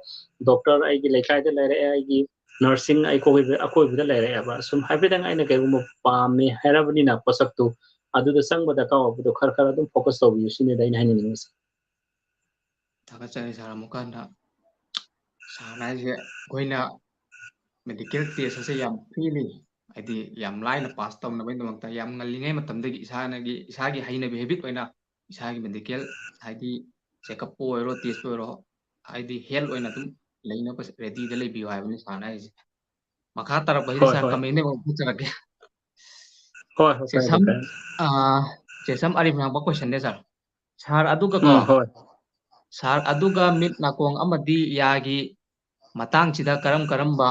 doctor ꯑꯩꯒꯤ ꯂꯩꯀꯥꯏꯗ ꯂꯩꯔꯦ, ꯑꯩꯒꯤ nursing ꯑꯩꯈꯣꯏ ꯑꯀꯣꯏꯕꯗ ꯂꯩꯔꯛꯑꯦꯕ꯫ ꯁꯨꯝ ꯍꯥꯏꯐꯦꯠꯇꯪ ꯑꯩꯅ ꯀꯩꯒꯨꯝꯕ ꯄꯥꯝꯃꯦ ꯍꯥꯏꯔꯕꯅꯤꯅ ꯄꯣꯠꯁꯛꯇꯨ, ꯑꯗꯨꯗ ꯆꯪꯕ ꯗꯔꯀꯥꯔ ꯑꯣꯏꯕꯗꯣ ꯈꯔ ꯈꯔ ꯑꯗꯨꯝ focus ꯇꯧꯕꯤꯌꯨ ꯁꯤꯅꯤꯗ ꯑꯩꯅ ꯍꯥꯏꯅꯤꯡꯉꯤꯁꯦ꯫ ꯊꯥꯒꯠꯆꯔꯤ ꯁꯥꯔ꯫ ꯑꯃꯨꯛꯀ ꯍꯟꯅ ꯁꯥꯔꯅ ꯍꯥꯏꯁꯦ, ꯑꯩꯈꯣꯏꯅ medical test ꯑꯁꯦ ꯌꯥꯝ freely, ꯍꯥꯏꯗꯤ ꯌꯥꯝ ꯂꯥꯏꯅ pass ꯇꯧꯅꯕꯒꯤꯗꯃꯛꯇ ꯌꯥꯝ ꯉꯜꯂꯤꯉꯩ ꯃꯇꯝꯗꯒꯤ ꯏꯁꯥꯅꯒꯤ, ꯏꯁꯥꯒꯤ ꯍꯩꯅꯕꯤ, habit ꯑꯣꯏꯅ ꯏꯁꯥꯒꯤ medical, ꯍꯥꯏꯗꯤ check up ꯄꯨ ꯑꯣꯏꯔꯣ, test ꯄꯨ ꯑꯣꯏꯔꯣ, ꯍꯥꯏꯗꯤ health ꯑꯣꯏꯅ ꯑꯗꯨꯝ ꯂꯩꯅꯕ readyꯗ ꯂꯩꯕꯤꯌꯨ ꯍꯥꯏꯕꯅꯤ ꯁꯥꯔꯅ ꯍꯥꯏꯁꯦ꯫ ꯃꯈꯥ ꯇꯥꯔꯛꯄꯁꯤꯗꯤ ꯍꯣꯏ, ꯁꯥꯔ ꯍꯣꯏ꯫ Commentꯗ ꯑꯃꯨꯛ ꯍꯥꯞꯆꯔꯛꯀꯦ꯫ ꯍꯣꯏ, ꯍꯣꯏ, ꯆꯦꯁꯝ, ꯀꯥꯏꯗꯦ, ꯀꯥꯏꯗꯦ꯫ ꯑ, ꯆꯦꯁꯝ ꯑꯔꯤꯞ ꯉꯥꯡꯕ questionꯅꯦ ꯁꯥꯔ꯫ ꯁꯥꯔ, ꯑꯗꯨꯒꯀꯣ, ꯎꯝ, ꯍꯣꯏ꯫ ꯁꯥꯔ, ꯑꯗꯨꯒ ꯃꯤꯠ, ꯅꯥꯀꯣꯡ ꯑꯃꯗꯤ ꯌꯥꯒꯤ ꯃꯇꯥꯡꯁꯤꯗ ꯀꯔꯝ ꯀꯔꯝꯕ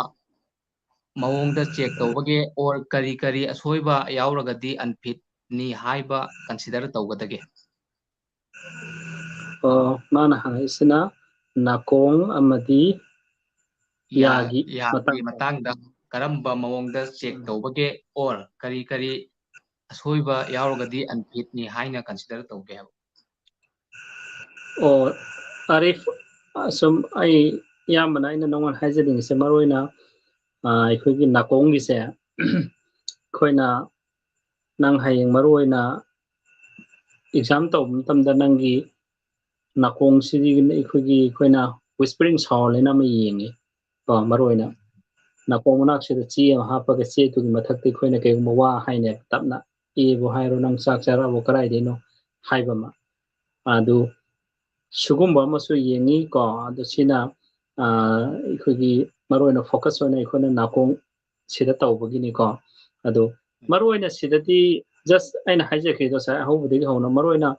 ꯃꯑꯣꯡꯗ check ꯇꯧꯕꯒꯦ, or ꯀꯔꯤ ꯀꯔꯤ ꯑꯁꯣꯏꯕ ꯌꯥꯎꯔꯒꯗꯤ unfitꯅꯤ ꯍꯥꯏꯕ consider ꯇꯧꯒꯗꯒꯦ? ꯑꯣ, ꯃꯥꯅ ꯍꯪꯉꯛꯏꯁꯤꯅ ꯅꯥꯀꯣꯡ ꯑꯃꯗꯤ ꯌꯥ-, ꯌꯥꯒꯤ ꯌꯥꯒꯤ ꯃꯇꯥꯡꯗ꯫ ꯃꯇꯥꯡꯗ ꯀꯔꯝꯕ ꯃꯑꯣꯡꯗ check ꯎꯝ꯫ ꯇꯧꯕꯒꯦ, or ꯀꯔꯤ ꯀꯔꯤ ꯑꯁꯣꯏꯕ ꯌꯥꯎꯔꯒꯗꯤ unfitꯅꯤ ꯍꯥꯏꯅ consider ꯇꯧꯒꯦ ꯍꯥꯏꯕ? ꯑꯣ, ꯑꯥꯔꯤꯐ, ꯑꯁꯨꯝ ꯑꯩ ꯏꯌꯥꯝꯕꯅ ꯑꯩꯅ ꯅꯉꯣꯟꯗ ꯍꯥꯏꯖꯅꯤꯡꯉꯤꯁꯦ, ꯃꯔꯨ ꯑꯣꯏꯅ, ꯑ, ꯑꯩꯈꯣꯏꯒꯤ ꯅꯥꯀꯣꯡꯒꯤꯁꯦ, ꯑꯩꯈꯣꯏꯅ, ꯅꯪ ꯍꯌꯦꯡ ꯃꯔꯨ ꯑꯣꯏꯅ ꯑꯦꯛꯖꯥꯝ ꯇꯧꯕ ꯃꯇꯝꯗ ꯅꯪꯒꯤ ꯅꯥꯀꯣꯡꯁꯤꯗꯤ ꯑꯩꯈꯣꯏꯒꯤ, ꯑꯩꯈꯣꯏꯅ whispering sound ꯍꯥꯏꯅ ꯑꯃ ꯌꯦꯡꯉꯤ ꯀꯣ, ꯃꯔꯨ ꯑꯣꯏꯅ ꯅꯥꯀꯣꯡ ꯃꯅꯥꯛꯁꯤꯗ ꯆꯦ ꯑꯃ ꯍꯥꯞꯄꯒ ꯆꯦꯗꯨꯒꯤ ꯃꯊꯛꯇ ꯑꯩꯈꯣꯏꯅ ꯀꯩꯒꯨꯝꯕ ꯋꯥ ꯍꯥꯏꯅꯦꯕ, ꯇꯞꯅ, "ꯑꯦꯕꯨ ꯍꯥꯏꯔꯣ, ꯅꯪ ꯆꯥꯛ ꯆꯥꯔꯛꯑꯕꯣ, ꯀꯗꯥꯏꯗꯩꯅꯣ?" ꯍꯥꯏꯕ ꯑꯃ꯫ ꯑꯗꯨ ꯁꯤꯒꯨꯝꯕ ꯑꯃꯁꯨ ꯌꯦꯡꯉꯤ ꯀꯣ꯫ ꯑꯗꯨ ꯁꯤꯅ, ꯑ, ꯑꯩꯈꯣꯏꯒꯤ ꯃꯔꯨ ꯑꯣꯏꯅ focus ꯑꯣꯏꯅ ꯑꯩꯈꯣꯏꯅ ꯅꯥꯀꯣꯡ ꯁꯤꯗ ꯇꯧꯕꯒꯤꯅꯤꯀꯣ꯫ ꯑꯗꯨ ꯃꯔꯨ ꯑꯣꯏꯅ ꯁꯤꯗꯗꯤ just ꯑꯩꯅ ꯍꯥꯏꯖꯈ꯭ꯔꯤꯗꯣ ꯉꯁꯥꯏ ꯑꯍꯧꯕꯗꯒꯤ ꯍꯧꯅ, ꯃꯔꯨ ꯑꯣꯏꯅ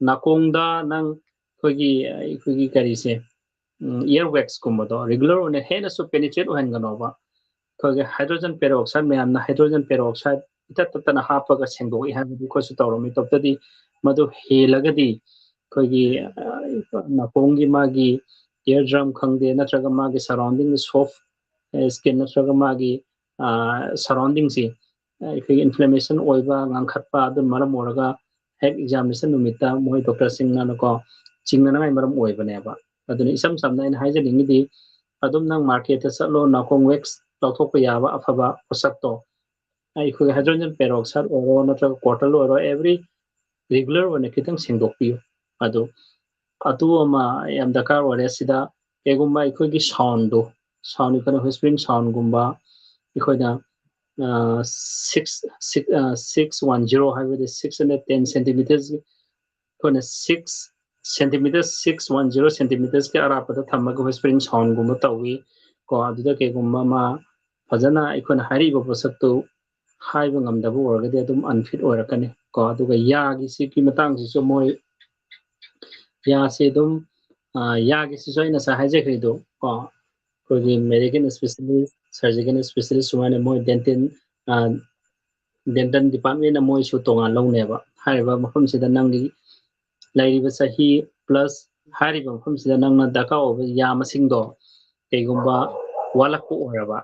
ꯅꯥꯀꯣꯡꯗ ꯅꯪ ꯑꯩꯈꯣꯏꯒꯤ, ꯑꯩꯈꯣꯏꯒꯤ ꯀꯔꯤꯁꯦ, ꯎꯝ, earwax ꯀꯨꯝꯕꯗꯣ regular ꯑꯣꯏꯅ ꯍꯦꯟꯅꯁꯨ penetrate ꯑꯣꯏꯍꯟꯒꯅꯣꯕ꯫ ꯑꯩꯈꯣꯏꯒꯤ hydrogen peroxide ꯃꯌꯥꯝꯅ hydrogen peroxide ꯏꯇꯠ ꯇꯠꯇꯅ ꯍꯥꯞꯄꯒ ꯁꯦꯡꯗꯣꯛꯏ ꯍꯥꯏꯕꯗꯨ ꯑꯩꯈꯣꯏꯁꯨ ꯇꯧꯔꯝꯃꯤ꯫ ꯇꯧꯕꯇꯗꯤ ꯃꯗꯨ ꯍꯦꯜꯂꯒꯗꯤ ꯑꯩꯈꯣꯏꯒꯤ, ꯑ, ꯅꯥꯀꯣꯡꯒꯤ ꯃꯥꯒꯤ eardrum ꯈꯪꯗꯦ, ꯅꯠꯇ꯭ꯔꯒ ꯃꯥꯒꯤ surrounding soft, ꯑ, skin ꯅꯠꯇ꯭ꯔꯒ ꯃꯥꯒꯤ, ꯑ, surrounding ꯁꯤ, ꯑ, ꯑꯩꯈꯣꯏꯒꯤ inflammation ꯑꯣꯏꯕ, ꯉꯥꯡꯈꯠꯄ ꯑꯗꯨꯅ ꯃꯔꯝ ꯑꯣꯏꯔꯒ ꯍꯦꯛ examination ꯅꯨꯃꯤꯠꯇ ꯃꯣꯏ doctor ꯁꯤꯡꯅꯀꯣ ꯆꯤꯡꯅꯅꯉꯥꯏ ꯃꯔꯝ ꯑꯣꯏꯕꯅꯦꯕ꯫ ꯑꯗꯨꯅ ꯏꯁꯝ ꯁꯝꯅ ꯑꯩꯅ ꯍꯥꯏꯖꯅꯤꯡꯉꯤꯗꯤ, ꯑꯗꯨꯝ ꯅꯪ market ꯇ ꯆꯠꯂꯣ, ꯅꯥꯀꯣꯡ wax ꯂꯧꯊꯣꯛꯄ ꯌꯥꯕ ꯑꯐꯕ ꯄꯣꯠꯁꯛꯇꯣ, ꯑꯩꯈꯣꯏꯒꯤ hydrogen peroxide ꯑꯣꯏꯔꯣ ꯅꯠꯇ꯭ꯔꯒ quartal ꯑꯣꯏꯔꯣ, every regular ꯑꯣꯏꯅ ꯈꯤꯇꯪ ꯁꯦꯡꯗꯣꯛꯄꯤꯌꯨ꯫ ꯑꯗꯨ, ꯑꯗꯨ ꯑꯃ ꯌꯥꯝ ꯗꯔꯀꯥꯔ ꯑꯣꯏꯔꯦ꯫ ꯁꯤꯗ ꯀꯩꯒꯨꯝꯕ ꯑꯩꯈꯣꯏꯒꯤ sound ꯗꯣ, sound, ꯑꯩꯈꯣꯏꯅ whispering sound ꯒꯨꯝꯕ, ꯑꯩꯈꯣꯏꯅ, ꯑ, six, six, ꯑ, six one zero ꯍꯥꯏꯕꯗꯤ six hundred ten centimeters, ꯑꯩꯈꯣꯏꯅ six centimeters, six one zero centimeters ꯀꯤ ꯑꯔꯥꯞꯄꯗ ꯊꯝꯃꯒ whispering sound ꯒꯨꯝꯕ ꯇꯧꯏ ꯀꯣ꯫ ꯑꯗꯨꯗ ꯀꯩꯒꯨꯝꯕ ꯑꯃ ꯐꯖꯅ ꯑꯩꯈꯣꯏꯅ ꯍꯥꯏꯔꯤꯕ ꯄꯣꯠꯁꯛꯇꯨ ꯍꯥꯏꯕ ꯉꯝꯗꯕ ꯑꯣꯏꯔꯒꯗꯤ ꯑꯗꯨꯝ unfit ꯑꯣꯏꯔꯛꯀꯅꯤ ꯀꯣ꯫ ꯑꯗꯨꯒ ꯌꯥꯒꯤ ꯁꯤꯒꯤ ꯃꯇꯥꯡꯁꯤꯁꯨ ꯃꯣꯏ ꯌꯥꯁꯦ ꯑꯗꯨꯝ, ꯑ, ꯌꯥꯒꯤꯁꯤꯁꯨ ꯑꯩ ꯉꯁꯥꯏ ꯍꯥꯏꯖꯈ꯭ꯔꯤꯗꯣ ꯀꯣ, ꯑꯩꯈꯣꯏꯒꯤ medical specialist, surgical specialist ꯁꯨꯃꯥꯏꯅ ꯃꯣꯏ dental, ꯑ, dental department ꯅ ꯃꯣꯏꯁꯨ ꯇꯣꯉꯥꯟ ꯂꯧꯅꯦꯕ꯫ ꯍꯥꯏꯔꯤꯕ ꯃꯐꯝꯁꯤꯗ ꯅꯪꯒꯤ ꯂꯩꯔꯤꯕ ꯆꯍꯤ plus ꯍꯥꯏꯔꯤꯕ ꯃꯐꯝꯁꯤꯗ ꯅꯪꯅ ꯗꯔꯀꯥꯔ ꯑꯣꯏꯕ ꯌꯥ ꯃꯁꯤꯡꯗꯣ ꯀꯩꯒꯨꯝꯕ ꯋꯥꯠꯂꯛꯄ ꯑꯣꯏꯔꯕ,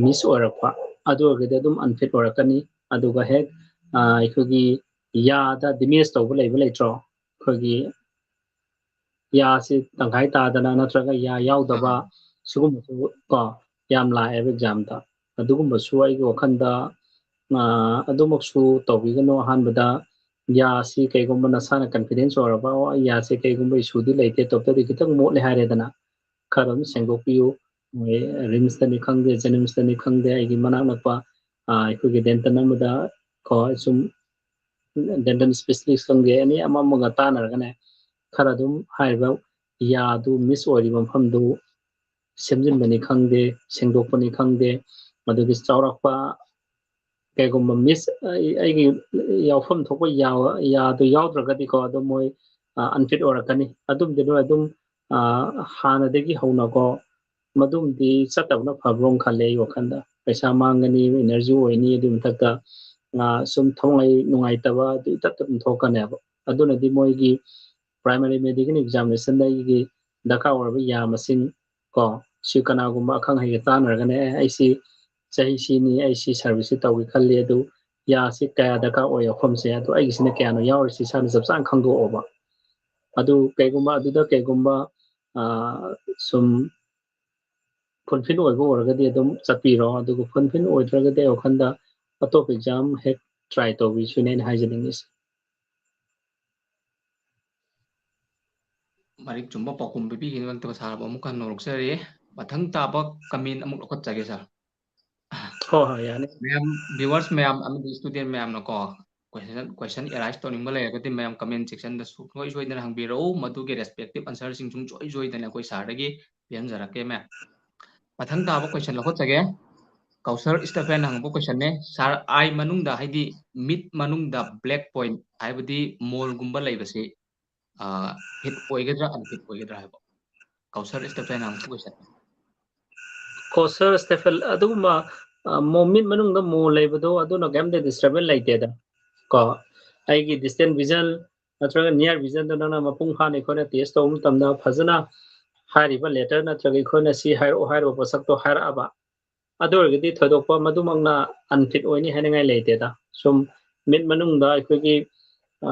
miss ꯑꯣꯏꯔꯛꯄ, ꯑꯗꯨ ꯑꯣꯏꯔꯒꯗꯤ ꯑꯗꯨꯝ unfit ꯑꯣꯏꯔꯛꯀꯅꯤ꯫ ꯑꯗꯨꯒ ꯍꯦꯛ, ꯑ, ꯑꯩꯈꯣꯏꯒꯤ ꯌꯥꯗ damage ꯇꯧꯕ ꯂꯩꯕ ꯂꯩꯇ꯭ꯔꯣ? ꯑꯩꯈꯣꯏꯒꯤ ꯌꯥꯁꯤ ꯇꯪꯈꯥꯏ ꯇꯥꯗꯅ ꯅꯠꯇ꯭ꯔꯒ ꯌꯥ ꯌꯥꯎꯗꯕ, ꯁꯤꯒꯨꯝꯕꯁꯨ ꯀꯣ ꯌꯥꯝ ꯂꯥꯛꯑꯦꯕ exam ꯗ꯫ ꯑꯗꯨꯒꯨꯝꯕꯁꯨ ꯑꯩꯒꯤ ꯋꯥꯈꯜꯗ, ꯑ, ꯑꯗꯨꯃꯛꯁꯨ ꯇꯧꯕꯤꯒꯅꯨ꯫ ꯑꯍꯥꯟꯕꯗ ꯌꯥꯁꯤ ꯀꯩꯒꯨꯝꯕ ꯅꯁꯥꯅ confidence ꯑꯣꯏꯔꯕ, "ꯑꯣ, ꯑꯩ ꯌꯥꯁꯦ ꯀꯩꯒꯨꯝꯕ issue ꯗꯤ ꯂꯩꯇꯦ, ꯇꯣꯞꯇꯗꯤ ꯈꯤꯇꯪ ꯃꯣꯠꯂꯦ" ꯍꯥꯏꯔꯦꯗꯅ, ꯈꯔ ꯑꯗꯨꯝ ꯁꯦꯡꯗꯣꯛꯄꯤꯌꯨ꯫ ꯃꯣꯏ ꯔꯤꯝꯁꯇꯅꯤ ꯈꯪꯗꯦ, ꯖꯦꯅꯤꯝꯁꯇꯅꯤ ꯈꯪꯗꯦ, ꯑꯩꯒꯤ ꯃꯅꯥꯛ ꯅꯛꯄ, ꯑ, ꯑꯩꯈꯣꯏꯒꯤ dental ꯑꯃꯗ ꯀꯣ, ꯁꯨꯝ dental specialist ꯈꯪꯗꯦ, ꯑꯦꯅꯤ ꯑꯃ ꯑꯃꯒ ꯇꯥꯟꯅꯔꯒꯅꯦ, ꯈꯔ ꯑꯗꯨꯝ ꯍꯥꯏꯔꯤꯕ ꯌꯥꯗꯨ miss ꯑꯣꯏꯔꯤꯕ ꯃꯐꯝꯗꯨ ꯁꯦꯝꯖꯤꯟꯕꯅꯤ ꯈꯪꯗꯦ, ꯁꯦꯡꯗꯣꯛꯄꯅꯤ ꯈꯪꯗꯦ, ꯃꯗꯨꯒꯤ ꯆꯥꯎꯔꯥꯛꯄ ꯀꯩꯒꯨꯝꯕ miss, ꯑꯩ-, ꯑꯩꯒꯤ ꯌꯥꯎꯐꯝ ꯊꯣꯛꯄ ꯌꯥ-, ꯌꯥꯗꯨ ꯌꯥꯎꯗ꯭ꯔꯒꯗꯤꯀꯣ, ꯑꯗꯨꯝ ꯃꯣꯏ, ꯑ, unfit ꯑꯣꯏꯔꯛꯀꯅꯤ꯫ ꯑꯗꯨꯝꯗꯤ ꯅꯣꯏ ꯑꯗꯨꯝ, ꯑ, ꯍꯥꯟꯅꯗꯒꯤ ꯍꯧꯅꯀꯣ, ꯃꯗꯨꯝꯗꯤ ꯆꯠꯇꯕꯅ ꯐꯕ꯭ꯔꯣ ꯈꯜꯂꯦ ꯑꯩ ꯋꯥꯈꯜꯗ꯫ ꯄꯩꯁꯥ ꯃꯥꯡꯒꯅꯤ, energy ꯑꯣꯏꯅꯤ, ꯑꯗꯨꯒꯤ ꯃꯊꯛꯇ, ꯑ, ꯁꯨꯝ ꯊꯋꯥꯏ ꯅꯨꯡꯉꯥꯏꯇꯕ ꯑꯗꯨ ꯏꯇꯠꯇ ꯑꯗꯨꯝ ꯊꯣꯛꯀꯅꯦꯕ꯫ ꯑꯗꯨꯅꯗꯤ ꯃꯣꯏꯒꯤ primary medical examination ꯗ ꯑꯩꯒꯤ ꯗꯔꯀꯥꯔ ꯑꯣꯏꯔꯕ ꯌꯥ ꯃꯁꯤꯡ ꯀꯣ, ꯁꯤ ꯀꯅꯥꯒꯨꯝꯕ ꯑꯈꯪ ꯑꯍꯩꯒ ꯇꯥꯟꯅꯔꯒꯅꯦ, "ꯑꯦ, ꯑꯩ ꯁꯤ ꯆꯍꯤ ꯁꯤꯅꯤ, ꯑꯩ ꯁꯤ service ꯁꯤ ꯇꯧꯒꯦ ꯈꯜꯂꯤ, ꯑꯗꯨ ꯌꯥꯁꯤ ꯀꯌꯥ ꯗꯔꯀꯥꯔ ꯑꯣꯏ ꯌꯥꯎꯐꯝꯁꯦ, ꯑꯗꯨ ꯑꯩꯒꯤꯁꯤꯅ ꯀꯌꯥꯅꯣ ꯌꯥꯎꯔꯤꯁꯤ ꯏꯁꯥꯅ ꯆꯞ ꯆꯥꯅ ꯈꯪꯗꯣꯛꯑꯣꯕ"꯫ ꯑꯗꯨ ꯀꯩꯒꯨꯝꯕ ꯑꯗꯨꯗ ꯀꯩꯒꯨꯝꯕ, ꯑ, ꯁꯨꯝ fulfill ꯑꯣꯏꯕ ꯑꯣꯏꯔꯒꯗꯤ ꯑꯗꯨꯝ ꯆꯠꯄꯤꯔꯣ, ꯑꯗꯨꯒ fulfill ꯑꯣꯏꯗ꯭ꯔꯒꯗꯤ ꯑꯩ ꯋꯥꯈꯜꯗ ꯑꯇꯣꯞꯄ exam ꯍꯦꯛ try ꯇꯧꯕꯤꯁꯤꯅꯦ ꯑꯩꯅ ꯍꯥꯏꯖꯅꯤꯡꯉꯤꯁꯦ꯫ ꯃꯔꯤꯛ ꯆꯨꯝꯕ ꯄꯥꯎꯈꯨꯝ ꯄꯤꯕꯤꯈꯤꯕꯒꯤꯗꯃꯛꯇ ꯁꯥꯔꯕꯨ ꯑꯃꯨꯛ ꯍꯟꯅ ꯅꯣꯛꯆꯔꯤ꯫ ꯃꯊꯪ ꯇꯥꯕ comment ꯑꯃꯨꯛ ꯂꯧꯈꯠꯆꯒꯦ, ꯁꯥꯔ꯫ ꯍꯣꯏ, ꯍꯣꯏ, ꯌꯥꯅꯤ꯫ ꯃꯌꯥꯝ, viewers ꯃꯌꯥꯝ ꯑꯃꯗꯤ student ꯃꯌꯥꯝꯅꯀꯣ, question, question arise ꯇꯧꯅꯤꯡꯕ ꯂꯩꯔꯒꯗꯤ ꯃꯌꯥꯝ comment section ꯗ ꯁꯨꯡꯁꯣꯏ ꯁꯣꯏꯗꯅ ꯍꯪꯕꯤꯔꯛꯎ, ꯃꯗꯨꯒꯤ respective answer ꯁꯤꯡ ꯁꯨꯡꯁꯣꯏ ꯁꯣꯏꯗꯅ ꯑꯩꯈꯣꯏ ꯁꯥꯔꯗꯒꯤ ꯄꯤꯍꯟꯖꯔꯛꯀꯦ, ꯃꯌꯥꯝ꯫ ꯃꯊꯪ ꯇꯥꯕ question ꯂꯧꯈꯠꯆꯒꯦ꯫ ꯀꯧꯁꯔ ꯁ꯭ꯇꯦꯐꯦꯟ ꯍꯪꯕ question ꯅꯦ꯫ ꯁꯥꯔ, eye ꯃꯅꯨꯡꯗ, ꯍꯥꯏꯗꯤ ꯃꯤꯠ ꯃꯅꯨꯡꯗ black point, ꯍꯥꯏꯕꯗꯤ mole ꯒꯨꯝꯕ ꯂꯩꯕꯁꯤ, ꯑ, fit ꯑꯣꯏꯒꯗ꯭ꯔꯥ, unfit ꯑꯣꯏꯒꯗ꯭ꯔꯥ ꯍꯥꯏꯕ? ꯀꯧꯁꯔ ꯁ꯭ꯇꯦꯐꯦꯟ ꯍꯪꯕ question꯫ ꯀꯧꯁꯔ ꯁ꯭ꯇꯦꯐꯦꯟ, ꯑꯗꯨꯒꯨꯝꯕ, ꯑ, ꯃꯣ-, ꯃꯤꯠ ꯃꯅꯨꯡꯗ mole ꯂꯩꯕꯗꯣ, ꯑꯗꯨꯅ ꯀꯩꯝꯇ disturbance ꯂꯩꯇꯦꯗ꯫ ꯀꯣ, ꯑꯩꯒꯤ distant vision ꯅꯠꯇ꯭ꯔꯒ near vision ꯗꯣ ꯅꯪꯅ ꯃꯄꯨꯡ ꯐꯥꯅ ꯑꯩꯈꯣꯏꯅ test ꯇꯧꯕ ꯃꯇꯝꯗ ꯐꯖꯅ ꯍꯥꯏꯔꯤꯕ letter ꯅꯠꯇ꯭ꯔꯒ ꯑꯩꯈꯣꯏꯅ ꯁꯤ ꯍꯥꯏꯔꯛꯑꯣ ꯍꯥꯏꯔꯤꯕ ꯄꯣꯠꯁꯛꯇꯣ ꯍꯥꯏꯔꯛꯑꯕ, ꯑꯗꯨ ꯑꯣꯏꯔꯒꯗꯤ ꯊꯣꯏꯗꯣꯛꯄ ꯃꯗꯨꯃꯛꯅ unfit ꯑꯣꯏꯅꯤ ꯍꯥꯏꯅꯤꯡꯉꯥꯏ ꯂꯩꯇꯦꯗ꯫ ꯁꯨꯝ ꯃꯤꯠ ꯃꯅꯨꯡꯗ ꯑꯩꯈꯣꯏꯒꯤ, ꯑ,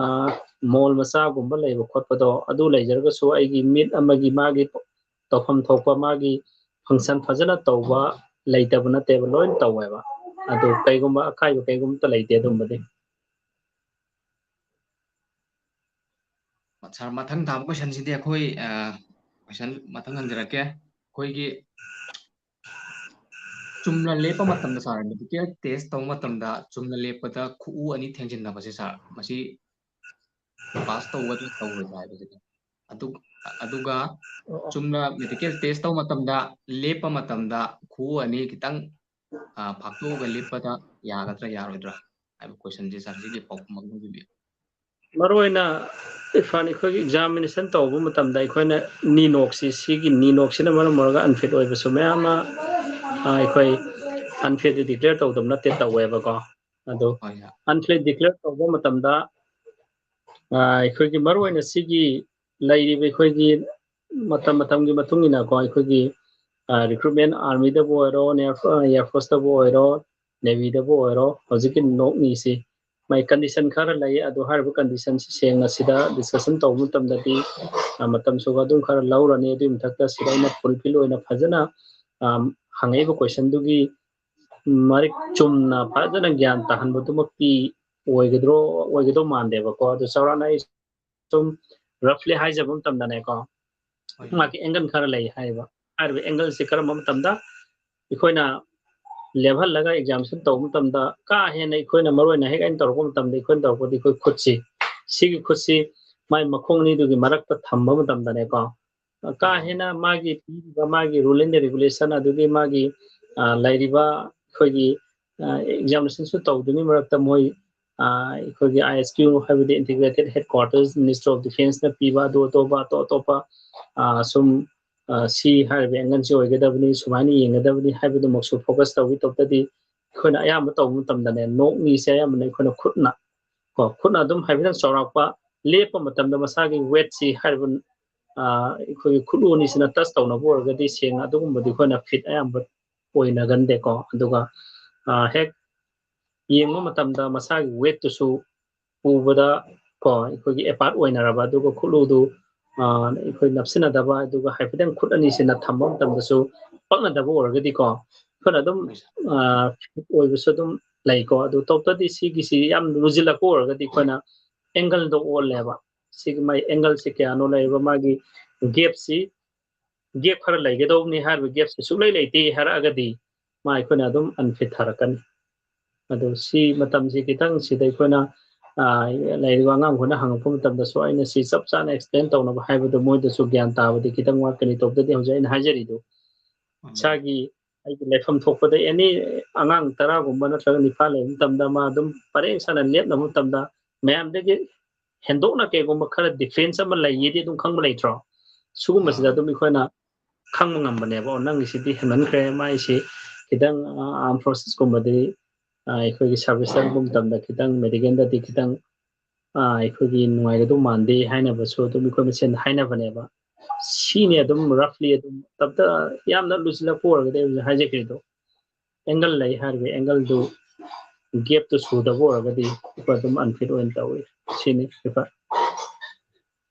mole ꯃꯆꯥꯒꯨꯝꯕ ꯂꯩꯕ ꯈꯣꯠꯄꯗꯣ, ꯑꯗꯨ ꯂꯩꯖꯔꯒꯁꯨ ꯑꯩꯒꯤ ꯃꯤꯠ ꯑꯃꯒꯤ ꯃꯥꯒꯤ ꯇꯧꯐꯝ ꯊꯣꯛꯄ ꯃꯥꯒꯤ function ꯐꯖꯅ ꯇꯧꯕ ꯂꯩꯇꯕ ꯅꯠꯇꯦꯕ, ꯂꯣꯏ ꯇꯧꯋꯦꯕ꯫ ꯑꯗꯨ ꯀꯩꯒꯨꯝꯕ ꯑꯀꯥꯏꯕ ꯀꯩꯒꯨꯝꯕ ꯂꯩꯇꯦ ꯑꯗꯨꯝꯕꯗꯤ꯫ ꯁꯥꯔ, ꯃꯊꯪ ꯊꯥꯕ ꯀꯣꯏꯁꯟꯁꯤꯗꯤ ꯑꯩꯈꯣꯏ ꯀꯣꯏꯁꯟ ꯃꯊꯪ ꯍꯪꯖꯔꯛꯀꯦ꯫ ꯑꯩꯈꯣꯏꯒꯤ ꯆꯨꯝꯅ ꯂꯦꯞꯄ ꯃꯇꯝꯗ, ꯁꯥꯔ, ꯃꯦꯗꯤꯀꯦꯜ ꯇꯦꯁ ꯇꯧꯕ ꯃꯇꯝꯗ ꯆꯨꯝꯅ ꯂꯦꯞꯄꯗ ꯈꯨꯎ ꯑꯅꯤ ꯊꯦꯡꯖꯤꯟꯅꯕꯁꯦ, ꯁꯥꯔ, ꯃꯁꯤ ꯄꯥꯁ ꯇꯧꯒꯗ꯭ꯔꯥ ꯇꯧꯔꯣꯏꯗ꯭ꯔꯥ ꯍꯥꯏꯕꯁꯤꯅꯤ꯫ ꯑꯗꯨ ꯑꯗꯨꯒ ꯆꯨꯝꯅ ꯃꯦꯗꯤꯀꯦꯜ ꯇꯦꯁ ꯇꯧꯕ ꯃꯇꯝꯗ, ꯂꯦꯞꯄ ꯃꯇꯝꯗ ꯈꯨꯎ ꯑꯅꯤ ꯈꯤꯇꯪ ꯐꯥꯛꯇꯣꯛꯑꯒ ꯂꯦꯞꯄꯗ ꯌꯥꯒꯗ꯭ꯔꯥ ꯌꯥꯔꯣꯏꯗ꯭ꯔꯥ ꯍꯥꯏꯕ ꯀꯣꯏꯁꯟꯁꯦ, ꯁꯥꯔ, ꯁꯤꯒꯤ ꯄꯥꯎꯈꯨꯝ ꯑꯃ ꯊꯝꯕꯤꯌꯨ꯫ ꯃꯔꯨꯑꯣꯏꯅ ꯏꯔꯐꯥꯟ, ꯑꯩꯈꯣꯏꯒꯤ ꯑꯦꯛꯖꯥꯃꯤꯅꯦꯁꯟ ꯇꯧꯕ ꯃꯇꯝꯗ ꯑꯩꯈꯣꯏꯅ ꯅꯤꯅꯣꯛꯁꯤ, ꯁꯤꯒꯤ ꯅꯤꯅꯣꯛꯁꯤꯅ ꯃꯔꯝ ꯑꯣꯏꯔꯒ ꯑꯟꯐꯤꯠ ꯑꯣꯏꯕꯁꯨ ꯃꯌꯥꯝ ꯑꯃ ꯑꯩꯈꯣꯏ ꯑꯟꯐꯤꯠꯇꯤ ꯗꯤꯀ꯭ꯂꯦꯌꯔ ꯇꯧꯗꯕ ꯅꯠꯇꯦ, ꯇꯧꯋꯦꯕꯀꯣ꯫ ꯑꯗꯣ ꯑꯟꯐꯤꯠ ꯗꯤꯀ꯭ꯂꯦꯌꯔ ꯇꯧꯕ ꯃꯇꯝꯗ ꯑꯩꯈꯣꯏꯒꯤ ꯃꯔꯨꯑꯣꯏꯅ ꯁꯤꯒꯤ ꯂꯩꯔꯤꯕ ꯑꯩꯈꯣꯏꯒꯤ ꯃꯇꯝ ꯃꯇꯝꯒꯤ ꯃꯇꯨꯡ ꯏꯟꯅꯀꯣ, ꯑꯩꯈꯣꯏꯒꯤ ꯔꯤꯀ꯭ꯔꯨꯠꯃꯦꯟ, ꯑꯥꯔꯃꯤꯗꯕꯨ ꯑꯣꯏꯔꯣ, ꯏꯌꯥꯔ ꯐꯣꯔꯁꯇꯕꯨ ꯑꯣꯏꯔꯣ, ꯅꯦꯚꯤꯗꯕꯨ ꯑꯣꯏꯔꯣ, ꯍꯧꯖꯤꯛꯀꯤ ꯅꯣꯛꯅꯤꯁꯤ ꯃꯥꯏ ꯀꯟꯗꯤꯁꯟ ꯈꯔ ꯂꯩ꯫ ꯑꯗꯨ ꯍꯥꯏꯔꯤꯕ ꯀꯟꯗꯤꯁꯟꯁꯤ ꯁꯦꯡꯅ ꯁꯤꯗ ꯗꯤꯁꯀꯁꯟ ꯇꯧꯕ ꯃꯇꯝꯗꯗꯤ ꯃꯇꯝꯁꯨ ꯑꯗꯨꯝ ꯈꯔ ꯂꯧꯔꯅꯤ꯫ ꯑꯗꯨꯒꯤ ꯃꯊꯛꯇ ꯁꯤꯗ ꯑꯩꯅ ꯐꯨꯜꯐꯤꯜ ꯑꯣꯏꯅ ꯐꯖꯅ ꯍꯪꯉꯛꯏꯕ ꯀꯣꯏꯁꯟꯗꯨꯒꯤ ꯃꯔꯤꯛ ꯆꯨꯝꯅ ꯐꯖꯅ ꯒ꯭ꯌꯥꯟ ꯇꯥꯍꯟꯕꯗꯨꯃꯛꯇꯤ ꯑꯣꯏꯒꯗ꯭ꯔꯣ, ꯑꯣꯏꯒꯗꯧ ꯃꯥꯟꯗꯦꯕꯀꯣ꯫ ꯑꯗꯨ ꯆꯥꯎꯔꯥꯛꯅ ꯑꯩ ꯁꯨꯝ ꯔꯐꯂꯤ ꯍꯥꯏꯖꯕ ꯃꯇꯝꯗꯅꯦꯀꯣ, ꯃꯥꯒꯤ ꯑꯦꯡꯒꯜ ꯈꯔ ꯂꯩ ꯍꯥꯏꯌꯦꯕ꯫ ꯍꯥꯏꯔꯤꯕ ꯑꯦꯡꯒꯜꯁꯤ ꯀꯔꯝꯕ ꯃꯇꯝꯗ ꯑꯩꯈꯣꯏꯅ ꯂꯦꯞꯍꯜꯂꯒ ꯑꯦꯛꯖꯥꯃꯤꯅꯦꯁꯟ ꯇꯧꯕ ꯃꯇꯝꯗ, ꯀꯥ ꯍꯦꯟꯅ ꯑꯩꯈꯣꯏꯅ ꯃꯔꯨ ꯑꯣꯏꯅ ꯍꯦꯛ ꯑꯩꯅ ꯇꯧꯔꯛꯄ ꯃꯇꯝꯗ ꯑꯩꯈꯣꯏꯅ ꯇꯧꯔꯛꯄꯗꯤ ꯑꯩꯈꯣꯏ ꯈꯨꯠꯁꯤ, ꯁꯤꯒꯤ ꯈꯨꯠꯁꯤ ꯃꯥꯏ ꯃꯈꯣꯡ ꯑꯅꯤꯗꯨꯒꯤ ꯃꯔꯛꯇ ꯊꯝꯕ ꯃꯇꯝꯗꯅꯦꯀꯣ, ꯀꯥ ꯍꯦꯟꯅ ꯃꯥꯒꯤ ꯄꯤꯔꯤꯕ ꯃꯥꯒꯤ rule and regulation, ꯑꯗꯨꯒꯤ ꯃꯥꯒꯤ ꯂꯩꯔꯤꯕ ꯑꯩꯈꯣꯏꯒꯤ ꯑꯦꯛꯖꯥꯃꯤꯅꯦꯁꯟꯁꯨ ꯇꯧꯗ꯭ꯔꯤꯉꯩ ꯃꯔꯛꯇ ꯃꯣꯏ ꯑꯩꯈꯣꯏꯒꯤ ISQ, ꯍꯥꯏꯕꯗꯤ Integrated Headquarters, Ministry of Defenceꯅ ꯄꯤꯕ ꯑꯗꯨ ꯑꯇꯣꯞꯄ ꯑꯇꯣꯞ ꯑꯇꯣꯞꯄ ꯁꯨꯝ ꯁꯤ ꯍꯥꯏꯔꯤꯕ ꯑꯦꯡꯒꯜꯁꯤ ꯑꯣꯏꯒꯗꯕꯅꯤ, ꯁꯨꯃꯥꯏꯅ ꯌꯦꯡꯒꯗꯕꯅꯤ ꯍꯥꯏꯕꯗꯨꯃꯛꯁꯨ ꯐꯣꯀꯁ ꯇꯧꯏ꯫ ꯇꯧꯕꯇꯗꯤ ꯑꯩꯈꯣꯏꯅ ꯑꯌꯥꯝꯕ ꯇꯧꯕ ꯃꯇꯝꯗꯅꯦ, ꯅꯣꯛꯅꯤꯁꯦ ꯑꯌꯥꯝꯕꯅ ꯑꯩꯈꯣꯏꯅ ꯈꯨꯠꯅ ꯀꯣ, ꯈꯨꯠꯅ ꯑꯗꯨꯝ ꯍꯥꯏꯐꯦꯠꯇꯪ ꯆꯥꯎꯔꯥꯛꯄ ꯂꯦꯞꯄ ꯃꯇꯝꯗ ꯃꯁꯥꯒꯤ ꯋꯦꯠꯁꯤ ꯍꯥꯏꯔꯤꯕ ꯑꯩꯈꯣꯏꯒꯤ ꯈꯨꯠꯂꯨ ꯑꯅꯤꯁꯤꯅ ꯇꯁ ꯇꯧꯅꯕ ꯑꯣꯏꯔꯒꯗꯤ ꯁꯦꯡꯅ ꯑꯗꯨꯒꯨꯝꯕꯗꯤ ꯑꯩꯈꯣꯏꯅ ꯐꯤꯠ ꯑꯌꯥꯝꯕ ꯑꯣꯏꯅꯒꯟꯗꯦꯀꯣ꯫ ꯑꯗꯨꯒ ꯍꯦꯛ ꯌꯦꯡꯕ ꯃꯇꯝꯗ ꯃꯁꯥꯒꯤ ꯋꯦꯠꯇꯨꯁꯨ ꯄꯨꯕꯗ ꯀꯣ, ꯑꯩꯈꯣꯏꯒꯤ ꯑꯦꯄꯥꯔꯠ ꯑꯣꯏꯅꯔꯕ, ꯑꯗꯨꯒ ꯈꯨꯠꯂꯨꯗꯨ ꯑꯩꯈꯣꯏ ꯅꯞꯁꯤꯟꯅꯗꯕ, ꯑꯗꯨꯒ ꯍꯥꯏꯐꯦꯠꯇꯪ ꯈꯨꯠ ꯑꯅꯤꯁꯤꯅ ꯊꯝꯕ ꯃꯇꯝꯗꯁꯨ ꯄꯛꯅꯗꯕ ꯑꯣꯏꯔꯒꯗꯤꯀꯣ, ꯑꯩꯈꯣꯏꯅ ꯑꯗꯨꯝ ꯐꯤꯠ ꯑꯣꯏꯕꯁꯨ ꯑꯗꯨꯝ ꯂꯩꯀꯣ꯫ ꯑꯗꯨ ꯇꯧꯕꯇꯗꯤ ꯁꯤꯒꯤꯁꯤ ꯌꯥꯝ ꯂꯨꯁꯤꯜꯂꯛꯄ ꯑꯣꯏꯔꯒꯗꯤ ꯑꯩꯈꯣꯏꯅ ꯑꯦꯡꯒꯜꯗꯣ ꯑꯣꯜꯂꯦꯕ꯫ ꯁꯤꯒꯤ ꯃꯥꯏ ꯑꯦꯡꯒꯜꯁꯤ ꯀꯌꯥꯅꯣ ꯂꯩꯔꯤꯕ ꯃꯥꯒꯤ ꯒꯦꯞꯁꯤ, ꯒꯦꯞ ꯈꯔ ꯂꯩꯒꯗꯧꯕꯅꯤ ꯍꯥꯏꯔꯤꯕ ꯒꯦꯞꯁꯤ ꯁꯨꯛꯂꯩ ꯂꯩꯇꯦ ꯍꯥꯏꯔꯛꯑꯒꯗꯤ ꯃꯥ ꯑꯩꯈꯣꯏꯅ ꯑꯗꯨꯝ ꯑꯟꯐꯤꯠ ꯊꯥꯔꯛꯀꯅꯤ꯫ ꯑꯗꯣ ꯁꯤ ꯃꯇꯝꯁꯤ ꯈꯤꯇꯪ ꯁꯤꯗ ꯑꯩꯈꯣꯏꯅ, ꯑ, ꯂꯩꯔꯤꯕ ꯑꯉꯥꯡꯈꯣꯏꯅ ꯍꯪꯉꯛꯄ ꯃꯇꯝꯗꯁꯨ ꯑꯩꯅ ꯁꯤ ꯆꯞ ꯆꯥꯅ ꯑꯦꯛꯁꯄ꯭ꯂꯦꯟ ꯇꯧꯅꯕ ꯍꯥꯏꯕꯗꯣ ꯃꯣꯏꯗꯁꯨ ꯒ꯭ꯌꯥꯟ ꯇꯥꯕꯗꯤ ꯈꯤꯇꯪ ꯋꯥꯠꯀꯅꯤ꯫ ꯇꯧꯕꯇꯗꯤ ꯍꯧꯖꯤꯛ ꯑꯩꯅ ꯍꯥꯏꯖꯔꯤꯗꯣ, ꯎꯝ꯫ ꯏꯁꯥꯒꯤ ꯑꯩꯒꯤ ꯂꯩꯐꯝ ꯊꯣꯛꯄꯗ ꯑꯦꯅꯤ ꯑꯉꯥꯡ ꯇꯔꯥꯒꯨꯝꯕ ꯅꯠꯇ꯭ꯔꯒ ꯅꯤꯄꯥꯜ ꯂꯩꯕ ꯃꯇꯝꯗ ꯃꯥ ꯑꯗꯨꯝ ꯄꯔꯦꯡ ꯁꯥꯅ ꯂꯦꯞꯅꯕ ꯃꯇꯝꯗ ꯃꯌꯥꯝꯗꯒꯤ ꯍꯦꯟꯗꯣꯛꯅ ꯀꯩꯒꯨꯝꯕ ꯈꯔ ꯗꯤꯐ꯭ꯔꯦꯟꯁ ꯑꯃ ꯂꯩꯌꯦꯗꯤ ꯑꯗꯨꯝ ꯈꯪꯕ ꯂꯩꯇ꯭ꯔꯣ? ꯁꯤꯒꯨꯝꯕꯁꯤꯗ ꯑꯥ꯫ ꯑꯗꯨꯝ ꯑꯩꯈꯣꯏꯅ ꯈꯪꯕ ꯉꯝꯕꯅꯦꯕ꯫ "ꯑꯣ, ꯅꯪꯒꯤꯁꯤꯗꯤ ꯍꯦꯟꯃꯟꯈ꯭ꯔꯦ, ꯃꯥꯏꯁꯤ ꯈꯤꯇꯪ, ꯑ, arm process ꯀꯨꯝꯕꯗꯤ, ꯑ, ꯑꯩꯈꯣꯏꯒꯤ ꯁꯥꯔꯚꯤꯁ ꯆꯪꯕ ꯃꯇꯝꯗ ꯈꯤꯇꯪ ꯃꯦꯗꯤꯀꯦꯜꯗꯗꯤ ꯈꯤꯇꯪ, ꯑ, ꯑꯩꯈꯣꯏꯒꯤ ꯅꯨꯡꯉꯥꯏꯒꯗꯧ ꯃꯥꯟꯗꯦ" ꯍꯥꯏꯅꯕꯁꯨ ꯑꯗꯨꯝ ꯑꯩꯈꯣꯏ ꯃꯁꯦꯟ ꯍꯥꯏꯅꯕꯅꯦꯕ꯫ ꯁꯤꯅꯤ ꯑꯗꯨꯝ ꯔꯐꯂꯤ ꯑꯗꯨꯝ ꯇꯞꯇ ꯌꯥꯝꯅ ꯂꯨꯁꯤꯜꯂꯛꯄ ꯑꯣꯏꯔꯒꯗꯤ ꯑꯩ ꯍꯧꯖꯤꯛ ꯍꯥꯏꯖꯈ꯭ꯔꯤꯗꯣ, ꯑꯦꯡꯒꯜ ꯂꯩ ꯍꯥꯏꯔꯤꯕ ꯑꯦꯡꯒꯜꯗꯨ ꯒꯦꯞꯇꯨ ꯁꯨꯗꯕ ꯑꯣꯏꯔꯒꯗꯤ ꯑꯩꯈꯣꯏ ꯑꯗꯨꯝ ꯑꯟꯐꯤꯠ ꯑꯣꯏꯅ ꯇꯧꯏ꯫ ꯁꯤꯅꯤ ꯔꯤꯐꯔ꯫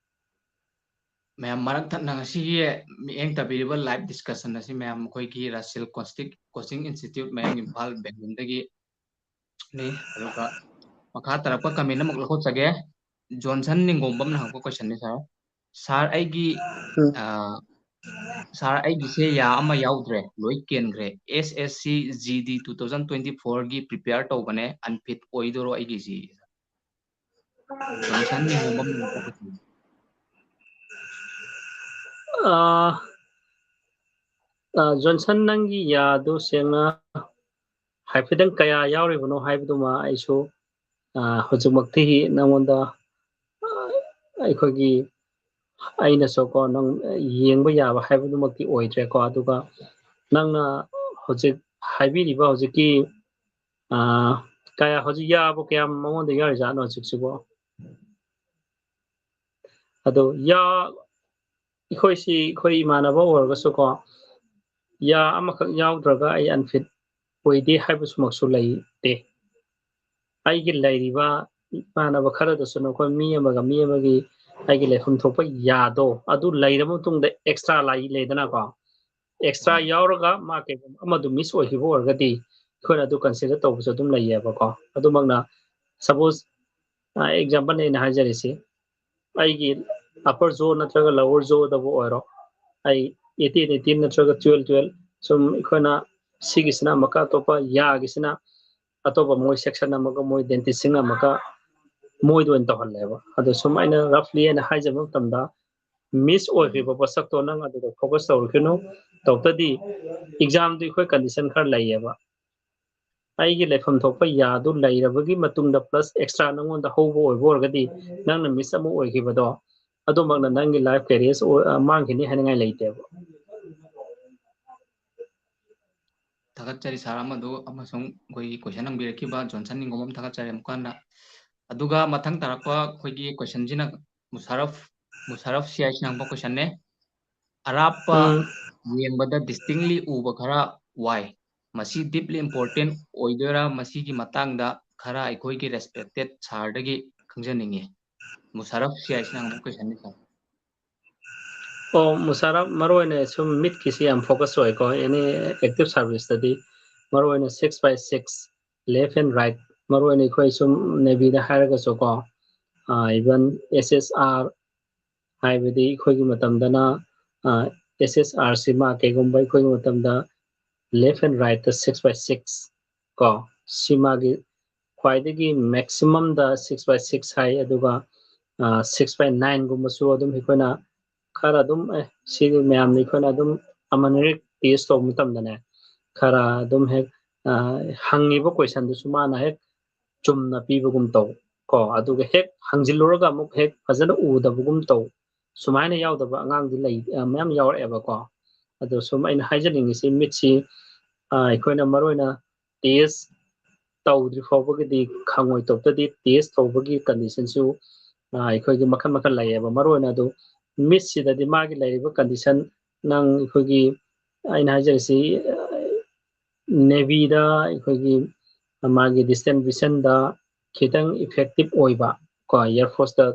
ꯃꯌꯥꯝ ꯃꯔꯛ ꯊꯠꯅ ꯉꯁꯤꯒꯤ ꯃꯤꯠꯌꯦꯡ ꯇꯥꯕꯤꯔꯤꯕ ꯂꯥꯏꯚ ꯗꯤꯁꯀꯁꯟ ꯑꯁꯤ ꯃꯌꯥꯝ ꯑꯩꯈꯣꯏꯒꯤ ꯔꯥꯁꯦꯜ ꯀꯣꯁꯇꯤꯛ ꯀꯣꯆꯤꯡ ꯏꯟꯁꯇꯤꯇ꯭ꯌꯨꯠ ꯃꯌꯥꯡ ꯏꯝꯐꯥꯜ ꯕꯦꯡꯒ꯭ꯂꯣꯔꯗꯒꯤ ꯅꯤ꯫ ꯑꯗꯨꯒ ꯃꯈꯥ ꯇꯥꯔꯛꯄ ꯀꯃꯦꯟ ꯑꯃꯨꯛ ꯂꯧꯈꯠꯆꯒꯦ꯫ ꯖꯣꯟꯁꯟ ꯅꯤꯡꯒꯣꯝꯕꯝꯅ ꯍꯪꯉꯛꯄ ꯀꯣꯏꯁꯟꯅꯤ ꯁꯥꯔ꯫ ꯁꯥꯔ, ꯑꯩꯒꯤ, ꯎꯝ꯫ ꯑ, ꯁꯥꯔ, ꯑꯩꯒꯤꯁꯦ ꯌꯥ ꯑꯃ ꯌꯥꯎꯗ꯭ꯔꯦ, ꯂꯣꯏ ꯀꯦꯟꯈ꯭ꯔꯦ꯫ S S C G D two thousand twenty four ꯒꯤ ꯄ꯭ꯔꯤꯄꯦꯌꯔ ꯇꯧꯕꯅꯦ, ꯑꯟꯐꯤꯠ ꯑꯣꯏꯗꯣꯏꯔꯣ ꯑꯩꯒꯤꯁꯤ? ꯖꯣꯟꯁꯟ ꯅꯤꯡꯒꯣꯝꯕꯝ꯫ ꯑ, ꯑ, ꯖꯣꯟꯁꯟ, ꯅꯪꯒꯤ ꯌꯥꯗꯨ ꯁꯦꯡꯅ ꯍꯥꯏꯐꯦꯠꯇꯪ ꯀꯌꯥ ꯌꯥꯎꯔꯤꯕꯅꯣ ꯍꯥꯏꯕꯗꯨꯃ ꯑꯩꯁꯨ, ꯑ, ꯍꯧꯖꯤꯛꯃꯛꯇꯤ ꯅꯉꯣꯟꯗ, ꯑ, ꯑꯩꯈꯣꯏꯒꯤ ꯑꯩꯅꯁꯨꯀꯣ ꯅꯪ ꯌꯦꯡꯕ ꯌꯥꯕ ꯍꯥꯏꯕꯗꯨꯃꯛꯇꯤ ꯑꯣꯏꯗ꯭ꯔꯦꯀꯣ꯫ ꯑꯗꯨꯒ ꯅꯪꯅ ꯍꯧꯖꯤꯛ ꯍꯥꯏꯕꯤꯔꯤꯕ ꯍꯧꯖꯤꯛꯀꯤ, ꯑ, ꯀꯌꯥ, ꯍꯧꯖꯤꯛ ꯌꯥꯕꯨ ꯀꯌꯥꯝ ꯃꯉꯣꯟꯗ ꯌꯥꯎꯔꯤꯖꯥꯠꯅꯣ ꯍꯧꯖꯤꯛꯁꯤꯕꯨ? ꯑꯗꯣ ꯌꯥ-, ꯑꯩꯈꯣꯏꯁꯤ, ꯑꯩꯈꯣꯏ ꯏꯃꯥꯟꯅꯕ ꯑꯣꯏꯔꯒꯁꯨꯀꯣ, ꯌꯥ ꯑꯃꯈꯛ ꯌꯥꯎꯗ꯭ꯔꯒ ꯑꯩ ꯑꯟꯐꯤꯠ ꯑꯣꯏꯗꯦ ꯍꯥꯏꯕꯁꯨꯃꯛꯁꯨ ꯂꯩꯇꯦ꯫ ꯑꯩꯒꯤ ꯂꯩꯔꯤꯕ ꯏꯃꯥꯟꯅꯕ ꯈꯔꯗꯁꯨ ꯅꯈꯣꯏ ꯃꯤ ꯑꯃꯒ ꯃꯤ ꯑꯃꯒꯤ ꯑꯩꯒꯤ ꯂꯩꯐꯝ ꯊꯣꯛꯄ ꯌꯥꯗꯣ ꯑꯗꯨ ꯂꯩꯔꯕ ꯃꯇꯨꯡꯗ ꯑꯦꯛꯁꯇ꯭ꯔꯥ ꯂꯩ-, ꯂꯩꯗꯅꯀꯣ, ꯑꯦꯛꯁꯇ꯭ꯔꯥ ꯎꯝ꯫ ꯌꯥꯎꯔꯒ ꯃꯥ ꯀꯩꯒꯨꯝꯕ ꯑꯃꯗꯨ ꯃꯤꯁ ꯑꯣꯏꯈꯤꯕ ꯑꯣꯏꯔꯒꯗꯤ ꯑꯩꯈꯣꯏꯅ ꯑꯗꯨ ꯀꯟꯁꯤꯗꯔ ꯇꯧꯕꯁꯨ ꯑꯗꯨꯝ ꯂꯩꯌꯦꯕꯀꯣ꯫ ꯑꯗꯨꯃꯛꯅ ꯁꯄꯣꯁ, ꯑ, ꯑꯦꯛꯖꯥꯝꯄꯜꯅꯦ ꯑꯩꯅ ꯍꯥꯏꯖꯔꯤꯁꯤ, ꯑꯩꯒꯤ upper jaw ꯅꯠꯇ꯭ꯔꯒ lower jawꯗꯕꯨ ꯑꯣꯏꯔꯣ, ꯑꯩ eighteen eighteen ꯅꯠꯇ꯭ꯔꯒ twelve twelve, ꯁꯨꯝ ꯑꯩꯈꯣꯏꯅ ꯁꯤꯒꯤꯁꯤꯅ ꯑꯃꯨꯛꯀ ꯑꯇꯣꯞꯄ, ꯌꯥꯒꯤꯁꯤꯅ ꯑꯇꯣꯞꯄ ꯃꯣꯏ section ꯑꯃꯒ, ꯃꯣꯏ dentistꯁꯤꯡꯅ ꯑꯃꯨꯛꯀ ꯃꯣꯏꯗ ꯑꯣꯏꯅ ꯇꯧꯍꯜꯂꯦꯕ꯫ ꯑꯗꯣ ꯁꯨꯝ ꯑꯩꯅ roughly ꯑꯩꯅ ꯍꯥꯏꯖꯕ ꯃꯇꯝꯗ, miss ꯑꯣꯏꯈ꯭ꯔꯤꯕ ꯄꯣꯠꯁꯛꯇꯣ ꯅꯪ ꯑꯗꯨꯗ focus ꯇꯧꯔꯨꯈꯤꯅꯨ꯫ ꯇꯧꯗ꯭ꯔꯗꯤ examꯗꯨ ꯑꯩꯈꯣꯏ condition ꯈꯔ ꯂꯩꯌꯦꯕ꯫ ꯑꯩꯒꯤ ꯂꯩꯐꯝ ꯊꯣꯛꯄ ꯌꯥꯗꯨ ꯂꯩꯔꯕꯒꯤ ꯃꯇꯨꯡꯗ plus extra ꯅꯪꯉꯣꯟꯗ ꯍꯧꯕ ꯑꯣꯏꯕ ꯑꯣꯏꯔꯒꯗꯤ, ꯅꯪꯅ miss ꯑꯃ ꯑꯣꯏꯈꯤꯕꯗꯣ, ꯑꯗꯨꯃꯛꯅ ꯅꯪꯒꯤ life career ꯑꯣꯏ-, ꯑ, ꯃꯥꯡꯈꯤꯅꯤ ꯍꯥꯏꯅꯤꯡꯉꯥꯏ ꯂꯩꯇꯦꯕ꯫ ꯊꯥꯒꯠꯆꯔꯤ ꯁꯥꯔ ꯑꯃꯗꯨ ꯑꯃꯁꯨꯡ ꯑꯩꯈꯣꯏꯒꯤ question ꯍꯪꯕꯤꯔꯛꯈꯤꯕ ꯖꯣꯟꯁꯟ ꯅꯤꯡꯒꯣꯝꯕꯝ ꯊꯥꯒꯠꯆꯔꯤ ꯑꯃꯨꯛꯀ ꯍꯟꯅ꯫ ꯑꯗꯨꯒ ꯃꯊꯪ ꯇꯥꯔꯛꯄ ꯑꯩꯈꯣꯏꯒꯤ questionꯁꯤꯅ ꯃꯨꯁꯥꯔꯐ, ꯃꯨꯁꯥꯔꯐ ꯁꯤ ꯑꯥꯏꯁꯤꯅ ꯍꯪꯕ questionꯅꯦ꯫ ꯑꯔꯥꯞꯄ ꯎꯝ꯫ ꯌꯦꯡꯕꯗ distinctly ꯎꯕ ꯈꯔ ꯋꯥꯏ꯫ ꯃꯁꯤ deeply important ꯑꯣꯏꯗꯣꯏꯔꯥ? ꯃꯁꯤꯒꯤ ꯃꯇꯥꯡꯗ ꯈꯔ ꯑꯩꯈꯣꯏꯒꯤ respected ꯁꯥꯔꯗꯒꯤ ꯈꯪꯖꯅꯤꯡꯉꯤ꯫ ꯃꯨꯁꯥꯔꯐ ꯁꯤ ꯑꯥꯏꯁꯤꯅ ꯍꯪꯕ questionꯅꯤ ꯁꯥꯔ꯫ ꯑꯣ, ꯃꯨꯁꯥꯔꯐ, ꯃꯔꯨ ꯑꯣꯏꯅ ꯁꯨꯝ ꯃꯤꯠꯀꯤꯁꯤ ꯌꯥꯝ focus ꯑꯣꯏꯀꯣ, any active serviceꯇꯗꯤ, ꯃꯔꯨ ꯑꯣꯏꯅ six by six, left and right, ꯃꯔꯨ ꯑꯣꯏꯅ ꯑꯩꯈꯣꯏ ꯁꯨꯝ Navyꯗ ꯍꯥꯏꯔꯒꯁꯨꯀꯣ, even S S R, ꯍꯥꯏꯕꯗꯤ ꯑꯩꯈꯣꯏꯒꯤ ꯃꯇꯝꯗꯅ, S S R ꯁꯤꯃ ꯀꯩꯒꯨꯝꯕ ꯑꯩꯈꯣꯏꯒꯤ ꯃꯇꯝꯗ left and rightꯇ six by six ꯀꯣ, ꯁꯤ ꯃꯥꯒꯤ ꯈ꯭ꯋꯥꯏꯗꯒꯤ maximumꯗ six by six ꯍꯥꯏ, ꯑꯗꯨꯒ six by nineꯒꯨꯝꯕꯁꯨ ꯑꯗꯨꯝ ꯑꯩꯈꯣꯏꯅ ꯈꯔ ꯑꯗꯨꯝ, ꯑꯦ, ꯁꯤꯗꯤ ꯃꯌꯥꯝꯅ ꯑꯩꯈꯣꯏꯅ ꯑꯗꯨꯝ ꯑꯃꯅꯤꯔꯛ test ꯇꯧꯕ ꯃꯇꯝꯗꯅꯦ, ꯈꯔ ꯑꯗꯨꯝ ꯍꯦꯛ, ꯑ, ꯍꯪꯉꯤꯕ questionꯗꯨꯁꯨ ꯃꯥꯅ ꯍꯦꯛ ꯆꯨꯝꯅ ꯄꯤꯕꯒꯨꯝ ꯇꯧ ꯀꯣ, ꯑꯗꯨꯒ ꯍꯦꯛ ꯍꯪꯖꯤꯜꯂꯨꯔꯒ ꯑꯃꯨꯛ ꯍꯦꯛ ꯐꯖꯅ ꯎꯗꯕꯒꯨꯝ ꯇꯧ, ꯁꯨꯃꯥꯏꯅ ꯌꯥꯎꯗꯕ ꯑꯉꯥꯡꯗꯤ ꯂꯩ, ꯑ, ꯃꯌꯥꯝ ꯌꯥꯎꯔꯛꯑꯦꯕꯀꯣ꯫ ꯑꯗꯣ ꯁꯨꯝ ꯑꯩꯅ ꯍꯥꯏꯖꯅꯤꯡꯉꯤꯁꯤ, ꯃꯤꯠꯁꯤ, ꯑ, ꯑꯩꯈꯣꯏꯅ ꯃꯔꯨ ꯑꯣꯏꯅ test ꯇꯧꯗ꯭ꯔꯤ ꯐꯥꯎꯕꯒꯤꯗꯤ ꯈꯪꯉꯣꯏ꯫ ꯇꯧꯕꯇꯗꯤ test ꯇꯧꯕꯒꯤ conditionꯁꯨ, ꯑ, ꯑꯩꯈꯣꯏꯒꯤ ꯃꯈꯜ ꯃꯈꯜ ꯂꯩꯌꯦꯕ꯫ ꯃꯔꯨ ꯑꯣꯏꯅ ꯑꯗꯨ ꯃꯤꯠꯁꯤꯗꯗꯤ ꯃꯥꯒꯤ ꯂꯩꯔꯤꯕ condition, ꯅꯪ ꯑꯩꯈꯣꯏꯒꯤ, ꯑꯩꯅ ꯍꯥꯏꯖꯔꯤꯁꯤ, ꯑ, Navyꯗ ꯑꯩꯈꯣꯏꯒꯤ ꯃꯥꯒꯤ distant visionꯗ ꯈꯤꯇꯪ effective ꯑꯣꯏꯕ ꯀꯣ, Air Forceꯇ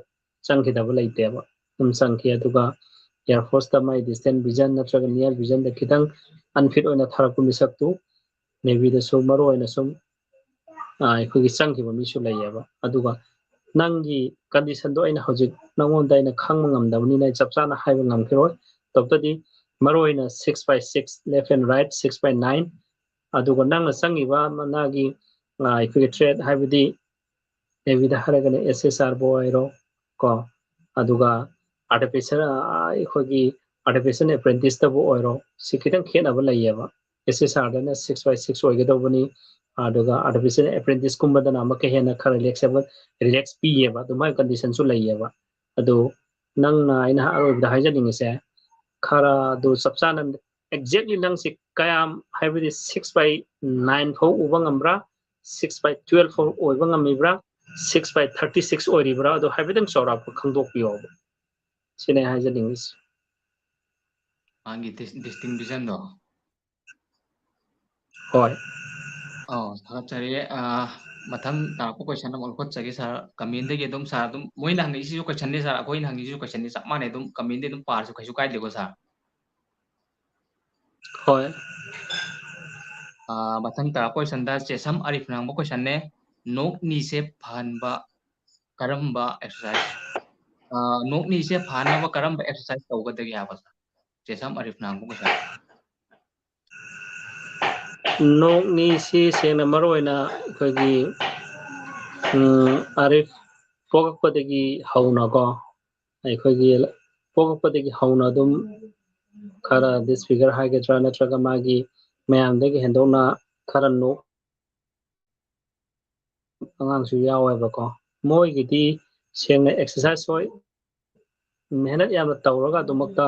ꯆꯪꯈꯤꯗꯕ ꯂꯩꯇꯦꯕ, ꯑꯗꯨꯝ ꯆꯪꯈꯤ꯫ ꯑꯗꯨꯒ Air Forceꯇ ꯃꯥꯒꯤ distant vision ꯅꯠꯇ꯭ꯔꯒ near visionꯗ ꯈꯤꯇꯪ unfit ꯑꯣꯏꯅ ꯊꯥꯔꯛꯄ ꯃꯤꯁꯛꯇꯨ Navyꯗꯁꯨ ꯃꯔꯨ ꯑꯣꯏꯅ ꯁꯨꯝ, ꯑ, ꯑꯩꯈꯣꯏꯒꯤ ꯆꯪꯈꯤꯕ ꯃꯤꯁꯨ ꯂꯩꯌꯦꯕ꯫ ꯑꯗꯨꯒ ꯅꯪꯒꯤ ꯀꯟꯗꯤꯁꯟꯗꯣ ꯑꯩꯅ ꯍꯧꯖꯤꯛ ꯅꯪꯉꯣꯟꯗ ꯑꯩꯅ ꯈꯪꯕ ꯉꯝꯗꯕꯅꯤꯅ ꯑꯩ ꯆꯞ ꯆꯥꯅ ꯍꯥꯏꯕ ꯉꯝꯈꯤꯔꯣꯏ꯫ ꯇꯧꯕꯇꯗꯤ ꯃꯔꯨꯑꯣꯏꯅ six by six, left and right, six by nine, ꯑꯗꯨꯒ ꯅꯪꯅ ꯆꯪꯉꯤꯕ ꯃꯅꯥꯒꯤ ꯑꯩꯈꯣꯏꯒꯤ ꯇ꯭ꯔꯦꯠ, ꯍꯥꯏꯕꯗꯤ ꯅꯦꯚꯤꯗ ꯍꯥꯏꯔꯒꯅ ꯑꯦꯁ ꯑꯦꯁ ꯑꯥꯔꯕꯨ ꯑꯣꯏꯔꯣ ꯀꯣ, ꯑꯗꯨꯒ ꯑꯥꯔꯇꯤꯐꯤꯁꯦꯜ ꯑꯩꯈꯣꯏꯒꯤ ꯑꯥꯔꯇꯤꯐꯤꯁꯦꯜ ꯑꯦꯄ꯭ꯔꯦꯟꯇꯤꯁꯇꯕꯨ ꯑꯣꯏꯔꯣ, ꯁꯤ ꯈꯤꯇꯪ ꯈꯦꯠꯅꯕ ꯂꯩꯌꯦꯕ꯫ ꯑꯦꯁ ꯑꯦꯁ ꯑꯥꯔꯗꯅ six by six ꯑꯣꯏꯒꯗꯧꯕꯅꯤ, ꯑꯗꯨꯒ ꯑꯥꯔꯇꯤꯐꯤꯁꯤꯌꯦꯜ ꯑꯦꯄ꯭ꯔꯦꯟꯇꯤꯁꯀꯨꯝꯕꯗꯅ ꯑꯃꯨꯛꯀ ꯍꯦꯟꯅ ꯈꯔ ꯔꯤꯂꯦꯛꯁꯦꯕꯜ, ꯔꯤꯂꯦꯛꯁ ꯄꯤꯌꯦꯕ, ꯑꯗꯨꯃꯥꯏꯅ ꯀꯟꯗꯤꯁꯟꯁꯨ ꯂꯩꯌꯦꯕ꯫ ꯑꯗꯨ ꯅꯪꯅ ꯑꯩꯅ ꯑꯔꯣꯏꯕꯗ ꯍꯥꯏꯖꯅꯤꯡꯉꯤꯁꯦ, ꯈꯔ ꯑꯗꯨ ꯆꯞ ꯆꯥꯅ exactly ꯅꯪꯁꯤ ꯀꯌꯥꯝ, ꯍꯥꯏꯕꯗꯤ six by nine ꯐꯥꯎ ꯎꯕ ꯉꯝꯕ꯭ꯔꯥ, six by twelve ꯐꯥꯎ ꯑꯣꯏꯕ ꯉꯝꯃꯤꯕ꯭ꯔꯥ, six by thirty six ꯑꯣꯏꯔꯤꯕ꯭ꯔꯥ, ꯑꯗꯨ ꯍꯥꯏꯐꯦꯠꯇꯪ ꯆꯥꯎꯔꯥꯛꯄ ꯈꯪꯗꯣꯛꯄꯤꯌꯣꯕ꯫ ꯁꯤꯅꯦ ꯑꯩ ꯍꯥꯏꯖꯅꯤꯡꯉꯤꯁꯦ꯫ ꯃꯥꯒꯤ ꯗꯤꯁꯇꯤꯡꯕꯤꯖꯟꯗꯣ꯫ ꯍꯣꯏ꯫ ꯑꯧ, ꯊꯥꯒꯠꯆꯔꯤ꯫ ꯑꯥ, ꯃꯊꯪ ꯇꯥꯔꯛꯄ ꯀꯣꯏꯁꯟ ꯑꯃ ꯂꯧꯈꯠꯆꯒꯦ ꯁꯥꯔ꯫ ꯀꯃꯦꯟꯗꯒꯤ ꯑꯗꯨꯝ ꯁꯥꯔ, ꯑꯗꯨꯝ ꯃꯣꯏꯅ ꯍꯪꯉꯛꯏꯁꯤꯁꯨ ꯀꯣꯏꯁꯟꯅꯤ ꯁꯥꯔ, ꯑꯩꯈꯣꯏꯅ ꯍꯪꯉꯤꯁꯤꯁꯨ ꯀꯣꯏꯁꯟꯅꯤ, ꯆꯞ ꯃꯥꯟꯅꯩ, ꯑꯗꯨꯝ ꯀꯃꯦꯟꯗꯤ ꯑꯗꯨꯝ ꯄꯥꯔꯁꯨ ꯀꯩꯁꯨ ꯀꯥꯏꯗꯦꯀꯣ ꯁꯥꯔ꯫ ꯍꯣꯏ꯫ ꯑꯥ, ꯃꯊꯪ ꯇꯥꯔꯛꯄ ꯀꯣꯏꯁꯟꯗ ꯆꯦꯁꯝ ꯑꯔꯤꯐꯅ ꯍꯪꯕ ꯀꯣꯏꯁꯟꯅꯦ, ꯅꯣꯛꯅꯤꯁꯦ ꯐꯍꯟꯕ ꯀꯔꯝꯕ ꯑꯦꯛꯁꯔꯁꯥꯏꯁ, ꯑꯥ, ꯅꯣꯛꯅꯤꯁꯦ ꯐꯍꯟꯅꯕ ꯀꯔꯝꯕ ꯑꯦꯛꯁꯔꯁꯥꯏꯁ ꯇꯧꯒꯗꯒꯦ ꯍꯥꯏꯕ ꯁꯥꯔ? ꯆꯦꯁꯝ ꯑꯔꯤꯐꯅ ꯍꯪꯕ ꯀꯣꯏꯁꯟ꯫ ꯅꯣꯛꯅꯤꯁꯤ ꯁꯦꯡꯅ ꯃꯔꯨꯑꯣꯏꯅ ꯑꯩꯈꯣꯏꯒꯤ, ꯎꯝ, ꯑꯔꯤꯐ ꯄꯣꯛꯂꯛꯄꯗꯒꯤ ꯍꯧꯅꯀꯣ, ꯑꯩꯈꯣꯏꯒꯤ ꯄꯣꯛꯂꯛꯄꯗꯒꯤ ꯍꯧꯅ ꯑꯗꯨꯝ ꯈꯔ ꯗꯤꯁꯐꯤꯒꯔ ꯍꯥꯏꯒꯗ꯭ꯔꯥ, ꯅꯠꯇ꯭ꯔꯒ ꯃꯥꯒꯤ ꯃꯌꯥꯝꯗꯒꯤ ꯍꯦꯟꯗꯣꯛꯅ ꯈꯔ ꯅꯣꯛ ꯑꯉꯥꯡꯁꯨ ꯌꯥꯎꯋꯦꯕꯀꯣ꯫ ꯃꯣꯏꯒꯤꯗꯤ ꯁꯦꯡꯅ ꯑꯦꯛꯁꯔꯁꯥꯏꯁ ꯍꯣꯏ, ꯃꯦꯍꯅꯠ ꯌꯥꯝꯅ ꯇꯧꯔꯒ ꯑꯗꯨꯃꯛꯇ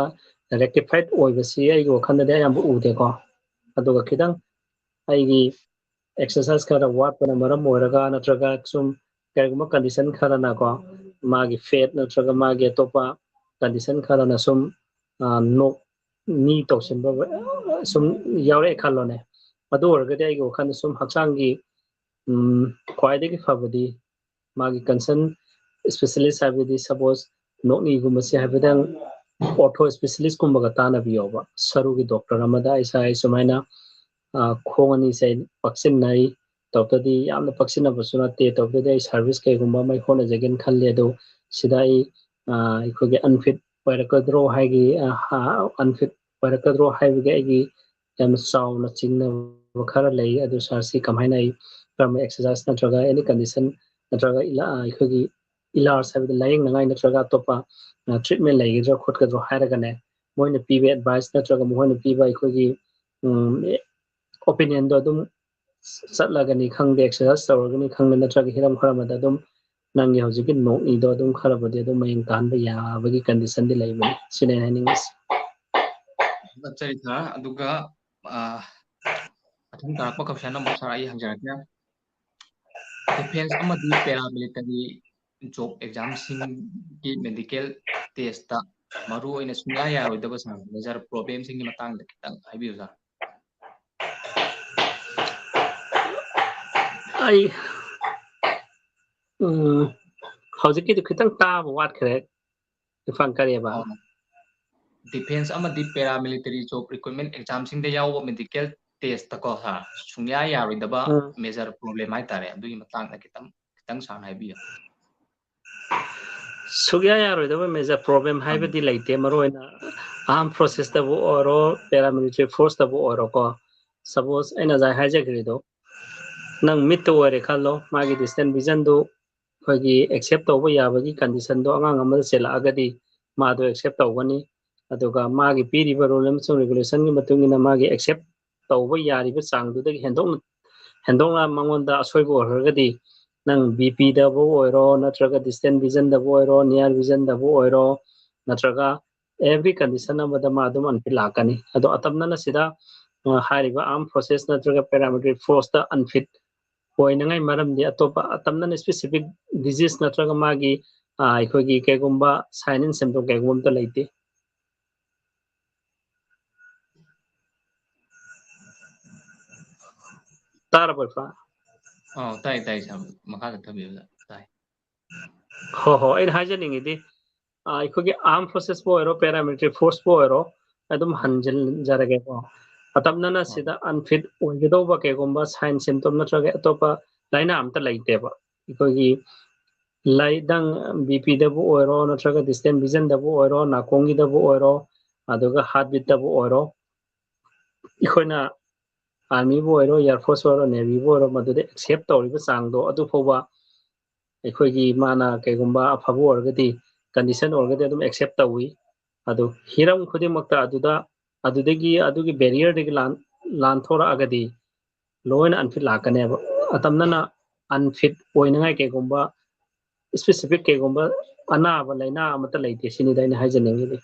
ꯔꯦꯛꯇꯤꯐꯥꯏꯠ ꯑꯣꯏꯕꯁꯤ ꯑꯩꯒꯤ ꯋꯥꯈꯜꯗꯗꯤ ꯑꯌꯥꯝꯕ ꯎꯗꯦꯀꯣ꯫ ꯑꯗꯨꯒ ꯈꯤꯇꯪ ꯑꯩꯒꯤ ꯑꯦꯛꯁꯔꯁꯥꯏꯁ ꯈꯔ ꯋꯥꯠꯄꯅ ꯃꯔꯝ ꯑꯣꯏꯔꯒ, ꯅꯠꯇ꯭ꯔꯒ ꯁꯨꯝ ꯀꯔꯤꯒꯨꯝꯕ ꯀꯟꯗꯤꯁꯟ ꯈꯔꯅꯀꯣ, ꯃꯥꯒꯤ ꯐꯦꯠ ꯅꯠꯇ꯭ꯔꯒ ꯃꯥꯒꯤ ꯑꯇꯣꯞꯄ ꯀꯟꯗꯤꯁꯟ ꯈꯔꯅ ꯁꯨꯝ, ꯑ, ꯅꯣꯛ ꯃꯤ ꯇꯧꯁꯤꯟꯕ ꯁꯨꯝ ꯌꯥꯎꯔꯛꯑꯦ ꯈꯜꯂꯣꯅꯦ꯫ ꯑꯗꯨ ꯑꯣꯏꯔꯒꯗꯤ ꯑꯩꯒꯤ ꯋꯥꯈꯜꯗ ꯁꯨꯝ ꯍꯛꯆꯥꯡꯒꯤ, ꯎꯝ, ꯈ꯭ꯋꯥꯏꯗꯒꯤ ꯐꯕꯗꯤ ꯃꯥꯒꯤ ꯀꯟꯁꯔꯟ ꯏꯁꯄꯦꯁꯤꯌꯦꯂꯤꯁ, ꯍꯥꯏꯕꯗꯤ ꯁꯄꯣꯁ ꯅꯣꯛꯅꯤꯒꯨꯝꯕꯁꯦ ꯍꯥꯏꯐꯦꯠꯇꯪ ꯑꯣꯔꯊꯣ ꯏꯁꯄꯦꯁꯤꯌꯦꯂꯤꯁꯀꯨꯝꯕꯒ ꯇꯥꯟꯅꯕꯤꯌꯣꯕ꯫ ꯁꯔꯨꯒꯤ ꯗꯣꯛꯇꯔ ꯑꯃꯗ ꯏꯁꯥ ꯑꯩ ꯁꯨꯃꯥꯏꯅ, ꯑ, ꯈꯣꯡ ꯑꯅꯤꯁꯦ ꯑꯩ ꯄꯛꯁꯤꯟꯅꯩ, ꯇꯧꯕꯇꯗꯤ ꯌꯥꯝꯅ ꯄꯛꯁꯤꯟꯅꯕꯁꯨ ꯅꯠꯇꯦ꯫ ꯇꯧꯕꯇꯗꯤ ꯑꯩ ꯁꯥꯔꯚꯤꯁ ꯀꯩꯒꯨꯝꯕ ꯑꯃ ꯑꯩ ꯍꯣꯠꯅꯖꯒꯦꯅ ꯈꯜꯂꯤ꯫ ꯑꯗꯨ ꯁꯤꯗ ꯑꯩ, ꯑ, ꯑꯩꯈꯣꯏꯒꯤ ꯑꯟꯐꯤꯠ ꯑꯣꯏꯔꯛꯀꯗ꯭ꯔꯣ ꯍꯥꯏꯒꯤ, ꯑ, ꯍꯥ-, ꯑꯟꯐꯤꯠ ꯑꯣꯏꯔꯛꯀꯗ꯭ꯔꯣ ꯍꯥꯏꯕꯒꯤ ꯑꯩꯒꯤ ꯌꯥꯝꯅ ꯆꯥꯎꯅ ꯆꯤꯡꯅꯕ ꯈꯔ ꯂꯩ꯫ ꯑꯗꯨ ꯁꯥꯔꯁꯤ ꯀꯃꯥꯏꯅ ꯑꯩ ꯀꯔꯝꯕ ꯑꯦꯛꯁꯔꯁꯥꯏꯁ ꯅꯠꯇ꯭ꯔꯒ ꯑꯦꯅꯤ ꯀꯟꯗꯤꯁꯟ ꯅꯠꯇ꯭ꯔꯒ ꯏꯂꯥ-, ꯑ, ꯑꯩꯈꯣꯏꯒꯤ ꯏꯂꯥꯖ ꯍꯥꯏꯕꯗꯤ ꯂꯥꯌꯦꯡꯅꯉꯥꯏ ꯅꯠꯇ꯭ꯔꯒ ꯑꯇꯣꯞꯄ, ꯑ, ꯇ꯭ꯔꯤꯠꯃꯦꯟ ꯂꯩꯒꯗ꯭ꯔꯥ ꯈꯣꯠꯀꯗ꯭ꯔꯣ ꯍꯥꯏꯔꯒꯅꯦ, ꯃꯣꯏꯅ ꯄꯤꯕ ꯑꯦꯗꯚꯥꯏꯁ ꯅꯠꯇ꯭ꯔꯒ ꯃꯈꯣꯏꯅ ꯄꯤꯕ ꯑꯩꯈꯣꯏꯒꯤ, ꯎꯝ, ꯑꯣꯄꯤꯅꯤꯌꯟꯗꯣ ꯑꯗꯨꯝ ꯆꯠꯂꯒꯅꯤ ꯈꯪꯗꯦ, ꯑꯦꯛꯁꯔꯁꯥꯏꯁ ꯇꯧꯔꯒꯅꯤ ꯈꯪꯗꯦ, ꯅꯠꯇ꯭ꯔꯒ ꯍꯤꯔꯝ ꯈꯔ ꯑꯃꯗ ꯑꯗꯨꯝ ꯅꯪꯒꯤ ꯍꯧꯖꯤꯛꯀꯤ ꯅꯣꯛꯏꯗꯣ ꯑꯗꯨꯝ ꯈꯔꯕꯨꯗꯤ ꯑꯗꯨꯝ ꯃꯌꯦꯡ ꯇꯥꯍꯟꯕ ꯌꯥꯕꯒꯤ ꯀꯟꯗꯤꯁꯟꯗꯤ ꯂꯩꯕꯅꯤ꯫ ꯁꯤꯅꯦ ꯑꯩꯅ ꯍꯥꯏꯅꯤꯡꯉꯤꯁꯦ꯫ ꯐꯖꯔꯤ ꯁꯥꯔ꯫ ꯑꯗꯨꯒ, ꯑ, ꯃꯊꯪ ꯇꯥꯔꯛꯄ ꯀꯣꯏꯁꯟ ꯑꯃꯨꯛ ꯁꯥꯔ ꯑꯩ ꯍꯪꯖꯔꯛꯀꯦ꯫ ꯗꯤꯐꯦꯟꯁ ꯑꯃꯗꯤ ꯄꯦꯔꯥꯃꯤꯂꯤꯇꯔꯤ ꯖꯣꯕ ꯑꯦꯛꯖꯥꯝꯁꯤꯡꯒꯤ ꯃꯦꯗꯤꯀꯦꯜ ꯇꯦꯁꯇ ꯃꯔꯨ ꯑꯣꯏꯅ ꯁꯨꯡꯌꯥ ꯌꯥꯔꯣꯏꯗꯕ ꯁꯥꯔ, ꯃꯦꯖꯔ ꯄ꯭ꯔꯣꯕ꯭ꯂꯦꯝꯁꯤꯡꯒꯤ ꯃꯇꯥꯡꯗ ꯈꯤꯇꯪ ꯍꯥꯏꯕꯤꯌꯨ ꯁꯥꯔ꯫ ꯑꯩ, ꯎꯝ, ꯍꯧꯖꯤꯛꯀꯤꯗꯨ ꯈꯤꯇꯪ ꯇꯥꯕ ꯋꯥꯠꯈ꯭ꯔꯦ꯫ ꯏꯔꯐꯥꯟ, ꯀꯔꯤꯑꯕ? ꯑꯣ꯫ ꯗꯤꯐꯦꯟꯁ ꯑꯃꯗꯤ ꯄꯦꯔꯥꯃꯤꯂꯤꯇꯔꯤ ꯖꯣꯕ ꯔꯤꯀ꯭ꯔꯨꯠꯃꯦꯟ ꯑꯦꯛꯖꯥꯝꯁꯤꯡꯗ ꯌꯥꯎꯕ ꯃꯦꯗꯤꯀꯦꯜ ꯇꯦꯁꯇꯀꯣ ꯁꯥꯔ, ꯁꯨꯡꯌꯥ ꯌꯥꯔꯣꯏꯗꯕ ꯎꯝ꯫ ꯃꯦꯖꯔ ꯄ꯭ꯔꯣꯕ꯭ꯂꯦꯝ ꯍꯥꯏꯇꯥꯔꯦ, ꯑꯗꯨꯒꯤ ꯃꯇꯥꯡꯗ ꯈꯤꯇꯪ, ꯈꯤꯇꯪ ꯁꯥꯡꯅ ꯍꯥꯏꯕꯤꯌꯨ꯫ ꯁꯨꯛꯌꯥ ꯌꯥꯔꯣꯏꯗꯕ ꯃꯦꯖꯔ ꯄ꯭ꯔꯣꯕ꯭ꯂꯦꯝ ꯑꯥ꯫ ꯍꯥꯏꯕꯗꯤ ꯂꯩꯇꯦ, ꯃꯔꯨꯑꯣꯏꯅ ꯑꯥꯔꯝ ꯐꯣꯔꯁꯦꯁꯇꯕꯨ ꯑꯣꯏꯔꯣ, ꯄꯦꯔꯥꯃꯤꯂꯤꯇꯔꯤ ꯐꯣꯔꯁꯇꯕꯨ ꯑꯣꯏꯔꯣꯀꯣ꯫ ꯁꯄꯣꯁ ꯑꯩꯅ ꯉꯁꯥꯏ ꯍꯥꯏꯖꯈ꯭ꯔꯤꯗꯣ, ꯅꯪ ꯃꯤꯠꯇ ꯑꯣꯏꯔꯦ ꯈꯜꯂꯣ, ꯃꯥꯒꯤ ꯗꯤꯁꯇꯦꯟ ꯚꯤꯖꯟꯗꯨ ꯑꯩꯈꯣꯏꯒꯤ ꯑꯦꯛꯁꯦꯞ ꯇꯧꯕ ꯌꯥꯕꯒꯤ ꯀꯟꯗꯤꯁꯟꯗꯣ ꯑꯉꯥꯡ ꯑꯃꯗ ꯆꯦꯜꯂꯛꯑꯒꯗꯤ ꯃꯥꯗꯣ ꯑꯦꯛꯁꯦꯞ ꯇꯧꯒꯅꯤ꯫ ꯑꯗꯨꯒ ꯃꯥꯒꯤ ꯄꯤꯔꯤꯕ ꯔꯨꯜ ꯑꯃꯁꯨꯡ ꯔꯤꯒꯨꯂꯦꯁꯟꯒꯤ ꯃꯇꯨꯡ ꯏꯟꯅ ꯃꯥꯒꯤ ꯑꯦꯛꯁꯦꯞ ꯇꯧꯕ ꯌꯥꯔꯤꯕ ꯆꯥꯡꯗꯨꯗꯒꯤ ꯍꯦꯟꯗꯣꯛꯅ, ꯍꯦꯟꯗꯣꯛꯅ ꯃꯉꯣꯟꯗ ꯑꯁꯣꯏꯕ ꯑꯣꯏꯔꯒꯗꯤ ꯅꯪ ꯕꯤ ꯄꯤꯗꯕꯨ ꯑꯣꯏꯔꯣ, ꯅꯠꯇ꯭ꯔꯒ ꯗꯤꯁꯇꯦꯟ ꯚꯤꯖꯟꯗꯕꯨ ꯑꯣꯏꯔꯣ, ꯅꯤꯌꯔ ꯚꯤꯖꯟꯗꯕꯨ ꯑꯣꯏꯔꯣ, ꯅꯠꯇ꯭ꯔꯒ ꯑꯦꯚ꯭ꯔꯤ ꯀꯟꯗꯤꯁꯟ ꯑꯃꯗ ꯃꯥ ꯑꯗꯨꯝ ꯑꯟꯐꯤꯠ ꯂꯥꯛꯀꯅꯤ꯫ ꯑꯗꯣ ꯑꯇꯝꯅꯅ ꯁꯤꯗ, ꯑ, ꯍꯥꯏꯔꯤꯕ ꯑꯥꯔꯝ ꯐꯣꯔꯁꯦꯁ ꯅꯠꯇ꯭ꯔꯒ ꯄꯦꯔꯥꯃꯤꯂꯤꯇꯔꯤ ꯐꯣꯔꯁꯇ ꯑꯟꯐꯤꯠ ꯑꯣꯏꯅꯉꯥꯏ ꯃꯔꯝꯗꯤ ꯑꯇꯣꯞꯄ ꯑꯇꯝꯅꯅ ꯁ꯭ꯄꯦꯁꯤꯐꯤꯛ ꯗꯤꯖꯤꯁ ꯅꯠꯇ꯭ꯔꯒ ꯃꯥꯒꯤ, ꯑ, ꯑꯩꯈꯣꯏꯒꯤ ꯀꯩꯒꯨꯝꯕ ꯁꯥꯏꯟ ꯑꯦꯟ ꯁꯤꯝꯇꯣꯝ ꯀꯩꯒꯨꯝꯕ ꯑꯝꯇ ꯂꯩꯇꯦ꯫ ꯇꯥꯔꯕꯣ, ꯏꯔꯐꯥꯟ? ꯑꯧ, ꯇꯥꯏ, ꯇꯥꯏ, ꯁꯥꯔ꯫ ꯃꯈꯥ ꯆꯠꯊꯕꯤꯌꯨ, ꯁꯥꯔ꯫ ꯇꯥꯏ꯫ ꯍꯣ, ꯍꯣ, ꯑꯩꯅ ꯍꯥꯏꯖꯅꯤꯡꯉꯤꯗꯤ, ꯑ, ꯑꯩꯈꯣꯏꯒꯤ ꯑꯥꯔꯝ ꯐꯣꯔꯁꯦꯁꯄꯨ ꯑꯣꯏꯔꯣ, ꯄꯦꯔꯥꯃꯤꯂꯤꯇꯔꯤ ꯐꯣꯔꯁꯄꯨ ꯑꯣꯏꯔꯣ, ꯑꯗꯨꯝ ꯎꯝ꯫ ꯍꯟꯖꯤꯟꯖꯔꯒꯦꯀꯣ꯫ ꯑꯇꯝꯅꯅ ꯁꯤꯗ unfit ꯑꯣꯏꯒꯗꯧꯕ ꯀꯩꯒꯨꯝꯕ sign symptom ꯅꯠꯇ꯭ꯔꯒ ꯑꯇꯣꯞꯄ ꯂꯥꯏꯅꯥ ꯑꯝꯇ ꯂꯩꯇꯦꯕ꯫ ꯑꯩꯈꯣꯏꯒꯤ ꯂꯥꯏꯗꯪ, ꯕꯤ ꯄꯤꯗꯕꯨ ꯑꯣꯏꯔꯣ ꯅꯠꯇ꯭ꯔꯒ distant visionꯗꯕꯨ ꯑꯣꯏꯔꯣ, ꯅꯥꯀꯣꯡꯒꯤꯗꯕꯨ ꯑꯣꯏꯔꯣ, ꯑꯗꯨꯒ heartbeatꯇꯕꯨ ꯑꯣꯏꯔꯣ, ꯑꯩꯈꯣꯏꯅ armyꯕꯨ ꯑꯣꯏꯔꯣ, air force ꯑꯣꯏꯔꯣ, navyꯕꯨ ꯑꯣꯏꯔꯣ, ꯃꯗꯨꯗ accept ꯇꯧꯔꯤꯕ ꯆꯥꯡꯗꯣ ꯑꯗꯨ ꯐꯥꯎꯕ ꯑꯩꯈꯣꯏꯒꯤ ꯃꯥꯅ ꯀꯩꯒꯨꯝꯕ ꯑꯐꯕ ꯑꯣꯏꯔꯒꯗꯤ, condition ꯑꯣꯏꯔꯒꯗꯤ ꯑꯗꯨꯝ accept ꯇꯧꯏ꯫ ꯑꯗꯨ ꯍꯤꯔꯝ ꯈꯨꯗꯤꯡꯃꯛꯇ ꯑꯗꯨꯗ, ꯑꯗꯨꯗꯒꯤ, ꯑꯗꯨꯒꯤ barrierꯗꯒꯤ ꯂꯥꯟ-, ꯂꯥꯟꯊꯣꯔꯛꯑꯒꯗꯤ ꯂꯣꯏꯅ unfit ꯂꯥꯛꯀꯅꯦꯕ꯫ ꯑꯇꯝꯅꯅ unfit ꯑꯣꯏꯅꯉꯥꯏ ꯀꯩꯒꯨꯝꯕ specific ꯀꯩꯒꯨꯝꯕ ꯑꯅꯥꯕ ꯂꯥꯏꯅꯥ ꯑꯃꯠꯇ ꯂꯩꯇꯦ ꯁꯤꯅꯤꯗ ꯑꯩꯅ ꯍꯥꯏꯖꯅꯤꯡꯉꯤꯗꯤ꯫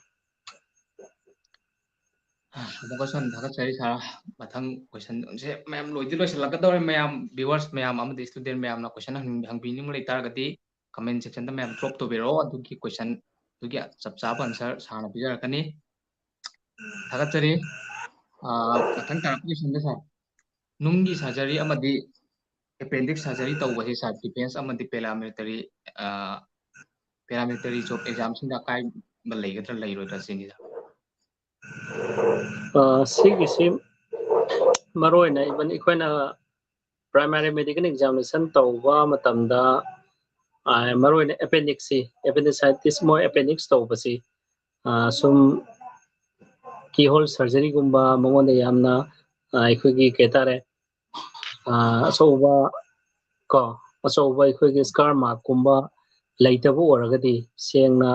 ꯑꯃꯨꯛꯀꯁꯨ ꯍꯟꯅ ꯊꯥꯒꯠꯆꯔꯤ ꯁꯥꯔ꯫ ꯃꯊꯪ questionꯁꯦ ꯃꯌꯥꯝ ꯂꯣꯏꯗꯤ ꯂꯣꯏꯁꯤꯜꯂꯛꯀꯗꯧꯔꯦ꯫ ꯃꯌꯥꯝ viewers ꯃꯌꯥꯝ ꯑꯃꯗꯤ student ꯃꯌꯥꯝꯅ question ꯍꯪ-, ꯍꯪꯕꯤꯅꯤꯡꯕ ꯂꯩꯇꯥꯔꯒꯗꯤ comment sectionꯗ ꯃꯌꯥꯝ drop ꯇꯧꯕꯤꯔꯛꯑꯣ꯫ ꯑꯗꯨꯒꯤ questionꯗꯨꯒꯤ ꯆꯞ ꯆꯥꯕ answer ꯁꯥꯔꯅ ꯄꯤꯖꯔꯛꯀꯅꯤ꯫ ꯊꯥꯒꯠꯆꯔꯤ꯫ ꯑꯥ, ꯃꯊꯪ ꯇꯥꯔꯛꯄ questionꯗ ꯁꯥꯔ, ꯅꯨꯡꯒꯤ surgery ꯑꯃꯗꯤ appendix surgery ꯇꯧꯕꯁꯦ ꯁꯥꯔ defence ꯑꯃꯗꯤ paramilitary, ꯑꯥ, paramilitary job examꯁꯤꯡꯗ ꯑꯀꯥꯏꯕ ꯂꯩꯒꯗ꯭ꯔꯥ ꯂꯩꯔꯣꯏꯗ꯭ꯔꯥ ꯁꯤꯅꯤꯗ꯫ ꯑ, ꯁꯤꯒꯤꯁꯤ ꯃꯔꯨ ꯑꯣꯏꯅ even ꯑꯩꯈꯣꯏꯅ primary medical examination ꯇꯧꯕ ꯃꯇꯝꯗ, ꯑ, ꯃꯔꯨ ꯑꯣꯏꯅ appendixꯁꯤ, appendicitis ꯃꯣꯏ appendix ꯇꯧꯕꯁꯤ, ꯑ, ꯁꯨꯝ keyhole surgeryꯒꯨꯝꯕ ꯃꯉꯣꯟꯗ ꯌꯥꯝꯅ, ꯑ, ꯑꯩꯈꯣꯏꯒꯤ ꯀꯩ ꯍꯥꯏꯇꯥꯔꯦ, ꯑ, ꯑꯆꯧꯕ ꯀꯣ, ꯑꯆꯧꯕ ꯑꯩꯈꯣꯏꯒꯤ scar markꯀꯨꯝꯕ ꯂꯩꯇꯕ ꯑꯣꯏꯔꯒꯗꯤ ꯁꯦꯡꯅ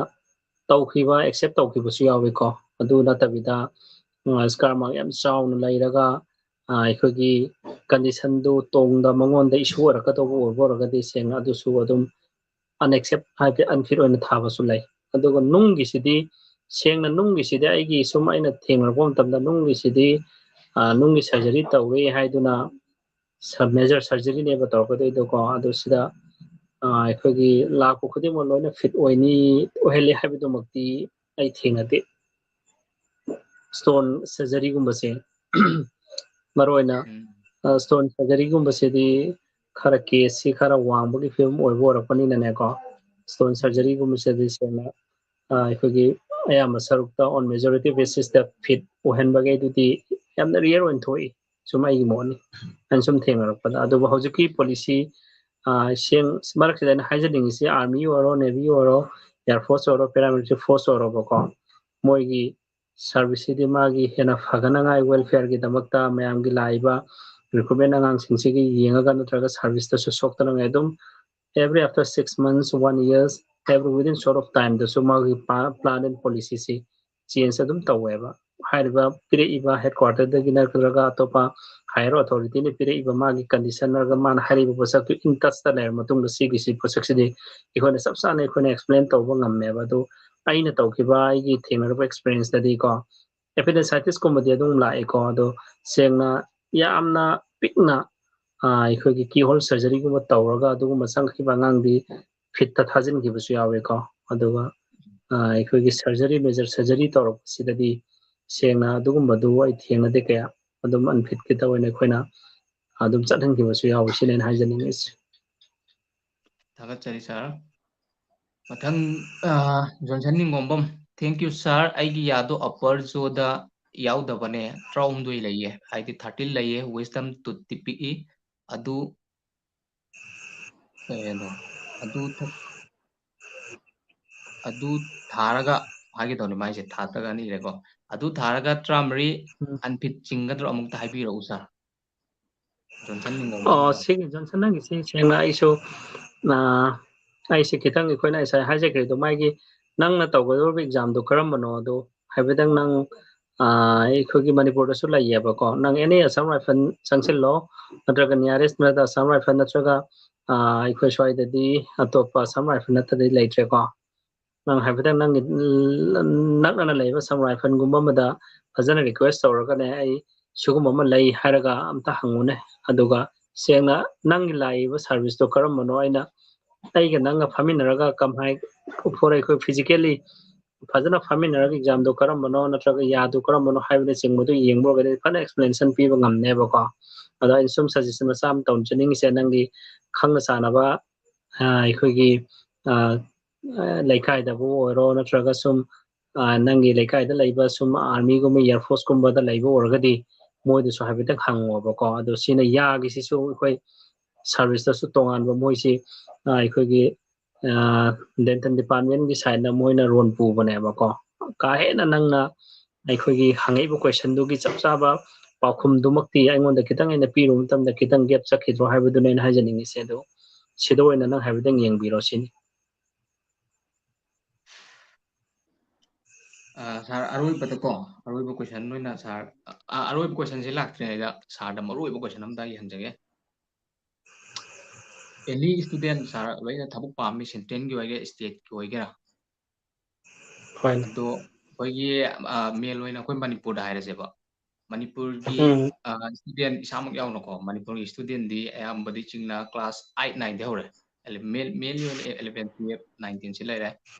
ꯇꯧꯈꯤꯕ, accept ꯇꯧꯈꯤꯕꯁꯨ ꯌꯥꯎꯏꯀꯣ꯫ ꯑꯗꯨ ꯅꯠꯇꯕꯤꯗ, ꯑ, scar mark ꯌꯥꯝ ꯆꯥꯎꯅ ꯂꯩꯔꯒ, ꯑ, ꯑꯩꯈꯣꯏꯒꯤ conditionꯗꯨ ꯇꯨꯡꯗ ꯃꯉꯣꯟꯗ issue ꯑꯣꯏꯔꯛꯀꯗꯧꯕ ꯑꯣꯏꯕ ꯑꯣꯏꯔꯒꯗꯤ ꯁꯦꯡꯅ ꯑꯗꯨꯁꯨ ꯑꯗꯨꯝ unaccept ꯍꯥꯏꯕꯗꯤ unfit ꯑꯣꯏꯅ ꯊꯥꯕꯁꯨ ꯂꯩ꯫ ꯑꯗꯨꯒ ꯅꯨꯡꯒꯤꯁꯤꯗꯤ, ꯁꯦꯡꯅ ꯅꯨꯡꯒꯤꯁꯤꯗꯤ ꯑꯩꯒꯤ ꯁꯨꯝ ꯑꯩꯅ ꯊꯦꯡꯅꯔꯛꯄ ꯃꯇꯝꯗ ꯅꯨꯡꯒꯤꯁꯤꯗꯤ, ꯑ, ꯅꯨꯡꯒꯤ surgery ꯇꯧꯔꯦ ꯍꯥꯏꯗꯨꯅ ꯁ-, major surgeryꯅꯦꯕ ꯇꯧꯔꯛꯀꯗꯣꯏꯗꯣꯀꯣ꯫ ꯑꯗꯨ ꯁꯤꯗ, ꯑ, ꯑꯩꯈꯣꯏꯒꯤ ꯂꯥꯛꯄ ꯈꯨꯗꯤꯡꯃꯛ ꯂꯣꯏꯅ fit ꯑꯣꯏꯅꯤ, ꯑꯣꯏꯍꯜꯂꯤ ꯍꯥꯏꯕꯗꯨꯃꯛꯇꯤ ꯑꯩ ꯊꯦꯡꯅꯗꯦ꯫ Stone surgeryꯒꯨꯝꯕꯁꯦ, ꯃꯔꯨ ꯑꯣꯏꯅ, ꯎꯝ꯫ ꯑ, stone surgeryꯒꯨꯝꯕꯁꯤꯗꯤ ꯈꯔ caseꯁꯤ ꯈꯔ ꯋꯥꯡꯕꯒꯤ ꯐꯤꯕꯝ ꯑꯣꯏꯕ ꯑꯣꯏꯔꯛꯄꯅꯤꯅꯅꯦꯀꯣ, stone surgeryꯒꯨꯝꯕꯁꯤꯗꯤ ꯁꯦꯡꯅ, ꯑ, ꯑꯩꯈꯣꯏꯒꯤ ꯑꯌꯥꯝꯕ ꯁꯔꯨꯛꯇ on majority basisꯇ fit ꯑꯣꯏꯍꯟꯕꯒꯤ ꯑꯗꯨꯗꯤ ꯌꯥꯝꯅ ꯔꯤꯌꯔ ꯑꯣꯏꯅ ꯊꯣꯛꯏ꯫ ꯁꯨꯝ ꯑꯩꯒꯤ ꯃꯣꯠꯅꯤ, ꯑꯩꯅ ꯁꯨꯝ ꯊꯦꯡꯅꯔꯛꯄꯗ꯫ ꯑꯗꯨꯕꯨ ꯍꯧꯖꯤꯛꯀꯤ ꯄꯣꯂꯤꯁꯤ ꯃꯔꯛꯁꯤꯗ ꯑꯩꯅ ꯍꯥꯏꯖꯅꯤꯡꯉꯤꯁꯤ, ꯑꯥꯔꯃꯤ ꯑꯣꯏꯔꯣ, ꯅꯦꯚꯤ ꯑꯣꯏꯔꯣ, ꯑꯦꯌꯥꯔ ꯐꯣꯔꯁ ꯑꯣꯏꯔꯣ, ꯄꯦꯔꯥꯃꯤꯂꯤꯇꯔꯤ ꯐꯣꯔꯁ ꯑꯣꯏꯔꯣꯕꯀꯣ, ꯃꯣꯏꯒꯤ ꯁꯥꯔꯚꯤꯁꯁꯤꯗꯤ ꯃꯥꯒꯤ ꯍꯦꯟꯅ ꯐꯒꯅꯉꯥꯏ ꯋꯦꯜꯐꯤꯌꯔꯒꯤꯗꯃꯛꯇ, ꯃꯌꯥꯝꯒꯤ ꯂꯥꯛꯏꯕ ꯔꯤꯀ꯭ꯔꯨꯠꯃꯦꯟ ꯑꯉꯥꯡꯁꯤꯡꯁꯤꯒꯤ ꯌꯦꯡꯉꯒ ꯅꯠꯇ꯭ꯔꯒ ꯁꯥꯔꯚꯤꯁꯇꯁꯨ ꯁꯣꯛꯇꯅꯉꯥꯏ ꯑꯗꯨꯝ every after six months, one years, every within short of time ꯗꯁꯨ ꯃꯥꯒꯤ plan and policy ꯁꯤ change ꯑꯗꯨꯝ ꯇꯧꯋꯦꯕ꯫ ꯍꯥꯏꯔꯤꯕ ꯄꯤꯔꯛꯏꯕ ꯍꯦꯗ ꯀ꯭ꯋꯥꯔꯇꯔꯗꯒꯤ ꯅꯠꯇ꯭ꯔꯒ ꯑꯇꯣꯞꯄ ꯍꯥꯏꯌꯔ ꯑꯣꯊꯣꯔꯤꯇꯤꯅ ꯄꯤꯔꯛꯏꯕ ꯃꯥꯒꯤ ꯀꯟꯗꯤꯁꯟ ꯅꯠꯇ꯭ꯔꯒ ꯃꯥꯅ ꯍꯥꯏꯔꯛꯏꯕ ꯄꯣꯠꯁꯛꯇꯨ ꯏꯟ ꯇꯆꯇ ꯂꯩꯔ ꯃꯇꯨꯡꯗ ꯁꯤꯒꯤꯁꯤ ꯄꯣꯠꯁꯛꯁꯤꯗꯤ ꯑꯩꯈꯣꯏꯅ ꯆꯞ ꯆꯥꯅ ꯑꯩꯈꯣꯏꯅ ꯑꯦꯛꯁꯄ꯭ꯂꯦꯟ ꯇꯧꯕ ꯉꯝꯃꯦꯕ꯫ ꯑꯗꯨ ꯑꯩꯅ ꯇꯧꯈꯤꯕ ꯑꯩꯒꯤ ꯊꯦꯡꯅꯔꯛꯄ ꯑꯦꯛꯁꯄꯤꯔꯤꯌꯦꯟꯁꯇꯗꯤꯀꯣ, ꯑꯦꯄꯦꯟꯗꯤꯁꯥꯏꯇꯤꯁꯀꯨꯝꯕꯗꯤ ꯑꯗꯨꯝ ꯂꯥꯛꯑꯦꯀꯣ, ꯑꯗꯣ ꯁꯦꯡꯅ ꯌꯥꯝꯅ ꯄꯤꯛꯅ ꯑꯩꯈꯣꯏꯒꯤ ꯀꯤ ꯍꯣꯜ ꯁꯔꯖꯔꯤꯒꯨꯝꯕ ꯇꯧꯔꯒ ꯑꯗꯨꯒꯨꯝꯕ ꯆꯪꯈꯤꯕ ꯑꯉꯥꯡꯗꯤ ꯐꯤꯠꯇ ꯊꯥꯖꯤꯟꯈꯤꯕꯁꯨ ꯌꯥꯎꯋꯦꯀꯣ꯫ ꯑꯗꯨꯒ ꯑꯩꯈꯣꯏꯒꯤ ꯁꯔꯖꯔꯤ, ꯃꯦꯖꯔ ꯁꯔꯖꯔꯤ ꯇꯧꯔꯛꯄꯁꯤꯗꯗꯤ ꯁꯦꯡꯅ ꯑꯗꯨꯒꯨꯝꯕꯗꯨ ꯑꯩ ꯊꯦꯡꯅꯗꯦ ꯀꯌꯥ꯫ ꯑꯗꯨꯝ ꯑꯟꯐꯤꯠꯀꯤꯗ ꯑꯣꯏꯅ ꯑꯩꯈꯣꯏꯅ ꯑꯗꯨꯝ ꯆꯠꯍꯟꯈꯤꯕꯁꯨ ꯌꯥꯎꯋꯤ, ꯁꯤꯅꯦ ꯑꯩꯅ ꯍꯥꯏꯖꯅꯤꯡꯉꯤꯁꯦ꯫ ꯊꯥꯒꯠꯆꯔꯤ ꯁꯥꯔ꯫ ꯃꯊꯪ ꯖꯣꯟꯁꯟ ꯅꯤꯡꯒꯣꯝꯕꯝ꯫ Thank you sir, ꯑꯩꯒꯤ ꯌꯥꯗꯣ ꯑꯞꯄꯔ ꯖꯣꯗ ꯌꯥꯎꯗꯕꯅꯦ, ꯇꯔꯥꯍꯨꯝꯗꯣꯏ ꯂꯩꯌꯦ, ꯍꯥꯏꯗꯤ ꯊꯥꯔꯇꯤꯟ ꯂꯩꯌꯦ, ꯋꯤꯁꯇꯝ ꯇꯨꯠꯇꯤ ꯄꯤꯛꯏ꯫ ꯑꯗꯨ ꯀꯩꯅꯣ, ꯑꯗꯨ ꯑꯗꯨ ꯊꯥꯔꯒ ꯍꯥꯏꯒꯦ ꯇꯧꯅꯤ, ꯃꯥꯏꯁꯦ ꯊꯥꯔꯒ ꯑꯅꯤꯔꯦꯀꯣ꯫ ꯑꯗꯨ ꯊꯥꯔꯒ ꯇꯔꯥꯃꯔꯤ ꯑꯟꯐꯤꯠ ꯆꯤꯡꯒꯗ꯭ꯔꯣ? ꯑꯃꯨꯛꯇ ꯍꯥꯏꯕꯤꯔꯛꯎ ꯁꯥꯔ꯫ ꯖꯣꯟꯁꯟ ꯅꯤꯡꯒꯣꯝꯕꯝ꯫ ꯑꯣ, ꯁꯤꯒꯤ ꯖꯣꯟꯁꯟ, ꯅꯪꯒꯤꯁꯤ ꯁꯦꯡꯅ ꯑꯩꯁꯨ ꯑꯩꯁꯦ ꯈꯤꯇꯪ, ꯑꯩꯈꯣꯏꯅ ꯉꯁꯥꯏ ꯍꯥꯏꯖꯈ꯭ꯔꯦ ꯑꯗꯣ, ꯃꯥꯒꯤ ꯅꯪꯅ ꯇꯧꯒꯗꯧꯔꯤꯕ ꯑꯦꯛꯖꯥꯝꯗꯣ ꯀꯔꯝꯕꯅꯣ ꯑꯗꯣ ꯍꯥꯏꯐꯦꯠꯇꯪ ꯅꯪ ꯑꯩꯈꯣꯏꯒꯤ ꯃꯅꯤꯄꯨꯔꯗꯁꯨ ꯂꯩꯌꯦꯕꯀꯣ, ꯅꯪ ꯑꯦꯅꯤ ꯑꯁꯥꯝ ꯔꯥꯏꯐꯜ ꯆꯪꯁꯤꯜꯂꯣ, ꯅꯠꯇ꯭ꯔꯒ ꯅꯤꯌꯥꯔꯦꯁ ꯅꯠꯇ꯭ꯔꯒ ꯑꯁꯥꯝ ꯔꯥꯏꯐꯜ ꯅꯠꯇ꯭ꯔꯒ ꯑꯩꯈꯣꯏ ꯁ꯭ꯋꯥꯏꯗꯗꯤ ꯑꯇꯣꯞꯄ ꯑꯁꯥꯝ ꯔꯥꯏꯐꯜ ꯅꯠꯇ꯭ꯔꯗꯤ ꯂꯩꯇ꯭ꯔꯦꯀꯣ꯫ ꯅꯪ ꯍꯥꯏꯐꯦꯠꯇꯪ ꯅꯪꯒꯤ ꯅꯛꯅꯅ ꯂꯩꯕ ꯑꯁꯥꯝ ꯔꯥꯏꯐꯜꯒꯨꯝꯕ ꯑꯃꯗ ꯐꯖꯅ ꯔꯤꯀ꯭ꯋꯦꯁ ꯇꯧꯔꯒꯅꯦ, ꯑꯩ ꯁꯤꯒꯨꯝꯕ ꯑꯃ ꯂꯩ ꯍꯥꯏꯔꯒ ꯑꯝꯇ ꯍꯪꯉꯨꯅꯦ꯫ ꯑꯗꯨꯒ ꯁꯦꯡꯅ ꯅꯪꯒꯤ ꯂꯥꯛꯏꯕ ꯁꯥꯔꯚꯤꯁꯇꯣ ꯀꯔꯝꯕꯅꯣ, ꯑꯩꯅ ꯑꯩꯒ ꯅꯪꯒ ꯐꯝꯃꯤꯟꯅꯔꯒ ꯀꯃꯥꯏ ꯐꯣꯔ ꯑꯩꯈꯣꯏ ꯐꯤꯖꯤꯀꯦꯜꯂꯤ ꯐꯖꯅ ꯐꯝꯃꯤꯟꯅꯔꯒ ꯑꯦꯛꯖꯥꯝꯗꯣ ꯀꯔꯝꯕꯅꯣ ꯅꯠꯇ꯭ꯔꯒ ꯌꯥꯗꯨ ꯀꯔꯝꯕꯅꯣ ꯍꯥꯏꯕꯅꯆꯤꯡꯕꯗꯨ ꯌꯦꯡꯕ ꯑꯣꯏꯔꯒꯗꯤ ꯐꯖꯅ ꯑꯦꯛꯁꯄ꯭ꯂꯦꯅꯦꯁꯟ ꯄꯤꯕ ꯉꯝꯅꯦꯕꯀꯣ꯫ ꯑꯗꯣ ꯑꯩꯅ ꯁꯨꯝ ꯁꯖꯦꯁꯟ ꯃꯆꯥ ꯑꯃ ꯇꯧꯖꯅꯤꯡꯉꯤꯁꯦ, ꯅꯪꯒꯤ ꯈꯪꯅ ꯆꯥꯟꯅꯕ ꯑꯩꯈꯣꯏꯒꯤ ꯂꯩꯀꯥꯏꯗꯕꯨ ꯑꯣꯏꯔꯣ ꯅꯠꯇ꯭ꯔꯒ ꯁꯨꯝ ꯑ, ꯅꯪꯒꯤ ꯂꯩꯀꯥꯏꯗ ꯂꯩꯕ ꯁꯨꯝ armyꯒꯨꯝꯕ, air forceꯀꯨꯝꯕꯗ ꯂꯩꯕ ꯑꯣꯏꯔꯒꯗꯤ ꯃꯣꯏꯗꯁꯨ ꯍꯥꯏꯐꯦꯠꯇꯪ ꯍꯪꯉꯣꯕꯀꯣ꯫ ꯑꯗꯣ ꯁꯤꯅ ꯌꯥꯒꯤꯁꯤꯁꯨ ꯑꯩꯈꯣꯏ serviceꯇꯁꯨ ꯇꯣꯉꯥꯟꯕ ꯃꯣꯏꯁꯤ, ꯑ, ꯑꯩꯈꯣꯏꯒꯤ, ꯑ, dental departmentꯀꯤ sideꯅ ꯃꯣꯏꯅ ꯔꯣꯟ ꯄꯨꯕꯅꯦꯕꯀꯣ꯫ ꯀꯥ ꯍꯦꯟꯅ ꯅꯪꯅ ꯑꯩꯈꯣꯏꯒꯤ ꯍꯪꯉꯛꯏꯕ questionꯗꯨꯒꯤ ꯆꯞ ꯆꯥꯕ ꯄꯥꯎꯈꯨꯝꯗꯨꯃꯛꯇꯤ ꯑꯩꯉꯣꯟꯗ ꯈꯤꯇꯪ ꯑꯩꯅ ꯄꯤꯔꯨꯕ ꯃꯇꯝꯗ ꯈꯤꯇꯪ gap ꯆꯠꯈꯤꯗ꯭ꯔꯣ ꯍꯥꯏꯕꯗꯨꯅꯦ ꯑꯩꯅ ꯍꯥꯏꯖꯅꯤꯡꯉꯤꯁꯦ꯫ ꯑꯗꯣ ꯁꯤꯗ ꯑꯣꯏꯅ ꯅꯪ ꯍꯥꯏꯐꯦꯠꯇꯪ ꯌꯦꯡꯕꯤꯔꯣ ꯁꯤꯅꯤ꯫ ꯑ, sir, ꯑꯔꯣꯏꯕꯗꯀꯣ, ꯑꯔꯣꯏꯕ question ꯑꯣꯏꯅ sir, ꯑ, ꯑꯔꯣꯏꯕ questionꯁꯦ ꯂꯥꯛꯇ꯭ꯔꯤꯉꯩꯗ sirꯗ ꯃꯔꯨ ꯑꯣꯏꯕ question ꯑꯝꯇ ꯑꯩ ꯍꯪꯖꯒꯦ꯫ Any student, sir, ꯂꯣꯏꯅ ꯊꯕꯛ ꯄꯥꯝꯃꯤ, centralꯒꯤ ꯑꯣꯏꯒꯦꯔꯥ, stateꯀꯤ ꯑꯣꯏꯒꯦꯔꯥ? ꯍꯣꯏꯅꯦ꯫ ꯑꯗꯣ ꯑꯩꯈꯣꯏꯒꯤ, ꯑ, main ꯑꯣꯏꯅ ꯑꯩꯈꯣꯏ ꯃꯅꯤꯄꯨꯔꯗ ꯍꯥꯏꯔꯁꯦꯕ, ꯃꯅꯤꯄꯨꯔꯒꯤ, ꯎꯝ꯫ ꯑ, student ꯏꯁꯥꯃꯛ ꯌꯥꯎꯅꯀꯣ, ꯃꯅꯤꯄꯨꯔꯒꯤ studentꯗꯤ ꯑꯌꯥꯝꯕꯗꯤ ꯆꯤꯡꯅ class eight nineꯗꯤ ꯍꯧꯔꯦ꯫ Ele-, main-, mainly ꯑꯣꯏꯅ eleven, twelve, nineteenꯁꯤ ꯂꯩꯔꯦ꯫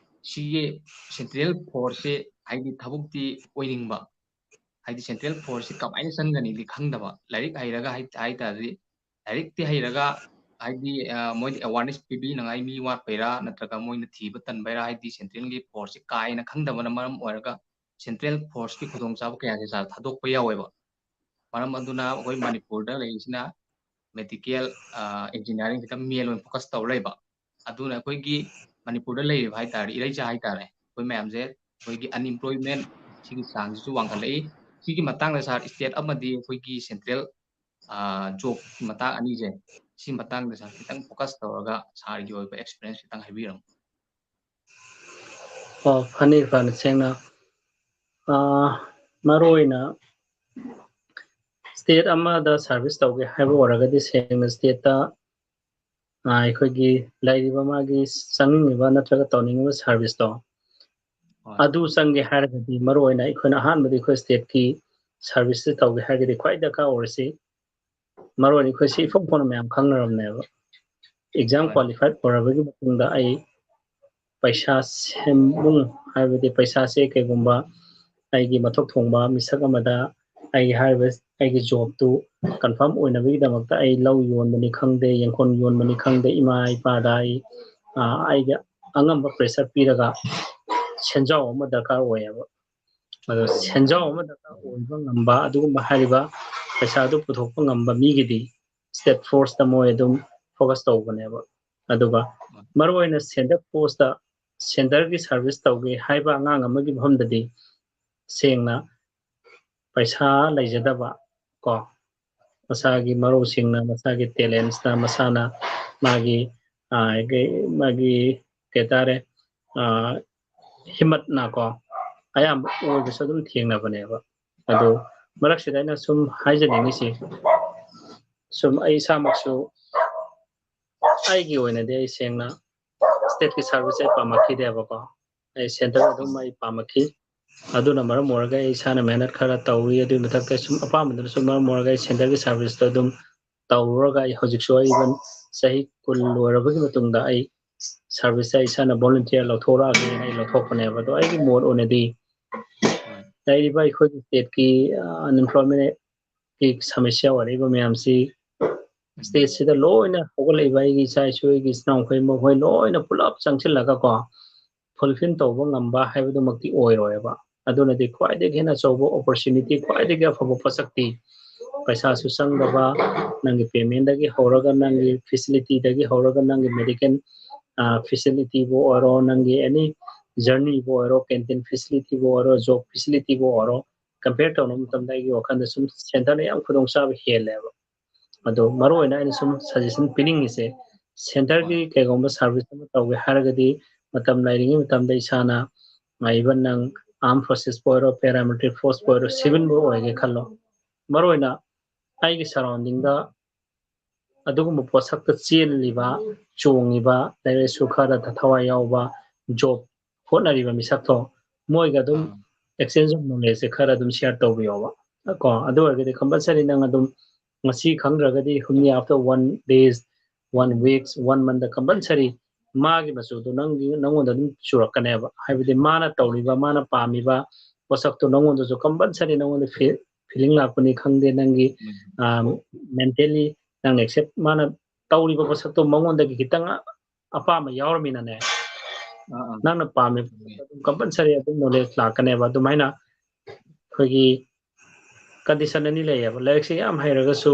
ꯁꯤꯒꯤ central forceꯁꯦ, ꯍꯥꯏꯗꯤ ꯊꯕꯛꯇꯤ ꯑꯣꯏꯅꯤꯡꯕ, ꯍꯥꯏꯗꯤ central forceꯁꯤ ꯀꯃꯥꯏꯅ ꯆꯪꯒꯅꯤꯗꯤ ꯈꯪꯗꯕ, ꯂꯥꯏꯔꯤꯛ ꯍꯩꯔꯒ ꯍꯥꯏ-, ꯍꯥꯏ ꯇꯥꯔꯗꯤ, ꯂꯥꯏꯔꯤꯛꯇꯤ ꯍꯩꯔꯒ, ꯍꯥꯏꯗꯤ, ꯑ, ꯃꯣꯏꯗꯤ awareness ꯄꯤꯕꯤꯅꯉꯥꯏ ꯃꯤ ꯋꯥꯠꯄꯩꯔꯥ, ꯅꯠꯇ꯭ꯔꯒ ꯃꯣꯏꯅ ꯊꯤꯕ ꯇꯟꯕꯩꯔꯥ, ꯍꯥꯏꯗꯤ centralꯒꯤ forceꯁꯤ ꯀꯥ ꯍꯦꯟꯅ ꯈꯪꯗꯕꯅ ꯃꯔꯝ ꯑꯣꯏꯔꯒ central forceꯀꯤ ꯈꯨꯗꯣꯡꯆꯥꯕ ꯀꯌꯥꯁꯦ, sir, ꯊꯥꯗꯣꯛꯄ ꯌꯥꯎꯋꯦꯕ꯫ ꯃꯔꯝ ꯑꯗꯨꯅ ꯑꯩꯈꯣꯏ ꯃꯅꯤꯄꯨꯔꯗ ꯂꯩꯔꯤꯁꯤꯅ medical, ꯑ, engineering ꯈꯤꯇꯪ main ꯑꯣꯏꯅ focus ꯇꯧꯔ ꯂꯩꯕ꯫ ꯑꯗꯨꯅ ꯑꯩꯈꯣꯏꯒꯤ ꯃꯅꯤꯄꯨꯔꯗ ꯂꯩꯔꯤꯕ ꯍꯥꯏ ꯇꯥꯔꯗꯤ, ꯏꯔꯩꯆꯥ ꯍꯥꯏ ꯇꯥꯔꯦ, ꯑꯩꯈꯣꯏ ꯃꯌꯥꯝꯁꯦ ꯑꯩꯈꯣꯏꯒꯤ unemployment ꯁꯤꯒꯤ ꯆꯥꯡꯁꯤꯁꯨ ꯋꯥꯡꯈꯠꯂꯛꯏ꯫ ꯁꯤꯒꯤ ꯃꯇꯥꯡꯗ, sir, state ꯑꯃꯗꯤ ꯑꯩꯈꯣꯏꯒꯤ central, ꯑ, jobꯀꯤ ꯃꯇꯥꯡ ꯑꯅꯤꯁꯦ, ꯁꯤ ꯃꯇꯥꯡꯗ, sir, ꯈꯤꯇꯪ focus ꯇꯧꯔꯒ sirꯒꯤ ꯑꯣꯏꯕ experience ꯈꯤꯇꯪ ꯍꯥꯏꯕꯤꯔꯝꯃꯨ꯫ ꯑꯣ, ꯐꯅꯤ, ꯐꯅꯤ, ꯁꯦꯡꯅ, ꯑ, ꯃꯔꯨ ꯑꯣꯏꯅ state ꯑꯃꯗ service ꯇꯧꯒꯦ ꯍꯥꯏꯕ ꯑꯣꯏꯔꯒꯗꯤ ꯁꯦꯡꯅ stateꯇ, ꯑ, ꯑꯩꯈꯣꯏꯒꯤ ꯂꯩꯔꯤꯕ ꯃꯥꯒꯤ ꯆꯪꯅꯤꯡꯉꯤꯕ ꯅꯠꯇ꯭ꯔꯒ ꯇꯧꯅꯤꯡꯉꯤꯕ serviceꯇꯣ, ꯍꯣꯏ꯫ ꯑꯗꯨ ꯆꯪꯒꯦ ꯍꯥꯏꯔꯒꯗꯤ ꯃꯔꯨ ꯑꯣꯏꯅ ꯑꯩꯈꯣꯏꯅ ꯑꯍꯥꯟꯕꯗ ꯑꯩꯈꯣꯏ stateꯀꯤ serviceꯁꯦ ꯇꯧꯒꯦ ꯍꯥꯏꯔꯒꯗꯤ ꯈ꯭ꯋꯥꯏ ꯗꯔꯀꯥꯔ ꯑꯣꯏꯔꯤꯁꯤ, ꯃꯔꯨ ꯑꯣꯏꯅ ꯑꯩꯈꯣꯏꯁꯤ ꯏꯐꯣꯡ ꯐꯣꯡꯅ ꯃꯌꯥꯝ ꯈꯪꯅꯔꯕꯅꯦꯕ, exam ꯍꯣꯏ꯫ qualified ꯑꯣꯏꯔꯕꯒꯤ ꯃꯇꯨꯡꯗ ꯑꯩ ꯄꯩꯁꯥ ꯁꯦꯝꯕꯨꯡ, ꯍꯥꯏꯕꯗꯤ ꯄꯩꯁꯥꯁꯦ ꯀꯩꯒꯨꯝꯕ ꯑꯩꯒꯤ ꯃꯊꯧ ꯊꯣꯡꯕ ꯃꯤꯁꯛ ꯑꯃꯗ ꯑꯩꯒꯤ ꯍꯥꯏꯔꯤꯕ ꯑꯩꯒꯤ jobꯇꯨ confirm ꯑꯣꯏꯅꯕꯒꯤꯗꯃꯛꯇ ꯑꯩ ꯂꯧ ꯌꯣꯟꯕꯅꯤ ꯈꯪꯗꯦ, ꯌꯦꯟꯈꯣꯟ ꯌꯣꯟꯕꯅꯤ ꯈꯪꯗꯦ, ꯏꯃꯥ ꯏꯄꯥꯗ ꯑꯩ, ꯑ, ꯑꯩꯒꯤ ꯑꯉꯝꯕ pressure ꯄꯤꯔꯒ ꯁꯦꯟꯖꯥꯎ ꯑꯃ ꯗꯔꯀꯥꯔ ꯑꯣꯏꯌꯦꯕ꯫ ꯑꯗꯣ ꯁꯦꯟꯖꯥꯎ ꯑꯃ ꯗꯔꯀꯥꯔ ꯑꯣꯏꯕ ꯉꯝꯕ, ꯑꯗꯨꯒꯨꯝꯕ ꯍꯥꯏꯔꯤꯕ ꯄꯩꯁꯥꯗꯨ ꯄꯨꯊꯣꯛꯄ ꯉꯝꯕ ꯃꯤꯒꯤꯗꯤ state forceꯇ ꯃꯣꯏ ꯑꯗꯨꯝ focus ꯇꯧꯕꯅꯦꯕ꯫ ꯑꯗꯨꯒ ꯃꯔꯨꯑꯣꯏꯅ centre forceꯇ centreꯒꯤ service ꯇꯧꯒꯦ ꯍꯥꯏꯕ ꯑꯉꯥꯡ ꯑꯃꯒꯤ ꯃꯐꯝꯗꯗꯤ ꯁꯦꯡꯅ ꯄꯩꯁꯥ ꯂꯩꯖꯗꯕ ꯀꯣ, ꯃꯁꯥꯒꯤ ꯃꯔꯨꯞꯁꯤꯡꯅ ꯃꯁꯥꯒꯤ talentsꯅ ꯃꯁꯥꯅ ꯃꯥꯒꯤ ꯃꯥꯒꯤ ꯀꯩ ꯍꯥꯏꯇꯥꯔꯦ, ꯍꯤꯃꯠꯅ ꯀꯣ ꯑꯌꯥꯝꯕ ꯑꯣꯏꯕꯁꯨ ꯑꯗꯨꯝ ꯊꯦꯡꯅꯕꯅꯦꯕ꯫ ꯑꯗꯣ ꯃꯔꯛꯁꯤꯗ ꯑꯩꯅ ꯁꯨꯝ ꯍꯥꯏꯖꯅꯤꯡꯉꯤꯁꯤ, ꯁꯨꯝ ꯑꯩ ꯏꯁꯥꯃꯛꯁꯨ ꯑꯩꯒꯤ ꯑꯣꯏꯅꯗꯤ ꯑꯩ ꯁꯦꯡꯅ stateꯀꯤ service ꯑꯩ ꯄꯥꯝꯃꯛꯈꯤꯗꯦꯕꯀꯣ꯫ ꯑꯩ centre ꯑꯗꯨꯝ ꯑꯩ ꯄꯥꯝꯃꯛꯈꯤ꯫ ꯑꯗꯨꯅ ꯃꯔꯝ ꯑꯣꯏꯔꯒ ꯑꯩ ꯏꯁꯥꯅ ꯃꯦꯍꯅꯠ ꯈꯔ ꯇꯧꯏ꯫ ꯑꯗꯨꯒꯤ ꯃꯊꯛꯇ ꯁꯨꯝ ꯑꯄꯥꯝꯕꯗꯨꯅꯁꯨ ꯃꯔꯝ ꯑꯣꯏꯔꯒ ꯑꯩ centreꯒꯤ serviceꯇꯣ ꯑꯗꯨꯝ ꯇꯧꯔꯨꯔꯒ ꯑꯩ ꯍꯧꯖꯤꯛꯁꯨ ꯑꯩ even ꯆꯍꯤ ꯀꯨꯟ ꯂꯣꯏꯔꯕꯒꯤ ꯃꯇꯨꯡꯗ ꯑꯩ serviceꯁꯦ ꯑꯩ ꯏꯁꯥꯅ volunteer ꯂꯧꯊꯣꯔꯛꯑꯒꯦꯅ ꯑꯩ ꯂꯧꯊꯣꯛꯄꯅꯦꯕ꯫ ꯑꯗꯣ ꯑꯩꯒꯤ ꯃꯣꯠ ꯑꯣꯏꯅꯗꯤ ꯂꯩꯔꯤꯕ ꯑꯩꯈꯣꯏꯒꯤ stateꯀꯤ unemploymentꯀꯤ ꯁꯃꯁ꯭ꯌꯥ ꯑꯣꯏꯔꯛꯏꯕ ꯃꯌꯥꯝꯁꯤ stateꯁꯤꯗ ꯂꯣꯏꯅ ꯍꯧꯒꯠꯂꯛꯏꯕ ꯑꯩꯒꯤ ꯏꯆꯥ ꯏꯁꯨ, ꯑꯩꯒꯤ ꯏꯆꯤꯟ ꯏꯅꯥꯎ ꯃꯈꯩ, ꯃꯈꯣꯏ ꯂꯣꯏꯅ ꯄꯨꯂꯞ ꯆꯪꯁꯤꯜꯂꯒꯀꯣ fulfill ꯇꯧꯕ ꯉꯝꯕ ꯍꯥꯏꯕꯗꯨꯃꯛꯇꯤ ꯑꯣꯏꯔꯣꯏꯕ꯫ ꯑꯗꯨꯅꯗꯤ ꯈ꯭ꯋꯥꯏꯗꯒꯤ ꯍꯦꯟꯅ ꯑꯆꯧꯕ opportunity, ꯈ꯭ꯋꯥꯏꯗꯒꯤ ꯑꯐꯕ ꯄꯣꯠꯁꯛꯇꯤ ꯄꯩꯁꯥꯁꯨ ꯆꯪꯗꯕ, ꯅꯪꯒꯤ paymentꯗꯒꯤ ꯍꯧꯔꯒ, ꯅꯪꯒꯤ facilityꯗꯒꯤ ꯍꯧꯔꯒ, ꯅꯪꯒꯤ medical facilityꯕꯨ ꯑꯣꯏꯔꯣ, ꯅꯪꯒꯤ any journeyꯕꯨ ꯑꯣꯏꯔꯣ, canteen facilityꯕꯨ ꯑꯣꯏꯔꯣ, job facilityꯕꯨ ꯑꯣꯏꯔꯣ, compare ꯇꯧꯅꯕ ꯃꯇꯝꯗ ꯑꯩꯒꯤ ꯋꯥꯈꯜꯗ ꯁꯨꯝ centreꯅ ꯌꯥꯝ ꯈꯨꯗꯣꯡꯆꯥꯕ ꯍꯦꯜꯂꯦꯕ꯫ ꯑꯗꯣ ꯃꯔꯨꯑꯣꯏꯅ ꯑꯩꯅ ꯁꯨꯝ suggestion ꯄꯤꯅꯤꯡꯉꯤꯁꯦ, centreꯒꯤ ꯀꯩꯒꯨꯝꯕ service ꯑꯃ ꯇꯧꯒꯦ ꯍꯥꯏꯔꯒꯗꯤ ꯃꯇꯝ ꯂꯩꯔꯤꯉꯩ ꯃꯇꯝꯗ ꯏꯁꯥꯅ even ꯅꯪ armed forcesꯄꯨ ꯑꯣꯏꯔꯣ, paramilitary forceꯄꯨ ꯑꯣꯏꯔꯣ, civilꯕꯨ ꯑꯣꯏꯒꯦ ꯈꯜꯂꯣ, ꯃꯔꯨꯑꯣꯏꯅ ꯑꯩꯒꯤ surroundingꯗ ꯑꯗꯨꯒꯨꯝꯕ ꯄꯣꯠꯁꯛꯇ ꯆꯦꯜꯂꯤꯕ, ꯆꯣꯡꯉꯤꯕ, ꯂꯥꯏꯔꯤꯛ ꯂꯥꯏꯁꯨ ꯈꯔꯗ ꯊꯋꯥꯏ ꯌꯥꯎꯕ, job ꯍꯣꯠꯅꯔꯤꯕ ꯃꯤꯁꯛꯇꯣ, ꯃꯣꯏꯒ ꯑꯗꯨꯝ exchange of knowledgeꯁꯦ ꯈꯔ ꯑꯗꯨꯝ share ꯇꯧꯕꯤꯌꯣꯕ ꯀꯣ꯫ ꯑꯗꯨ ꯑꯣꯏꯔꯒꯗꯤ compulsory ꯅꯪ ꯑꯗꯨꯝ ꯉꯁꯤ ꯈꯪꯗ꯭ꯔꯒꯗꯤ ꯍꯨꯝꯅꯤ, after one days, one weeks, one monthmentꯇ compulsory ꯃꯥꯒꯤ ꯃꯆꯨꯗꯣ ꯅꯪꯒꯤ, ꯅꯪꯉꯣꯟꯗ ꯑꯗꯨꯝ ꯆꯨꯔꯛꯀꯅꯦꯕ꯫ ꯍꯥꯏꯕꯗꯤ ꯃꯥꯅ ꯇꯧꯔꯤꯕ, ꯃꯥꯅ ꯄꯥꯝꯃꯤꯕ ꯄꯣꯠꯁꯛꯇꯣ ꯅꯪꯉꯣꯟꯗꯁꯨ compulsory ꯅꯪꯉꯣꯟꯗ feeling ꯂꯥꯛꯄꯅꯤ ꯈꯪꯗꯦ, ꯅꯪꯒꯤ mentally ꯅꯪꯅ accept, ꯃꯥꯅ ꯇꯧꯔꯤꯕ ꯄꯣꯠꯁꯛꯇꯣ ꯃꯉꯣꯟꯗꯒꯤ ꯈꯤꯇꯪ ꯑꯄꯥꯝꯕ ꯌꯥꯎꯔꯃꯤꯅꯅꯦ, ꯑꯥ, ꯑꯥ꯫ ꯅꯪꯅ ꯄꯥꯝꯃꯤꯕ ꯑꯗꯨꯝ compulsory ꯑꯗꯨꯝ knowledge ꯂꯥꯛꯀꯅꯦꯕ꯫ ꯑꯗꯨꯃꯥꯏꯅ ꯑꯩꯈꯣꯏꯒꯤ condition ꯑꯅꯤ ꯂꯩꯌꯦꯕ꯫ ꯂꯥꯏꯔꯤꯛꯁꯦ ꯌꯥꯝ ꯍꯩꯔꯒꯁꯨ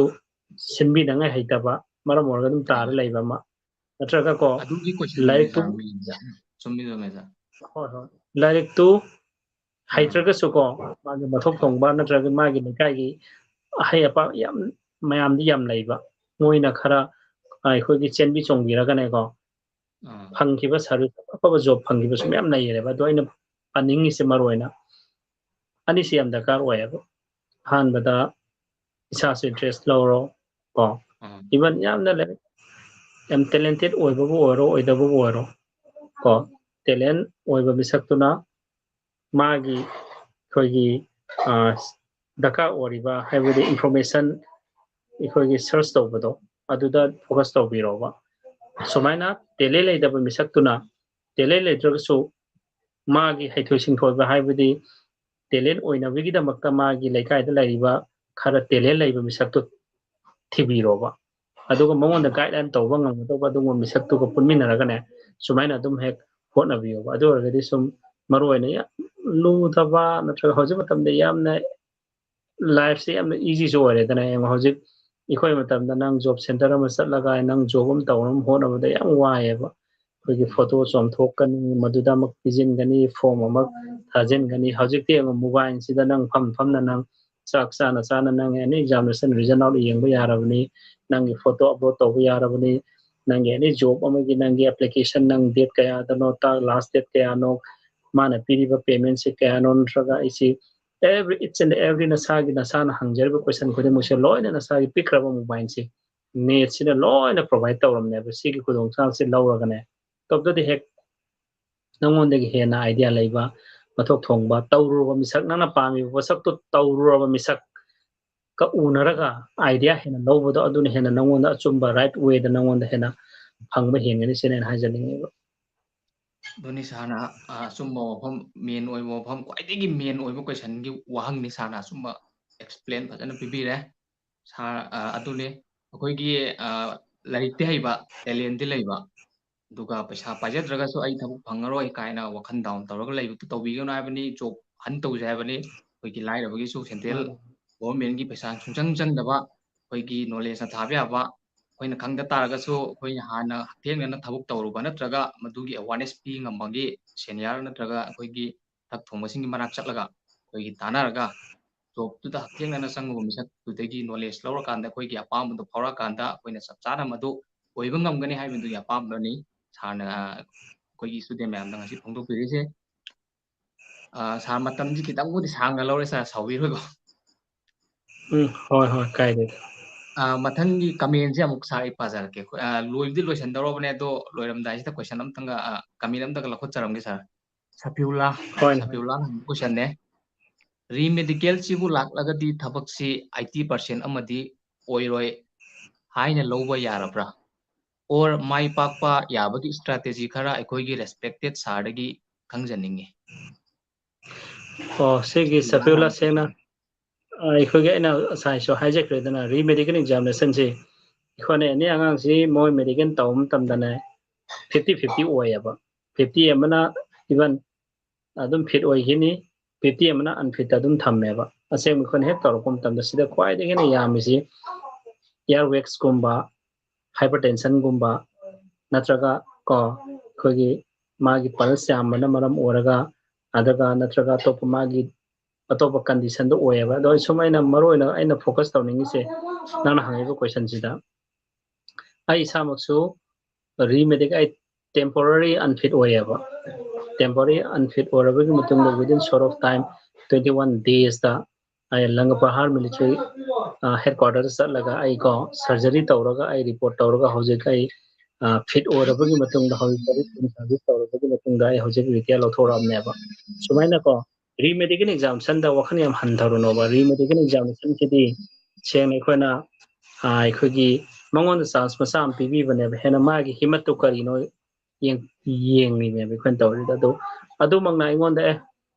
ꯁꯤꯟꯕꯤꯅꯉꯥꯏ ꯍꯩꯇꯕ ꯃꯔꯝ ꯑꯣꯏꯔꯒ ꯑꯗꯨꯝ ꯇꯥꯔ ꯂꯩꯕ ꯑꯃ, ꯅꯠꯇ꯭ꯔꯒ ꯀꯣ, ꯑꯗꯨꯒꯤ question ꯂꯥꯏꯔꯤꯛꯇꯨ ꯆꯨꯝꯃꯤꯗꯣ ꯃꯦꯖꯔ꯫ ꯍꯣꯏ, ꯍꯣꯏ꯫ ꯂꯥꯏꯔꯤꯛꯇꯨ ꯍꯩꯇ꯭ꯔꯒꯁꯨꯀꯣ, ꯃꯥꯒꯤ ꯃꯊꯧ ꯊꯣꯡꯕ ꯅꯠꯇ꯭ꯔꯒ ꯃꯥꯒꯤ ꯂꯩꯀꯥꯏꯒꯤ ꯑꯍꯩ ꯑꯄꯥ ꯌꯥꯝ, ꯃꯌꯥꯝꯗꯤ ꯌꯥꯝ ꯂꯩꯕ, ꯃꯣꯏꯅ ꯈꯔ ꯑꯩꯈꯣꯏꯒꯤ ꯆꯦꯟꯕꯤ ꯆꯣꯡꯕꯤꯔꯒꯅꯦꯀꯣ, ꯑꯥ꯫ ꯐꯪꯈꯤꯕ service ꯑꯐꯕ job ꯐꯪꯈꯤꯕꯁꯨ ꯃꯌꯥꯝ ꯂꯩꯔꯦꯕ꯫ ꯑꯗꯣ ꯑꯩꯅ ꯄꯟꯅꯤꯡꯉꯤꯁꯦ ꯃꯔꯨ ꯑꯣꯏꯅ ꯑꯅꯤꯁꯤ ꯌꯥꯝ ꯗꯔꯀꯥꯔ ꯑꯣꯏꯌꯦꯕ꯫ ꯑꯍꯥꯟꯕꯗ ꯏꯁꯥꯁꯨ interest ꯂꯧꯔꯣ ꯀꯣ, ꯑꯥ꯫ even ꯌꯥꯝꯅ ꯂꯥꯏꯔꯤꯛ ꯌꯥꯝ talented ꯑꯣꯏꯕꯕꯨ ꯑꯣꯏꯔꯣ, ꯑꯣꯏꯗꯕꯕꯨ ꯑꯣꯏꯔꯣ ꯀꯣ, talent ꯑꯣꯏꯕ ꯃꯤꯁꯛꯇꯨꯅ ꯃꯥꯒꯤ ꯑꯩꯈꯣꯏꯒꯤ ꯗꯔꯀꯥꯔ ꯑꯣꯏꯔꯤꯕ, ꯍꯥꯏꯕꯗꯤ information ꯑꯩꯈꯣꯏꯒꯤ search ꯇꯧꯕꯗꯣ, ꯑꯗꯨꯗ focus ꯇꯧꯕꯤꯔꯣꯕ꯫ ꯁꯨꯃꯥꯏꯅ talent ꯂꯩꯇꯕ ꯃꯤꯁꯛꯇꯨꯅ talent ꯂꯩꯇ꯭ꯔꯒꯁꯨ ꯃꯥꯒꯤ ꯍꯩꯊꯣꯏ ꯁꯤꯡꯊꯣꯏꯕ, ꯍꯥꯏꯕꯗꯤ talent ꯑꯣꯏꯅꯕꯒꯤꯗꯃꯛꯇ ꯃꯥꯒꯤ ꯂꯩꯀꯥꯏꯗ ꯂꯩꯔꯤꯕ ꯈꯔ talent ꯂꯩꯕ ꯃꯤꯁꯛꯇꯨ ꯊꯤꯕꯤꯔꯣꯕ꯫ ꯑꯗꯨꯒ ꯃꯉꯣꯟꯗ guideline ꯇꯧꯕ ꯉꯝꯒꯗꯧꯕ ꯑꯗꯨꯒꯨꯝꯕ ꯃꯤꯁꯛꯇꯨꯒ ꯄꯨꯟꯃꯤꯟꯅꯔꯒꯅꯦ, ꯁꯨꯃꯥꯏꯅ ꯑꯗꯨꯝ ꯍꯦꯛ ꯍꯣꯠꯅꯕꯤꯌꯣꯕ꯫ ꯑꯗꯨ ꯑꯣꯏꯔꯒꯗꯤ ꯁꯨꯝ ꯃꯔꯨ ꯑꯣꯏꯅ ꯌꯥꯝ ꯂꯨꯗꯕ ꯅꯠꯇ꯭ꯔꯒ ꯍꯧꯖꯤꯛ ꯃꯇꯝꯗ ꯌꯥꯝꯅ lifeꯁꯦ ꯌꯥꯝꯅ easyꯁꯨ ꯑꯣꯏꯔꯦꯗꯅ꯫ ꯌꯦꯡꯉꯣ, ꯍꯧꯖꯤꯛ ꯑꯩꯈꯣꯏ ꯃꯇꯝꯗ ꯅꯪ job center ꯑꯃ ꯆꯠꯂꯒ ꯅꯪ job ꯑꯃ ꯇꯧꯅꯕ ꯍꯣꯠꯅꯕꯗ ꯌꯥꯝ ꯋꯥꯏꯑꯦꯕ꯫ ꯑꯩꯈꯣꯏꯒꯤ photo ꯆꯣꯡꯊꯣꯛꯀꯅꯤ, ꯃꯗꯨꯗ ꯑꯃꯨꯛ ꯄꯤꯁꯤꯟꯒꯅꯤ, form ꯑꯃ ꯊꯥꯖꯤꯟꯒꯅꯤ꯫ ꯍꯧꯖꯤꯛꯇꯤ ꯌꯦꯡꯉꯣ, mobileꯁꯤꯗ ꯅꯪ ꯐꯝ ꯐꯝꯅ ꯅꯪ ꯆꯥꯛ ꯆꯥꯅ ꯆꯥꯅ ꯅꯪ any examination result out ꯌꯦꯡꯕ ꯌꯥꯔꯕꯅꯤ꯫ ꯅꯪꯒꯤ photo upload ꯇꯧꯕ ꯌꯥꯔꯕꯅꯤ꯫ ꯅꯪꯒꯤ any job ꯑꯃꯒꯤ ꯅꯪꯒꯤ application, ꯅꯪ date ꯀꯌꯥꯗꯅꯣ, ꯂꯥꯁ date ꯀꯌꯥꯅꯣ, ꯃꯥꯅ ꯄꯤꯔꯤꯕ paymentꯁꯦ ꯀꯌꯥꯅꯣ, ꯅꯠꯇ꯭ꯔꯒ ꯑꯩꯁꯤ every, each and every ꯅꯁꯥꯒꯤ, ꯅꯁꯥꯅ ꯍꯪꯖꯔꯤꯕ question ꯈꯨꯗꯤꯡꯃꯛꯁꯦ ꯂꯣꯏꯅ ꯅꯁꯥꯒꯤ ꯄꯤꯛꯈ꯭ꯔꯕ mobileꯁꯦ, netꯁꯤꯅ ꯂꯣꯏꯅ provide ꯇꯧꯔꯝꯅꯦꯕ꯫ ꯁꯤꯒꯤ ꯈꯨꯗꯣꯡꯆꯥꯕꯁꯤ ꯂꯧꯔꯒꯅꯦ, ꯇꯧꯗꯗꯤ ꯍꯦꯛ ꯅꯉꯣꯟꯗꯒꯤ ꯍꯦꯟꯅ idea ꯂꯩꯕ, ꯃꯊꯧ ꯊꯣꯡꯕ, ꯇꯧꯔꯨꯔꯕ ꯃꯤꯁꯛ, ꯅꯪꯅ ꯄꯥꯝꯃꯤꯕ ꯄꯣꯠꯁꯛꯇꯨ ꯇꯧꯔꯨꯔꯕ ꯃꯤꯁꯛꯀ ꯎꯅꯔꯒ idea ꯍꯦꯟꯅ ꯂꯧꯕꯗꯣ, ꯑꯗꯨꯅ ꯍꯦꯟꯅ ꯅꯉꯣꯟꯗ ꯑꯆꯨꯝꯕ right wayꯗ ꯅꯉꯣꯟꯗ ꯍꯦꯟꯅ ꯐꯪꯕ ꯍꯦꯟꯒꯅꯤ ꯁꯤꯅ ꯑꯩꯅ ꯍꯥꯏꯖꯅꯤꯡꯉꯤꯕ꯫ ꯑꯗꯨꯅꯤ ꯁꯥꯔꯅ, ꯑ, ꯑꯆꯨꯝꯕ ꯋꯥꯐꯝ, main ꯑꯣꯏꯕ ꯋꯥꯐꯝ, ꯈ꯭ꯋꯥꯏꯗꯒꯤ main ꯑꯣꯏꯕ questionꯒꯤ ꯋꯥꯍꯪꯅꯤ ꯁꯥꯔꯅ ꯑꯆꯨꯝꯕ explain ꯐꯖꯅ ꯄꯤꯕꯤꯔꯦ꯫ ꯁꯥꯔ, ꯑ, ꯑꯗꯨꯅꯤ ꯑꯩꯈꯣꯏꯒꯤ, ꯑ, ꯂꯥꯏꯔꯤꯛꯇꯤ ꯍꯩꯕ, talentꯇꯤ ꯂꯩꯕ, ꯑꯗꯨꯒ ꯄꯩꯁꯥ ꯄꯥꯏꯖꯗ꯭ꯔꯒꯁꯨ ꯑꯩ ꯊꯕꯛ ꯐꯪꯉꯔꯣꯏ ꯀꯥꯏꯅ ꯋꯥꯈꯜ ꯗꯥꯎꯟ ꯇꯧꯔꯒ ꯂꯩꯕꯗꯨ ꯇꯧꯕꯤꯒꯅꯨ ꯍꯥꯏꯕꯅꯤ꯫ ꯖꯣꯕ ꯍꯟ ꯇꯧꯖꯩ ꯍꯥꯏꯕꯅꯤ꯫ ꯑꯩꯈꯣꯏꯒꯤ ꯂꯥꯏꯔꯕꯒꯤꯁꯨ ꯁꯦꯟꯇ꯭ꯔꯦꯜ ꯒꯣꯚꯔꯟꯃꯦꯟꯒꯤ ꯄꯩꯁꯥ ꯁꯨꯡꯆꯪ ꯆꯪꯗꯕ, ꯑꯩꯈꯣꯏꯒꯤ ꯅꯣꯂꯦꯖꯅ ꯊꯥꯕ ꯌꯥꯕ, ꯑꯩꯈꯣꯏꯅ ꯈꯪꯗ ꯇꯥꯔꯒꯁꯨ ꯑꯩꯈꯣꯏꯅ ꯍꯥꯟꯅ ꯍꯛꯊꯦꯡꯅꯅ ꯊꯕꯛ ꯇꯧꯔꯨꯕ ꯅꯠꯇ꯭ꯔꯒ ꯃꯗꯨꯒꯤ ꯑꯦꯋꯥꯔꯅꯦꯁ ꯄꯤ ꯉꯝꯕꯒꯤ ꯁꯦꯅꯤꯌꯔ ꯅꯠꯇ꯭ꯔꯒ ꯑꯩꯈꯣꯏꯒꯤ ꯊꯛ ꯊꯣꯡꯕꯁꯤꯡꯒꯤ ꯃꯅꯥꯛ ꯆꯠꯂꯒ ꯑꯩꯈꯣꯏꯒꯤ ꯇꯥꯟꯅꯔꯒ ꯖꯣꯕꯇꯨꯗ ꯍꯛꯊꯦꯡꯅꯅ ꯆꯪꯉꯨꯕ ꯃꯤꯁꯛꯇꯨꯗꯒꯤ ꯅꯣꯂꯦꯖ ꯂꯧꯔꯀꯥꯟꯗ ꯑꯩꯈꯣꯏꯒꯤ ꯑꯄꯥꯝꯕꯗꯣ ꯐꯥꯎꯔꯛꯑꯀꯥꯟꯗ ꯑꯩꯈꯣꯏꯅ ꯆꯞ ꯆꯥꯅ ꯃꯗꯨ ꯑꯣꯏꯕ ꯉꯝꯒꯅꯤ ꯍꯥꯏꯕꯗꯨꯒꯤ ꯑꯄꯥꯝꯕꯅꯤ ꯁꯥꯔꯅ ꯑꯩꯈꯣꯏꯒꯤ ꯏꯁꯇꯨꯗꯦꯟ ꯃꯌꯥꯝꯗ ꯉꯁꯤ ꯐꯣꯡꯗꯣꯛꯄꯤꯔꯤꯁꯦ꯫ ꯑ, ꯁꯥꯔ, ꯃꯇꯝꯗꯤ ꯈꯤꯇꯪꯕꯨꯗꯤ ꯁꯥꯡꯅ ꯂꯧꯔꯦ ꯁꯥꯔ, ꯁꯥꯎꯕꯤꯔꯣꯏꯀꯣ꯫ ꯎꯝ, ꯍꯣꯏ, ꯍꯣꯏ, ꯀꯥꯏꯗꯦ꯫ ꯑ, ꯃꯊꯪꯒꯤ ꯀꯃꯦꯟꯁꯦ ꯑꯃꯨꯛ ꯁꯥꯔ ꯑꯩ ꯄꯥꯖꯔꯛꯀꯦ꯫ ꯑꯩꯈꯣꯏ, ꯑ, ꯂꯣꯏꯕꯨꯗꯤ ꯂꯣꯏꯁꯟꯗꯧꯔꯕꯅꯦ, ꯑꯗꯣ ꯂꯣꯏꯔꯝꯗꯥꯏꯁꯤꯗ ꯀꯣꯏꯁꯟ ꯑꯝꯇꯪꯒ, ꯑ, ꯀꯃꯦꯟ ꯑꯝꯇꯒ ꯂꯧꯈꯠꯆꯔꯝꯒꯦ ꯁꯥꯔ꯫ ꯁꯐꯤꯎꯂꯥ, ꯍꯣꯏꯅꯦ꯫ ꯁꯐꯤꯎꯂꯥ ꯍꯪꯕ ꯀꯣꯏꯁꯟꯅꯦ꯫ ꯔꯤꯃꯦꯗꯤꯀꯦꯜꯁꯤꯕꯨ ꯂꯥꯛꯂꯒꯗꯤ ꯊꯕꯛꯁꯤ ꯑꯥꯏꯇꯤ ꯄꯥꯔꯁꯦꯟ ꯑꯃꯗꯤ ꯑꯣꯏꯔꯣꯏ ꯍꯥꯏꯅ ꯂꯧꯕ ꯌꯥꯔꯕ꯭ꯔꯥ? ꯑꯣꯔ ꯃꯥꯏ ꯄꯥꯛꯄ ꯌꯥꯕꯒꯤ ꯏꯁꯇ꯭ꯔꯥꯇꯦꯖꯤ ꯈꯔ ꯑꯩꯈꯣꯏꯒꯤ ꯔꯦꯁꯄꯦꯛꯇꯦꯠ ꯁꯥꯔꯗꯒꯤ ꯈꯪꯖꯅꯤꯡꯉꯤ꯫ ꯑꯣ, ꯁꯤꯒꯤ ꯁꯐꯤꯎꯂꯥ ꯁꯦꯡꯅ, ꯑ, ꯑꯩꯈꯣꯏꯒꯤ ꯑꯩꯅ ꯉꯁꯥꯏꯁꯨ ꯍꯥꯏꯖꯈ꯭ꯔꯦꯗꯅ, ꯔꯤꯃꯦꯗꯤꯀꯦꯜ ꯑꯦꯛꯖꯥꯃꯤꯅꯦꯁꯟꯁꯤ ꯑꯩꯈꯣꯏꯅ ꯑꯦꯅꯤ ꯑꯉꯥꯡꯁꯤ ꯃꯣꯏ ꯃꯦꯗꯤꯀꯦꯜ ꯇꯧꯕ ꯃꯇꯝꯗꯅꯦ ꯐꯤꯐꯇꯤ ꯐꯤꯐꯇꯤ ꯑꯣꯏꯌꯦꯕ꯫ ꯐꯤꯐꯇꯤ ꯑꯃꯅ ꯏꯚꯟ ꯑꯗꯨꯝ ꯐꯤꯠ ꯑꯣꯏꯈꯤꯅꯤ, ꯐꯤꯐꯇꯤ ꯑꯃꯅ ꯑꯟꯐꯤꯠꯇ ꯑꯗꯨꯝ ꯊꯝꯃꯦꯕ꯫ ꯑꯁꯦꯡꯕ ꯑꯩꯈꯣꯏꯅ ꯍꯦꯛ ꯇꯧꯔꯛꯄ ꯃꯇꯝꯗ ꯁꯤꯗ ꯈ꯭ꯋꯥꯏꯗꯒꯤ ꯍꯦꯟꯅ ꯌꯥꯝꯃꯤꯁꯤ ꯏꯌꯥꯔ ꯋꯦꯛꯁꯀꯨꯝꯕ, ꯍꯥꯏꯄꯔꯇꯦꯟꯁꯟꯒꯨꯝꯕ, ꯅꯠꯇ꯭ꯔꯒ ꯀꯣ ꯑꯩꯈꯣꯏꯒꯤ ꯃꯥꯒꯤ ꯄꯜꯁ ꯌꯥꯝꯕꯅ ꯃꯔꯝ ꯑꯣꯏꯔꯒ, ꯑꯗꯨꯒ ꯅꯠꯇ꯭ꯔꯒ ꯑꯇꯣꯞꯄ ꯃꯥꯒꯤ ꯑꯇꯣꯞꯄ ꯀꯟꯗꯤꯁꯟꯗ ꯑꯣꯏꯌꯦꯕ꯫ ꯑꯗꯣ ꯑꯩ ꯁꯨꯝ ꯑꯩꯅ ꯃꯔꯨ ꯑꯣꯏꯅ ꯑꯩꯅ ꯐꯣꯀꯁ ꯇꯧꯅꯤꯡꯉꯤꯁꯦ ꯅꯪꯅ ꯍꯪꯉꯤꯕ ꯀꯣꯏꯁꯟꯁꯤꯗ꯫ ꯑꯩ ꯏꯁꯥꯃꯛꯁꯨ ꯔꯤꯃꯦꯗꯤꯛ ꯑꯩ ꯇꯦꯝꯄꯣꯔꯔꯤ ꯑꯟꯐꯤꯠ ꯑꯣꯏꯌꯦꯕ꯫ ꯇꯦꯝꯄꯣꯔꯔꯤ ꯑꯟꯐꯤꯠ ꯑꯣꯏꯔꯕꯒꯤ ꯃꯇꯨꯡꯗ within short of time, twenty one days ꯇ ꯑꯩ ꯂꯪꯒꯄꯍꯥꯔ ꯃꯤꯂꯤꯇꯔꯤ ꯍꯦꯗ ꯀ꯭ꯋꯥꯇꯔꯗ ꯆꯠꯂꯒ ꯑꯩ ꯀꯣ ꯁꯔꯖꯔꯤ ꯇꯧꯔꯒ ꯑꯩ ꯔꯤꯄꯣꯔꯠ ꯇꯧꯔꯒ ꯍꯧꯖꯤꯛ ꯑꯩ ꯐꯤꯠ ꯑꯣꯏꯔꯕꯒꯤ ꯃꯇꯨꯡꯗ ꯍꯧꯖꯤꯛ ꯆꯍꯤ ꯀꯨꯟ ꯁꯔꯚꯤꯁ ꯇꯧꯔꯕꯒꯤ ꯃꯇꯨꯡꯗ ꯑꯩ ꯍꯧꯖꯤꯛ ꯔꯤꯇꯥꯌꯔ ꯂꯧꯊꯣꯔꯛꯑꯕꯅꯦꯕ꯫ ꯁꯨꯃꯥꯏꯅꯀꯣ ꯔꯤꯃꯦꯗꯤꯀꯦꯜ ꯑꯦꯛꯖꯥꯝꯁꯟꯗ ꯋꯥꯈꯜ ꯌꯥꯝ ꯍꯟꯊꯔꯨꯅꯣꯕ꯫ ꯔꯤꯃꯦꯗꯤꯀꯦꯜ ꯑꯦꯛꯖꯥꯃꯤꯅꯦꯁꯟꯁꯤꯗꯤ ꯁꯦꯡꯅ ꯑꯩꯈꯣꯏꯅ ꯑꯩꯈꯣꯏꯒꯤ ꯃꯉꯣꯟꯗ ꯆꯥꯟꯁ ꯃꯆꯥ ꯑꯃ ꯄꯤꯕꯤꯕꯅꯦꯕ꯫ ꯍꯦꯟꯅ ꯃꯥꯒꯤ ꯍꯤꯃꯠꯇꯨ ꯀꯔꯤꯅꯣ ꯌꯦꯡ-, ꯌꯦꯡꯂꯤꯅꯦꯕ ꯑꯩꯈꯣꯏꯅ ꯇꯧꯔꯤꯗꯣ꯫ ꯑꯗꯨ ꯑꯗꯨꯃꯛꯅ ꯑꯩꯉꯣꯟꯗ ꯑꯦ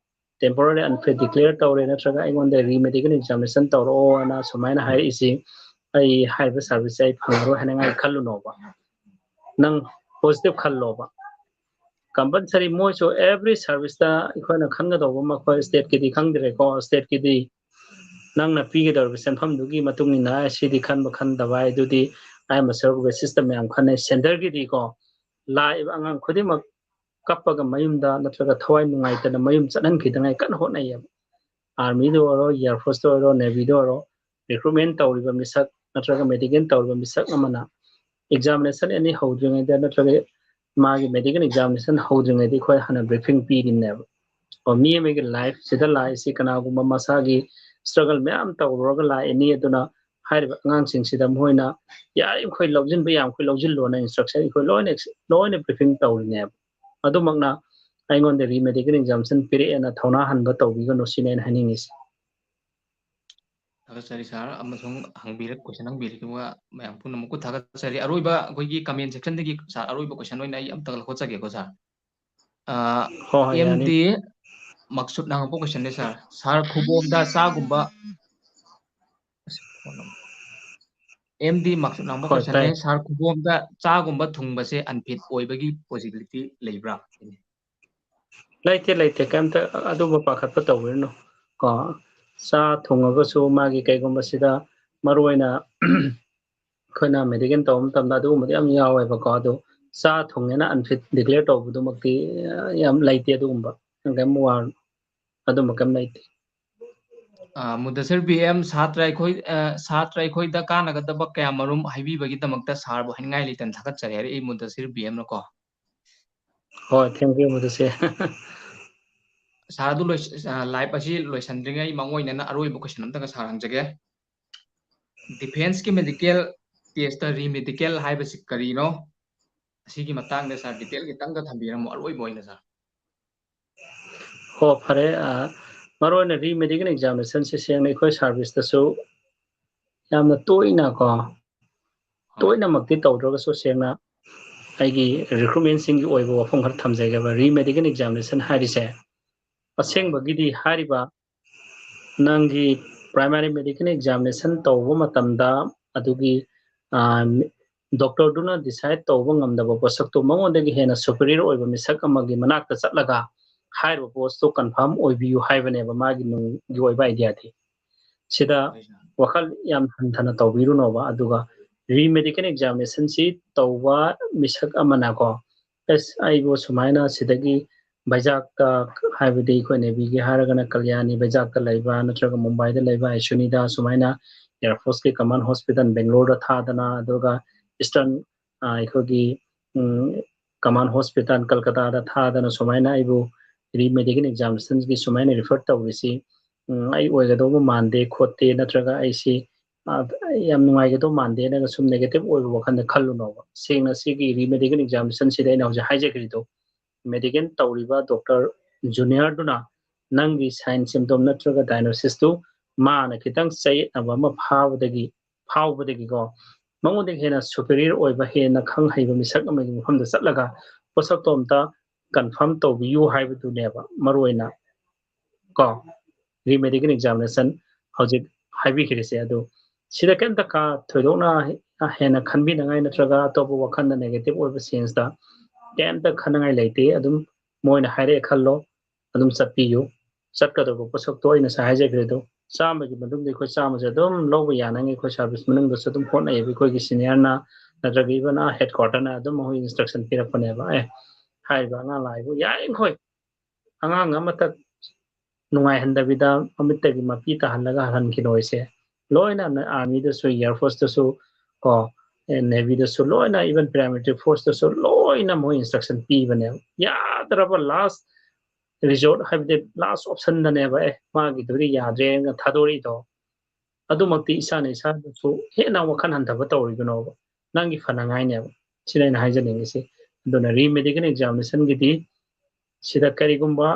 ꯇꯦꯝꯄꯣꯔꯔꯤ ꯑꯟꯐꯤꯠ ꯗꯤꯀ꯭ꯂꯦꯌꯔ ꯇꯧꯔꯦ ꯅꯠꯇ꯭ꯔꯒ ꯑꯩꯉꯣꯟꯗ ꯔꯤꯃꯦꯗꯤꯀꯦꯜ ꯑꯦꯛꯖꯥꯃꯤꯅꯦꯁꯟ ꯇꯧꯔꯛꯑꯣꯅ ꯁꯨꯃꯥꯏꯅ ꯍꯥꯏꯔꯛꯏꯁꯤ ꯑꯩ ꯍꯥꯏꯔꯤꯕ ꯁꯥꯔꯚꯤꯁꯁꯦ ꯑꯩ ꯐꯪꯉꯔꯣꯏ ꯍꯥꯏꯅꯉꯥꯏ ꯈꯜꯂꯨꯅꯣꯕ꯫ ꯅꯪ positive ꯈꯜꯂꯣꯕ꯫ Compulsory ꯃꯣꯏꯁꯨ every service ꯇ ꯑꯩꯈꯣꯏꯅ ꯈꯟꯒꯗꯧꯕ ꯑꯃ, ꯑꯩꯈꯣꯏ state ꯀꯤꯗꯤ ꯈꯪꯗ꯭ꯔꯦꯀꯣ, state ꯀꯤꯗꯤ ꯅꯪꯅ ꯄꯤꯒꯗꯧꯔꯤꯕ ꯁꯦꯟꯐꯝꯗꯨꯒꯤ ꯃꯇꯨꯡ ꯏꯟꯅ ꯁꯤꯗꯤ ꯈꯟꯕ ꯈꯟꯗꯕ ꯍꯥꯏꯗꯨꯗꯤ ꯑꯥꯏ ꯑꯦꯝ ꯑꯥꯔ ꯁꯔꯨꯛ basis ꯇ ꯃꯌꯥꯝ ꯈꯟꯅꯩ꯫ Centre ꯒꯤꯗꯤꯀꯣ, ꯂꯥꯛꯏꯕ ꯑꯉꯥꯡ ꯈꯨꯗꯤꯡꯃꯛ ꯀꯞꯄꯒ ꯃꯌꯨꯝꯗ ꯅꯠꯇ꯭ꯔꯒ ꯊꯋꯥꯏ ꯅꯨꯡꯉꯥꯏꯇꯅ ꯃꯌꯨꯝ ꯆꯠꯍꯟꯈꯤꯗꯉꯥꯏ ꯀꯟꯅ ꯍꯣꯠꯅꯩꯌꯦꯕ꯫ Army ꯗ ꯑꯣꯏꯔꯣ, Air Force ꯇ ꯑꯣꯏꯔꯣ, Navy ꯗ ꯑꯣꯏꯔꯣ, recruitment ꯇꯧꯔꯤꯕ ꯃꯤꯁꯛ ꯅꯠꯇ꯭ꯔꯒ medical ꯇꯧꯔꯤꯕ ꯃꯤꯁꯛ ꯑꯃꯅ examination ꯑꯅꯤ ꯍꯧꯗ꯭ꯔꯤꯉꯩꯗ ꯅꯠꯇ꯭ꯔꯒ ꯃꯥꯒꯤ medical examination ꯍꯧꯗ꯭ꯔꯤꯉꯩꯗ ꯑꯩꯈꯣꯏ ꯍꯥꯟꯅ briefing ꯄꯤꯔꯤꯅꯦꯕ꯫ ꯑꯣ, ꯃꯤ ꯑꯃꯒꯤ life ꯁꯤꯗ ꯂꯥꯛꯏꯁꯤ ꯀꯅꯥꯒꯨꯝꯕ ꯃꯁꯥꯒꯤ struggle ꯃꯌꯥꯝ ꯇꯧꯔꯨꯔꯒ ꯂꯥꯛꯏꯅꯤ, ꯑꯗꯨꯅ ꯍꯥꯏꯔꯤꯕ ꯑꯉꯥꯡꯁꯤꯡꯁꯤꯗ ꯃꯈꯣꯏꯅ ꯌꯥꯔꯤꯃꯈꯩ ꯂꯧꯁꯤꯟꯕ ꯌꯥꯝꯈꯩ ꯂꯧꯁꯤꯜꯂꯣꯅ instruction ꯑꯩꯈꯣꯏ ꯂꯣꯏꯅ, ꯂꯣꯏꯅ briefing ꯇꯧꯔꯤꯅꯦꯕ꯫ ꯑꯗꯨꯃꯛꯅ ꯑꯩꯉꯣꯟꯗ re medical examination ꯄꯤꯔꯛꯑꯦꯅ ꯊꯧꯅꯥ ꯍꯟꯕ ꯇꯧꯕꯤꯒꯅꯨ ꯁꯤꯅꯦ ꯑꯩꯅ ꯍꯥꯏꯅꯤꯡꯉꯤꯁꯦ꯫ ꯊꯥꯒꯠꯆꯔꯤ sir, ꯑꯃꯁꯨꯡ ꯍꯪꯕꯤꯔꯛ question ꯍꯪꯕꯤꯔꯤꯕ ꯃꯌꯥꯝ ꯄꯨꯝꯅꯃꯛꯄꯨ ꯊꯥꯒꯠꯆꯔꯤ꯫ ꯑꯔꯣꯏꯕ ꯑꯩꯈꯣꯏꯒꯤ comment section ꯗꯒꯤ sir ꯑꯔꯣꯏꯕ question ꯑꯣꯏꯅ ꯑꯩ ꯑꯝꯇ ꯂꯧꯈꯠꯆꯒꯦꯀꯣ sir꯫ ꯑ, ꯍꯣꯏ, ꯍꯣꯏ, ꯌꯥꯅꯤ꯫ M D ꯃꯛꯁꯨꯠꯅ ꯍꯪꯉꯛꯄ question ꯅꯦ sir꯫ Sir, ꯈꯨꯕꯣꯝꯗ ꯆꯥꯒꯨꯝꯕ M D ꯃꯛꯁꯨꯠꯅ ꯍꯪꯕ ꯍꯣꯏ, question ꯅꯦ ꯇꯥꯏ꯫ Sir, ꯈꯨꯕꯣꯝꯗ ꯆꯥꯒꯨꯝꯕ ꯊꯨꯡꯕꯁꯦ unfit ꯑꯣꯏꯕꯒꯤ possibility ꯂꯩꯕ꯭ꯔꯥ? ꯂꯩꯇꯦ, ꯂꯩꯇꯦ, ꯀꯩꯝꯇ ꯑꯗꯨꯕꯨ ꯄꯥꯈꯠꯄ ꯇꯧꯕꯤꯔꯨꯅꯨ ꯀꯣ꯫ ꯆꯥ ꯊꯨꯡꯉꯒꯁꯨ ꯃꯥꯒꯤ ꯀꯩꯒꯨꯝꯕ ꯁꯤꯗ ꯃꯔꯨ ꯑꯣꯏꯅ ꯑꯩꯈꯣꯏꯅ medical ꯇꯧꯕ ꯃꯇꯝꯗ ꯑꯗꯨꯒꯨꯝꯕꯗꯤ ꯌꯥꯝ ꯌꯥꯎꯋꯦꯕꯀꯣ꯫ ꯑꯗꯣ ꯆꯥ ꯊꯨꯡꯉꯦꯅ unfit declare ꯇꯧꯕꯗꯨꯃꯛꯇꯤ, ꯑ, ꯌꯥꯝ ꯂꯩꯇꯦ ꯑꯗꯨꯒꯨꯝꯕ꯫ ꯀꯩꯝ ꯋꯥꯔꯨꯅꯨ꯫ ꯑꯗꯨꯝꯕ ꯀꯩꯝ ꯂꯩꯇꯦ꯫ ꯑ, ꯃꯨꯗꯁꯤꯔ B M, ꯁꯥꯇ꯭ꯔ ꯑꯩꯈꯣꯏ, ꯑ, ꯁꯥꯇ꯭ꯔ ꯑꯩꯈꯣꯏꯗ ꯀꯥꯟꯅꯒꯗꯕ ꯀꯌꯥꯃꯔꯨꯝ ꯍꯥꯏꯕꯤꯕꯒꯤꯗꯃꯛꯇ sir ꯕꯨ ꯍꯥꯏꯅꯤꯡꯉꯥꯏ ꯂꯩꯇꯅ ꯊꯥꯒꯠꯆꯔꯤ ꯍꯥꯏꯔꯛꯏ ꯃꯨꯗꯁꯤꯔ B M ꯅꯀꯣ꯫ ꯍꯣꯏ, thank you, ꯃꯨꯗꯁꯤꯔ꯫ Sir, ꯑꯗꯨ ꯂꯣꯏ-, ꯑ, live ꯑꯁꯤ ꯂꯣꯏꯁꯤꯟꯗ꯭ꯔꯤꯉꯩ ꯃꯥꯡꯑꯣꯏꯅꯅ ꯑꯔꯣꯏꯕ question ꯑꯝꯇꯒ sir ꯍꯪꯖꯒꯦ꯫ Defence ꯀꯤ medical test ꯇ re medical ꯍꯥꯏꯕꯁꯤ ꯀꯔꯤꯅꯣ? ꯑꯁꯤꯒꯤ ꯃꯇꯥꯡꯗ sir detail ꯈꯤꯇꯪꯒ ꯊꯝꯕꯤꯔꯝꯃꯣ, ꯑꯔꯣꯏꯕ ꯑꯣꯏꯅ sir꯫ ꯍꯣ, ꯐꯔꯦ꯫ ꯑ, ꯃꯔꯨ ꯑꯣꯏꯅ re medical examination ꯁꯦ ꯁꯦꯡꯅ ꯑꯩꯈꯣꯏ service ꯇꯁꯨ ꯌꯥꯝꯅ ꯇꯣꯏꯅ ꯀꯣ, ꯇꯣꯏꯅꯃꯛꯇꯤ ꯇꯧꯗ꯭ꯔꯒꯁꯨ ꯁꯦꯡꯅ ꯑꯩꯒꯤ recruitment ꯁꯤꯡꯒꯤ ꯑꯣꯏꯕ ꯋꯥꯐꯝ ꯈꯔ ꯊꯝꯖꯒꯦꯕ꯫ Re medical examination ꯍꯥꯏꯔꯤꯁꯦ ꯑꯁꯦꯡꯕꯒꯤꯗꯤ ꯍꯥꯏꯔꯤꯕ ꯅꯪꯒꯤ primary medical examination ꯇꯧꯕ ꯃꯇꯝꯗ ꯑꯗꯨꯒꯤ, ꯑ, ꯗꯣꯛꯇꯔꯗꯨꯅ ꯗꯤꯁꯥꯏꯠ ꯇꯧꯕ ꯉꯝꯗꯕ ꯄꯣꯠꯁꯛꯇꯣ ꯃꯉꯣꯟꯗꯒꯤ ꯍꯦꯟꯅ ꯁꯨꯄꯤꯔꯤꯌꯔ ꯑꯣꯏꯕ ꯃꯤꯁꯛ ꯑꯃꯒꯤ ꯃꯅꯥꯛꯇ ꯆꯠꯂꯒ ꯍꯥꯏꯔꯤꯕ ꯄꯣꯁꯇꯣ ꯀꯟꯐꯥꯔꯝ ꯑꯣꯏꯕꯤꯌꯨ ꯍꯥꯏꯕꯅꯦꯕ ꯃꯥꯒꯤ ꯅꯨꯡꯒꯤ ꯑꯣꯏꯕ ꯑꯥꯏꯗꯤꯌꯥꯗꯤ꯫ ꯁꯤꯗ ꯋꯥꯈꯜ ꯌꯥꯝ ꯍꯟꯊꯅ ꯇꯧꯕꯤꯔꯨꯅꯣꯕ꯫ ꯑꯗꯨꯒ ꯔꯤꯃꯦꯗꯤꯀꯦꯜ ꯑꯦꯛꯖꯥꯃꯤꯅꯦꯁꯟꯁꯤ ꯇꯧꯕ ꯃꯤꯁꯛ ꯑꯃꯅꯀꯣ, ꯑꯁ, ꯑꯩꯕꯨ ꯁꯨꯃꯥꯏꯅ ꯁꯤꯗꯒꯤ ꯕꯩꯖꯥꯛꯇ, ꯍꯥꯏꯕꯗꯤ ꯑꯩꯈꯣꯏ ꯅꯦꯚꯤꯒꯤ ꯍꯥꯏꯔꯒꯅ ꯀꯂꯌꯥꯅꯤ ꯕꯩꯖꯥꯛꯇ ꯂꯩꯕ ꯅꯠꯇ꯭ꯔꯒ ꯃꯨꯝꯕꯥꯏꯗ ꯂꯩꯕ ꯑꯥꯏꯁꯨꯅꯤꯗ ꯁꯨꯃꯥꯏꯅ ꯑꯦꯌꯔ ꯐꯣꯔꯁꯀꯤ ꯀꯃꯥꯟ ꯍꯣꯁꯄꯤꯇꯥꯜ ꯕꯦꯡꯒ꯭ꯂꯣꯔꯗ ꯊꯥꯗꯅ, ꯑꯗꯨꯒ ꯏꯁꯇꯔꯟ, ꯑ, ꯑꯩꯈꯣꯏꯒꯤ, ꯎꯝ, ꯀꯃꯥꯟ ꯍꯣꯁꯄꯤꯇꯥꯜ ꯀꯜꯀꯇꯥꯗ ꯊꯥꯗꯅ ꯁꯨꯃꯥꯏꯅ ꯑꯩꯕꯨ ꯔꯤꯃꯦꯗꯤꯀꯦꯜ ꯑꯦꯛꯖꯥꯃꯤꯅꯦꯁꯟꯒꯤ ꯁꯨꯃꯥꯏꯅ ꯔꯤꯐꯔ ꯇꯧꯔꯤꯁꯤ, ꯎꯝ, ꯑꯩ ꯑꯣꯏꯒꯗꯧꯕ ꯃꯥꯟꯗꯦ ꯈꯣꯠꯇꯦ ꯅꯠꯇ꯭ꯔꯒ ꯑꯩꯁꯤ, ꯑ, ꯑꯩ ꯌꯥꯝ ꯅꯨꯡꯉꯥꯏꯒꯗꯧꯕ ꯃꯥꯟꯗꯦꯅ ꯁꯨꯝ ꯅꯦꯒꯦꯇꯤꯚ ꯑꯣꯏꯕ ꯋꯥꯈꯜꯗ ꯈꯜꯂꯨꯅꯣꯕ꯫ ꯁꯦꯡꯅ ꯁꯤꯒꯤ ꯔꯤꯃꯦꯗꯤꯀꯦꯜ ꯑꯦꯛꯖꯥꯃꯤꯅꯦꯁꯟꯁꯤꯗ ꯑꯩꯅ ꯍꯧꯖꯤꯛ ꯍꯥꯏꯖꯈ꯭ꯔꯤꯗꯣ, ꯃꯦꯗꯤꯀꯦꯜ ꯇꯧꯔꯤꯕ ꯗꯣꯛꯇꯔ ꯖꯨꯅꯤꯌꯔꯗꯨꯅ ꯅꯪꯒꯤ ꯁꯥꯏꯟ ꯁꯤꯝꯇꯣꯝ ꯅꯠꯇ꯭ꯔꯒ ꯗꯥꯏꯒꯅꯣꯁꯤꯁꯇꯨ ꯃꯥꯅ ꯈꯤꯇꯪ ꯆꯌꯦꯠꯅꯕ ꯑꯃ ꯐꯥꯕꯗꯒꯤ, ꯐꯥꯎꯕꯗꯒꯤꯀꯣ, ꯃꯉꯣꯟꯗꯒꯤ ꯍꯦꯟꯅ ꯁꯨꯄꯦꯔꯤꯌꯔ ꯑꯣꯏꯕ, ꯍꯦꯟꯅ ꯈꯪ ꯍꯩꯕ ꯃꯤꯁꯛ ꯑꯃꯒꯤ ꯃꯐꯝꯗ ꯆꯠꯂꯒ ꯄꯣꯠꯁꯛꯇꯣ ꯑꯝꯇ ꯀꯟꯐꯥꯔꯝ ꯇꯧꯕꯤꯌꯨ ꯍꯥꯏꯕꯗꯨꯅꯦꯕ ꯃꯔꯨ ꯑꯣꯏꯅ ꯀꯣ꯫ ꯔꯤꯃꯦꯗꯤꯀꯦꯜ ꯑꯦꯛꯖꯥꯃꯤꯅꯦꯁꯟ ꯍꯧꯖꯤꯛ ꯍꯥꯏꯕꯤꯈ꯭ꯔꯤꯁꯦ꯫ ꯑꯗꯨ ꯁꯤꯗ ꯀꯩꯝꯇ ꯀꯥ ꯊꯣꯏꯗꯣꯛꯅ ꯍꯦꯟꯅ ꯈꯟꯕꯤꯅꯉꯥꯏ ꯅꯠꯇ꯭ꯔꯒ ꯑꯇꯣꯞꯄ ꯋꯥꯈꯜꯗ ꯅꯦꯒꯦꯇꯤꯚ ꯑꯣꯏꯕ ꯁꯦꯟꯁꯇ ꯀꯩꯝꯇ ꯈꯟꯅꯉꯥꯏ ꯂꯩꯇꯦ꯫ ꯑꯗꯨꯝ ꯃꯣꯏꯅ ꯍꯥꯏꯔꯛꯑꯦ ꯈꯜꯂꯣ, ꯑꯗꯨꯝ ꯆꯠꯄꯤꯌꯨ꯫ ꯆꯠꯀꯗꯧꯕ ꯄꯣꯠꯁꯛꯇꯣ ꯑꯩ ꯉꯁꯥꯏ ꯍꯥꯏꯖꯈ꯭ꯔꯦ꯫ ꯑꯗꯣ ꯆꯥꯝꯃꯒꯤ ꯃꯅꯨꯡꯗ ꯑꯩꯈꯣꯏ ꯆꯥꯝꯃꯁꯦ ꯑꯗꯨꯝ ꯂꯧꯕ ꯌꯥꯅꯉꯥꯏ ꯑꯩꯈꯣꯏ ꯁꯥꯔꯚꯤꯁ ꯃꯅꯨꯡꯗꯁꯨ ꯑꯗꯨꯝ ꯍꯣꯠꯅꯩꯌꯦꯕ꯫ ꯑꯩꯈꯣꯏꯒꯤ ꯁꯤꯅꯤꯌꯔꯅ ꯅꯠꯇ꯭ꯔꯒ ꯏꯚꯟ ꯑꯥ ꯍꯦꯗ ꯀ꯭ꯋꯥꯇꯔꯅ ꯑꯗꯨꯝ ꯑꯩꯈꯣꯏ ꯏꯟꯁꯇ꯭ꯔꯛꯁꯟ ꯄꯤꯔꯛꯄꯅꯦꯕ, "ꯑꯦ, ꯍꯥꯏꯔꯤꯕ ꯑꯉꯥꯡ ꯂꯥꯛꯏꯕꯨ ꯌꯥꯔꯤꯈꯣꯏ ꯑꯉꯥꯡ ꯑꯃꯇ ꯅꯨꯡꯉꯥꯏꯍꯟꯗꯕꯤꯗ ꯃꯃꯤꯠꯇꯒꯤ ꯃꯄꯤ ꯇꯥꯍꯜꯂꯒ ꯍꯜꯍꯟꯈꯤꯅꯣꯏꯁꯦ ꯂꯣꯏꯅ ꯑꯥꯔꯃꯤꯗꯁꯨ, ꯑꯦꯌꯔ ꯐꯣꯔꯁꯇꯁꯨ, ꯀꯣ, ꯅꯦꯚꯤꯗꯁꯨ ꯂꯣꯏꯅ, ꯏꯚꯟ ꯄꯦꯔꯥꯃꯤꯂꯤꯇꯔꯤ ꯐꯣꯔꯁꯇꯁꯨ ꯂꯣꯏꯅ ꯃꯣꯏ ꯏꯟꯁꯇ꯭ꯔꯛꯁꯟ ꯄꯤꯕꯅꯦꯕ꯫ ꯌꯥꯗ꯭ꯔꯕ ꯂꯥꯁ ꯔꯤꯖꯣꯔꯠ, ꯍꯥꯏꯕꯗꯤ ꯂꯥꯁ ꯑꯣꯞꯁꯟꯗꯅꯦꯕ, ꯑꯦ, ꯃꯥꯒꯤꯗꯨꯗꯤ ꯌꯥꯗ꯭ꯔꯦꯅ ꯊꯥꯗꯣꯔꯛꯏꯗꯣ꯫ ꯑꯗꯨꯃꯛꯇꯤ ꯏꯁꯥꯅ ꯏꯁꯥꯗꯁꯨ ꯍꯦꯟꯅ ꯋꯥꯈꯜ ꯍꯟꯊꯕ ꯇꯧꯔꯤꯕꯅꯣꯕ, ꯅꯪꯒꯤ ꯐꯅꯉꯥꯏꯅꯦꯕ꯫ ꯁꯤꯅ ꯑꯩꯅ ꯍꯥꯏꯖꯅꯤꯡꯉꯤꯁꯤ꯫ ꯑꯗꯨꯅ ꯔꯤꯃꯦꯗꯤꯀꯦꯜ ꯑꯦꯛꯖꯥꯃꯤꯅꯦꯁꯟꯒꯤꯗꯤ ꯁꯤꯗ ꯀꯔꯤꯒꯨꯝꯕ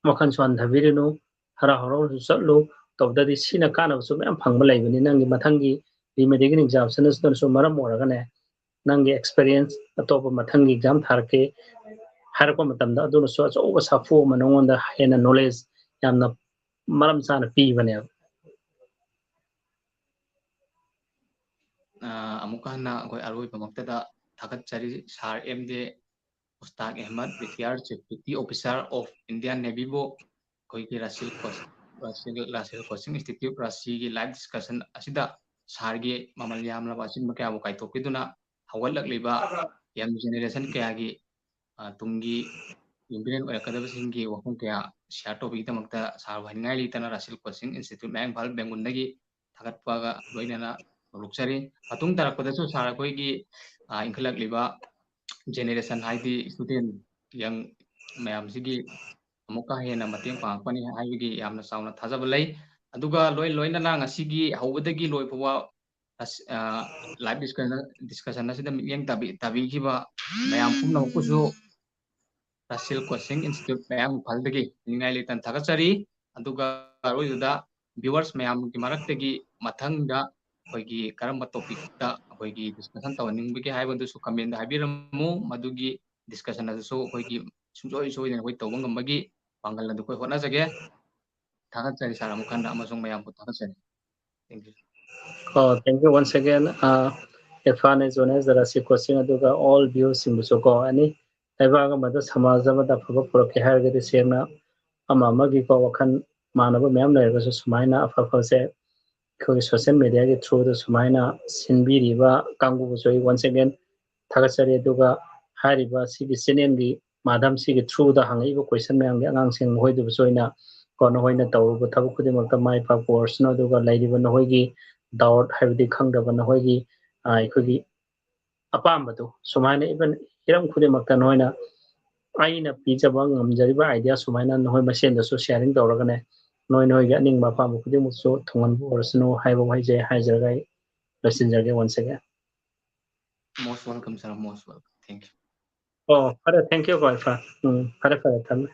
ꯋꯥꯈꯜꯁꯨ ꯍꯟꯊꯕꯤꯔꯨꯅꯨ, ꯍꯔꯥꯎ ꯍꯔꯥꯎꯅꯁꯨ ꯆꯠꯂꯨ꯫ ꯇꯧꯗ꯭ꯔꯗꯤ ꯁꯤꯅ ꯀꯥꯟꯅꯕꯁꯨ ꯃꯌꯥꯝ ꯐꯪꯕ ꯂꯩꯕꯅꯤ꯫ ꯅꯪꯒꯤ ꯃꯊꯪꯒꯤ ꯔꯤꯃꯦꯗꯤꯀꯦꯜ ꯑꯦꯛꯖꯥꯝꯁꯤꯅꯁꯨ ꯃꯔꯝ ꯑꯣꯏꯔꯒꯅꯦ, ꯅꯪꯒꯤ ꯑꯦꯛꯁꯄꯤꯔꯤꯌꯦꯟꯁ ꯑꯇꯣꯞꯄ ꯃꯊꯪꯒꯤ ꯑꯦꯛꯖꯥꯝ ꯊꯥꯔꯛꯀꯦ ꯍꯥꯏꯔꯛꯄ ꯃꯇꯝꯗ ꯑꯗꯨꯅꯁꯨ ꯑꯆꯧꯕ ꯁꯥꯐꯨ ꯑꯃ ꯅꯉꯣꯟꯗ ꯍꯦꯟꯅ ꯅꯣꯂꯦꯖ ꯌꯥꯝꯅ ꯃꯔꯝ ꯆꯥꯅ ꯄꯤꯕꯅꯦꯕ꯫ ꯑ, ꯑꯃꯨꯛꯀ ꯍꯟꯅ ꯑꯩꯈꯣꯏ ꯑꯔꯣꯏꯕꯃꯛꯇꯗ ꯊꯥꯒꯠꯆꯔꯤ sir M D Mushtaq Ahmad, retire chief duty officer of Indian ꯅꯦꯚꯤꯕꯨ ꯑꯩꯈꯣꯏꯒꯤ Russell coach-, Russell, Russell coaching institute ꯔꯥꯁꯤꯒꯤ ꯂꯥꯏꯚ ꯗꯤꯁꯀꯁꯟ ꯑꯁꯤꯗ ꯁꯥꯔꯒꯤ ꯃꯃꯜ ꯌꯥꯝꯂꯕ ꯑꯆꯤꯟꯕ ꯀꯌꯥꯕꯨ ꯀꯥꯏꯊꯣꯛꯄꯤꯗꯨꯅ ꯍꯧꯒꯠꯂꯛꯂꯤꯕ ꯌꯪ ꯖꯦꯅꯦꯔꯦꯁꯟ ꯀꯌꯥꯒꯤ, ꯑ, ꯇꯨꯡꯒꯤ ꯌꯨꯝꯕꯤꯔꯦꯟ ꯑꯣꯏꯔꯛꯀꯗꯕꯁꯤꯡꯒꯤ ꯋꯥꯐꯝ ꯀꯌꯥ ꯁꯤꯌꯥꯔ ꯇꯧꯕꯒꯤꯗꯃꯛꯇ ꯁꯥꯔꯕꯨ ꯍꯥꯏꯅꯤꯡꯉꯥꯏ ꯂꯩꯇꯅ ꯔꯥꯁꯦꯜ ꯀꯣꯆꯤꯡ ꯏꯟꯁꯇꯤꯇ꯭ꯌꯨꯠ ꯃꯌꯥꯡ ꯏꯝꯐꯥꯜ ꯕꯦꯡꯒꯨꯟꯗꯒꯤ ꯊꯥꯒꯠꯄꯒ ꯂꯣꯏꯅꯅ ꯐꯣꯡꯗꯣꯛꯆꯔꯤ꯫ ꯃꯇꯨꯡ ꯇꯥꯔꯛꯄꯗꯁꯨ ꯁꯥꯔ ꯑꯩꯈꯣꯏꯒꯤ, ꯑ, ꯏꯟꯈꯠꯂꯛꯂꯤꯕ ꯖꯦꯅꯦꯔꯦꯁꯟ ꯍꯥꯏꯗꯤ ꯁ꯭ꯇꯨꯗꯦꯟ ꯌꯪ ꯃꯌꯥꯝꯁꯤꯒꯤ ꯑꯃꯨꯛꯀ ꯍꯦꯟꯅ ꯃꯇꯦꯡ ꯄꯥꯡꯉꯛꯄꯅꯤ ꯍꯥꯏꯕꯒꯤ ꯌꯥꯝꯅ ꯆꯥꯎꯅ ꯊꯥꯖꯕ ꯂꯩ꯫ ꯑꯗꯨꯒ ꯂꯣꯏ ꯂꯣꯏꯅꯅ ꯉꯁꯤꯒꯤ ꯍꯧꯕꯗꯒꯤ ꯂꯣꯏ ꯐꯥꯎꯕ ꯑꯁ, ꯑ, ꯂꯥꯏꯚ ꯗꯤꯁꯀꯁꯟ, ꯗꯤꯁꯀꯁꯟ ꯑꯁꯤꯗ ꯃꯤꯠꯌꯦꯡ ꯇꯥꯕꯤ-, ꯇꯥꯕꯤꯈꯤꯕ ꯃꯌꯥꯝ ꯄꯨꯝꯅꯃꯛꯄꯨꯁꯨ ꯔꯥꯁꯦꯜ ꯀꯣꯆꯤꯡ ꯏꯟꯁꯇꯤꯇ꯭ꯌꯨꯠ ꯃꯌꯥꯡ ꯏꯝꯐꯥꯜꯗꯒꯤ ꯅꯤꯡꯉꯥꯏ ꯂꯩꯇꯅ ꯊꯥꯒꯠꯆꯔꯤ꯫ ꯑꯗꯨꯒ ꯑꯔꯣꯏꯕꯗ ꯚꯤꯌꯨꯋꯔꯁ ꯃꯌꯥꯝꯒꯤ ꯃꯔꯛꯇꯒꯤ ꯃꯊꯪꯗ ꯑꯩꯈꯣꯏꯒꯤ ꯀꯔꯝꯕ ꯇꯣꯄꯤꯛꯇ ꯑꯩꯈꯣꯏꯒꯤ ꯗꯤꯁꯀꯁꯟ ꯇꯧꯍꯟꯅꯤꯡꯕꯒꯦ ꯍꯥꯏꯕꯗꯨꯁꯨ ꯀꯃꯦꯟꯗ ꯍꯥꯏꯕꯤꯔꯝꯃꯨ꯫ ꯃꯗꯨꯒꯤ ꯗꯤꯁꯀꯁꯟ ꯑꯗꯨꯁꯨ ꯑꯩꯈꯣꯏꯒꯤ ꯁꯨꯡꯁꯣꯏ ꯁꯣꯏꯗꯅ ꯑꯩꯈꯣꯏ ꯇꯧꯕ ꯉꯝꯕꯒꯤ ꯄꯥꯡꯒꯜ ꯑꯗꯨ ꯑꯩꯈꯣꯏ ꯍꯣꯠꯅꯖꯒꯦ꯫ ꯊꯥꯒꯠꯆꯔꯤ ꯁꯥꯔ ꯑꯃꯨꯛ ꯍꯟꯅ ꯑꯃꯁꯨꯡ ꯃꯌꯥꯝꯕꯨ ꯊꯥꯒꯠꯆꯔꯤ꯫ Thank you. Oh, thank you once again, uh, Irfan as well as the Rasi coaching ꯑꯗꯨꯒ all viewers ꯁꯤꯡꯕꯨꯁꯨ ꯀꯣ, any ꯂꯩꯕꯥꯛ ꯑꯃꯗ ꯁꯃꯥꯖ ꯑꯃꯗ ꯑꯐꯕ ꯄꯨꯔꯛꯀꯦ ꯍꯥꯏꯔꯒꯗꯤ ꯁꯦꯡꯅ ꯑꯃ ꯑꯃꯒꯤꯀꯣ ꯋꯥꯈꯜ ꯃꯥꯟꯅꯕ ꯃꯌꯥꯝ ꯂꯩꯔꯒꯁꯨ ꯁꯨꯃꯥꯏꯅ ꯑꯐ ꯑꯐꯕꯁꯦ ꯑꯩꯈꯣꯏꯒꯤ social media ꯒꯤ through ꯗ ꯁꯨꯃꯥꯏꯅ ꯁꯤꯟꯕꯤꯔꯤꯕ ꯀꯥꯡꯕꯨꯕꯨꯁꯨ ꯑꯩ once again ꯊꯥꯒꯠꯆꯔꯤ꯫ ꯑꯗꯨꯒ ꯍꯥꯏꯔꯤꯕ ꯁꯤꯒꯤ channel ꯒꯤ ꯃꯥꯙꯝ ꯁꯤꯒꯤ through ꯗ ꯍꯪꯉꯛꯏꯕ question ꯃꯌꯥꯝꯒꯤ ꯑꯉꯥꯡꯁꯤꯡ ꯃꯈꯣꯏꯗꯨꯕꯨꯁꯨ ꯑꯩꯅ ꯀꯣ ꯅꯈꯣꯏꯅ ꯇꯧꯔꯨꯕ ꯊꯕꯛ ꯈꯨꯗꯤꯡꯃꯛꯇ ꯃꯥꯏ ꯄꯥꯛꯄ ꯑꯣꯏꯔꯁꯅꯨ꯫ ꯑꯗꯨꯒ ꯂꯩꯔꯤꯕ ꯅꯈꯣꯏꯒꯤ doubt ꯍꯥꯏꯕꯗꯤ ꯈꯪꯗꯕ ꯅꯈꯣꯏꯒꯤ, ꯑ, ꯑꯩꯈꯣꯏꯒꯤ ꯑꯄꯥꯝꯕꯗꯨ ꯁꯨꯃꯥꯏꯅ even ꯍꯤꯔꯝ ꯈꯨꯗꯤꯡꯃꯛꯇ ꯅꯈꯣꯏꯅ ꯑꯩꯅ ꯄꯤꯖꯕ ꯉꯝꯖꯔꯤꯕ idea ꯁꯨꯃꯥꯏꯅ ꯅꯈꯣꯏ ꯃꯁꯦꯟꯗꯁꯨ sharing ꯇꯧꯔꯒꯅꯦ ꯅꯣꯏ ꯅꯣꯏꯒꯤ ꯑꯅꯤꯡꯕ ꯑꯄꯥꯝꯕ ꯈꯨꯗꯤꯡꯃꯛꯁꯨ ꯊꯨꯡꯍꯟꯕ ꯑꯣꯏꯔꯁꯅꯨ ꯍꯥꯏꯕ ꯋꯥꯍꯩꯁꯦ ꯍꯥꯏꯖꯔꯒ ꯑꯩ ꯂꯣꯏꯁꯤꯟꯖꯔꯒꯦ once again꯫ Most welcome, sir. Most welcome. Thank you. ꯑꯣ, ꯐꯔꯦ, thank you ꯀꯣ, ꯏꯔꯐꯥꯟ꯫ ꯎꯝ, ꯐꯔꯦ, ꯐꯔꯦ, ꯊꯝꯃꯦ꯫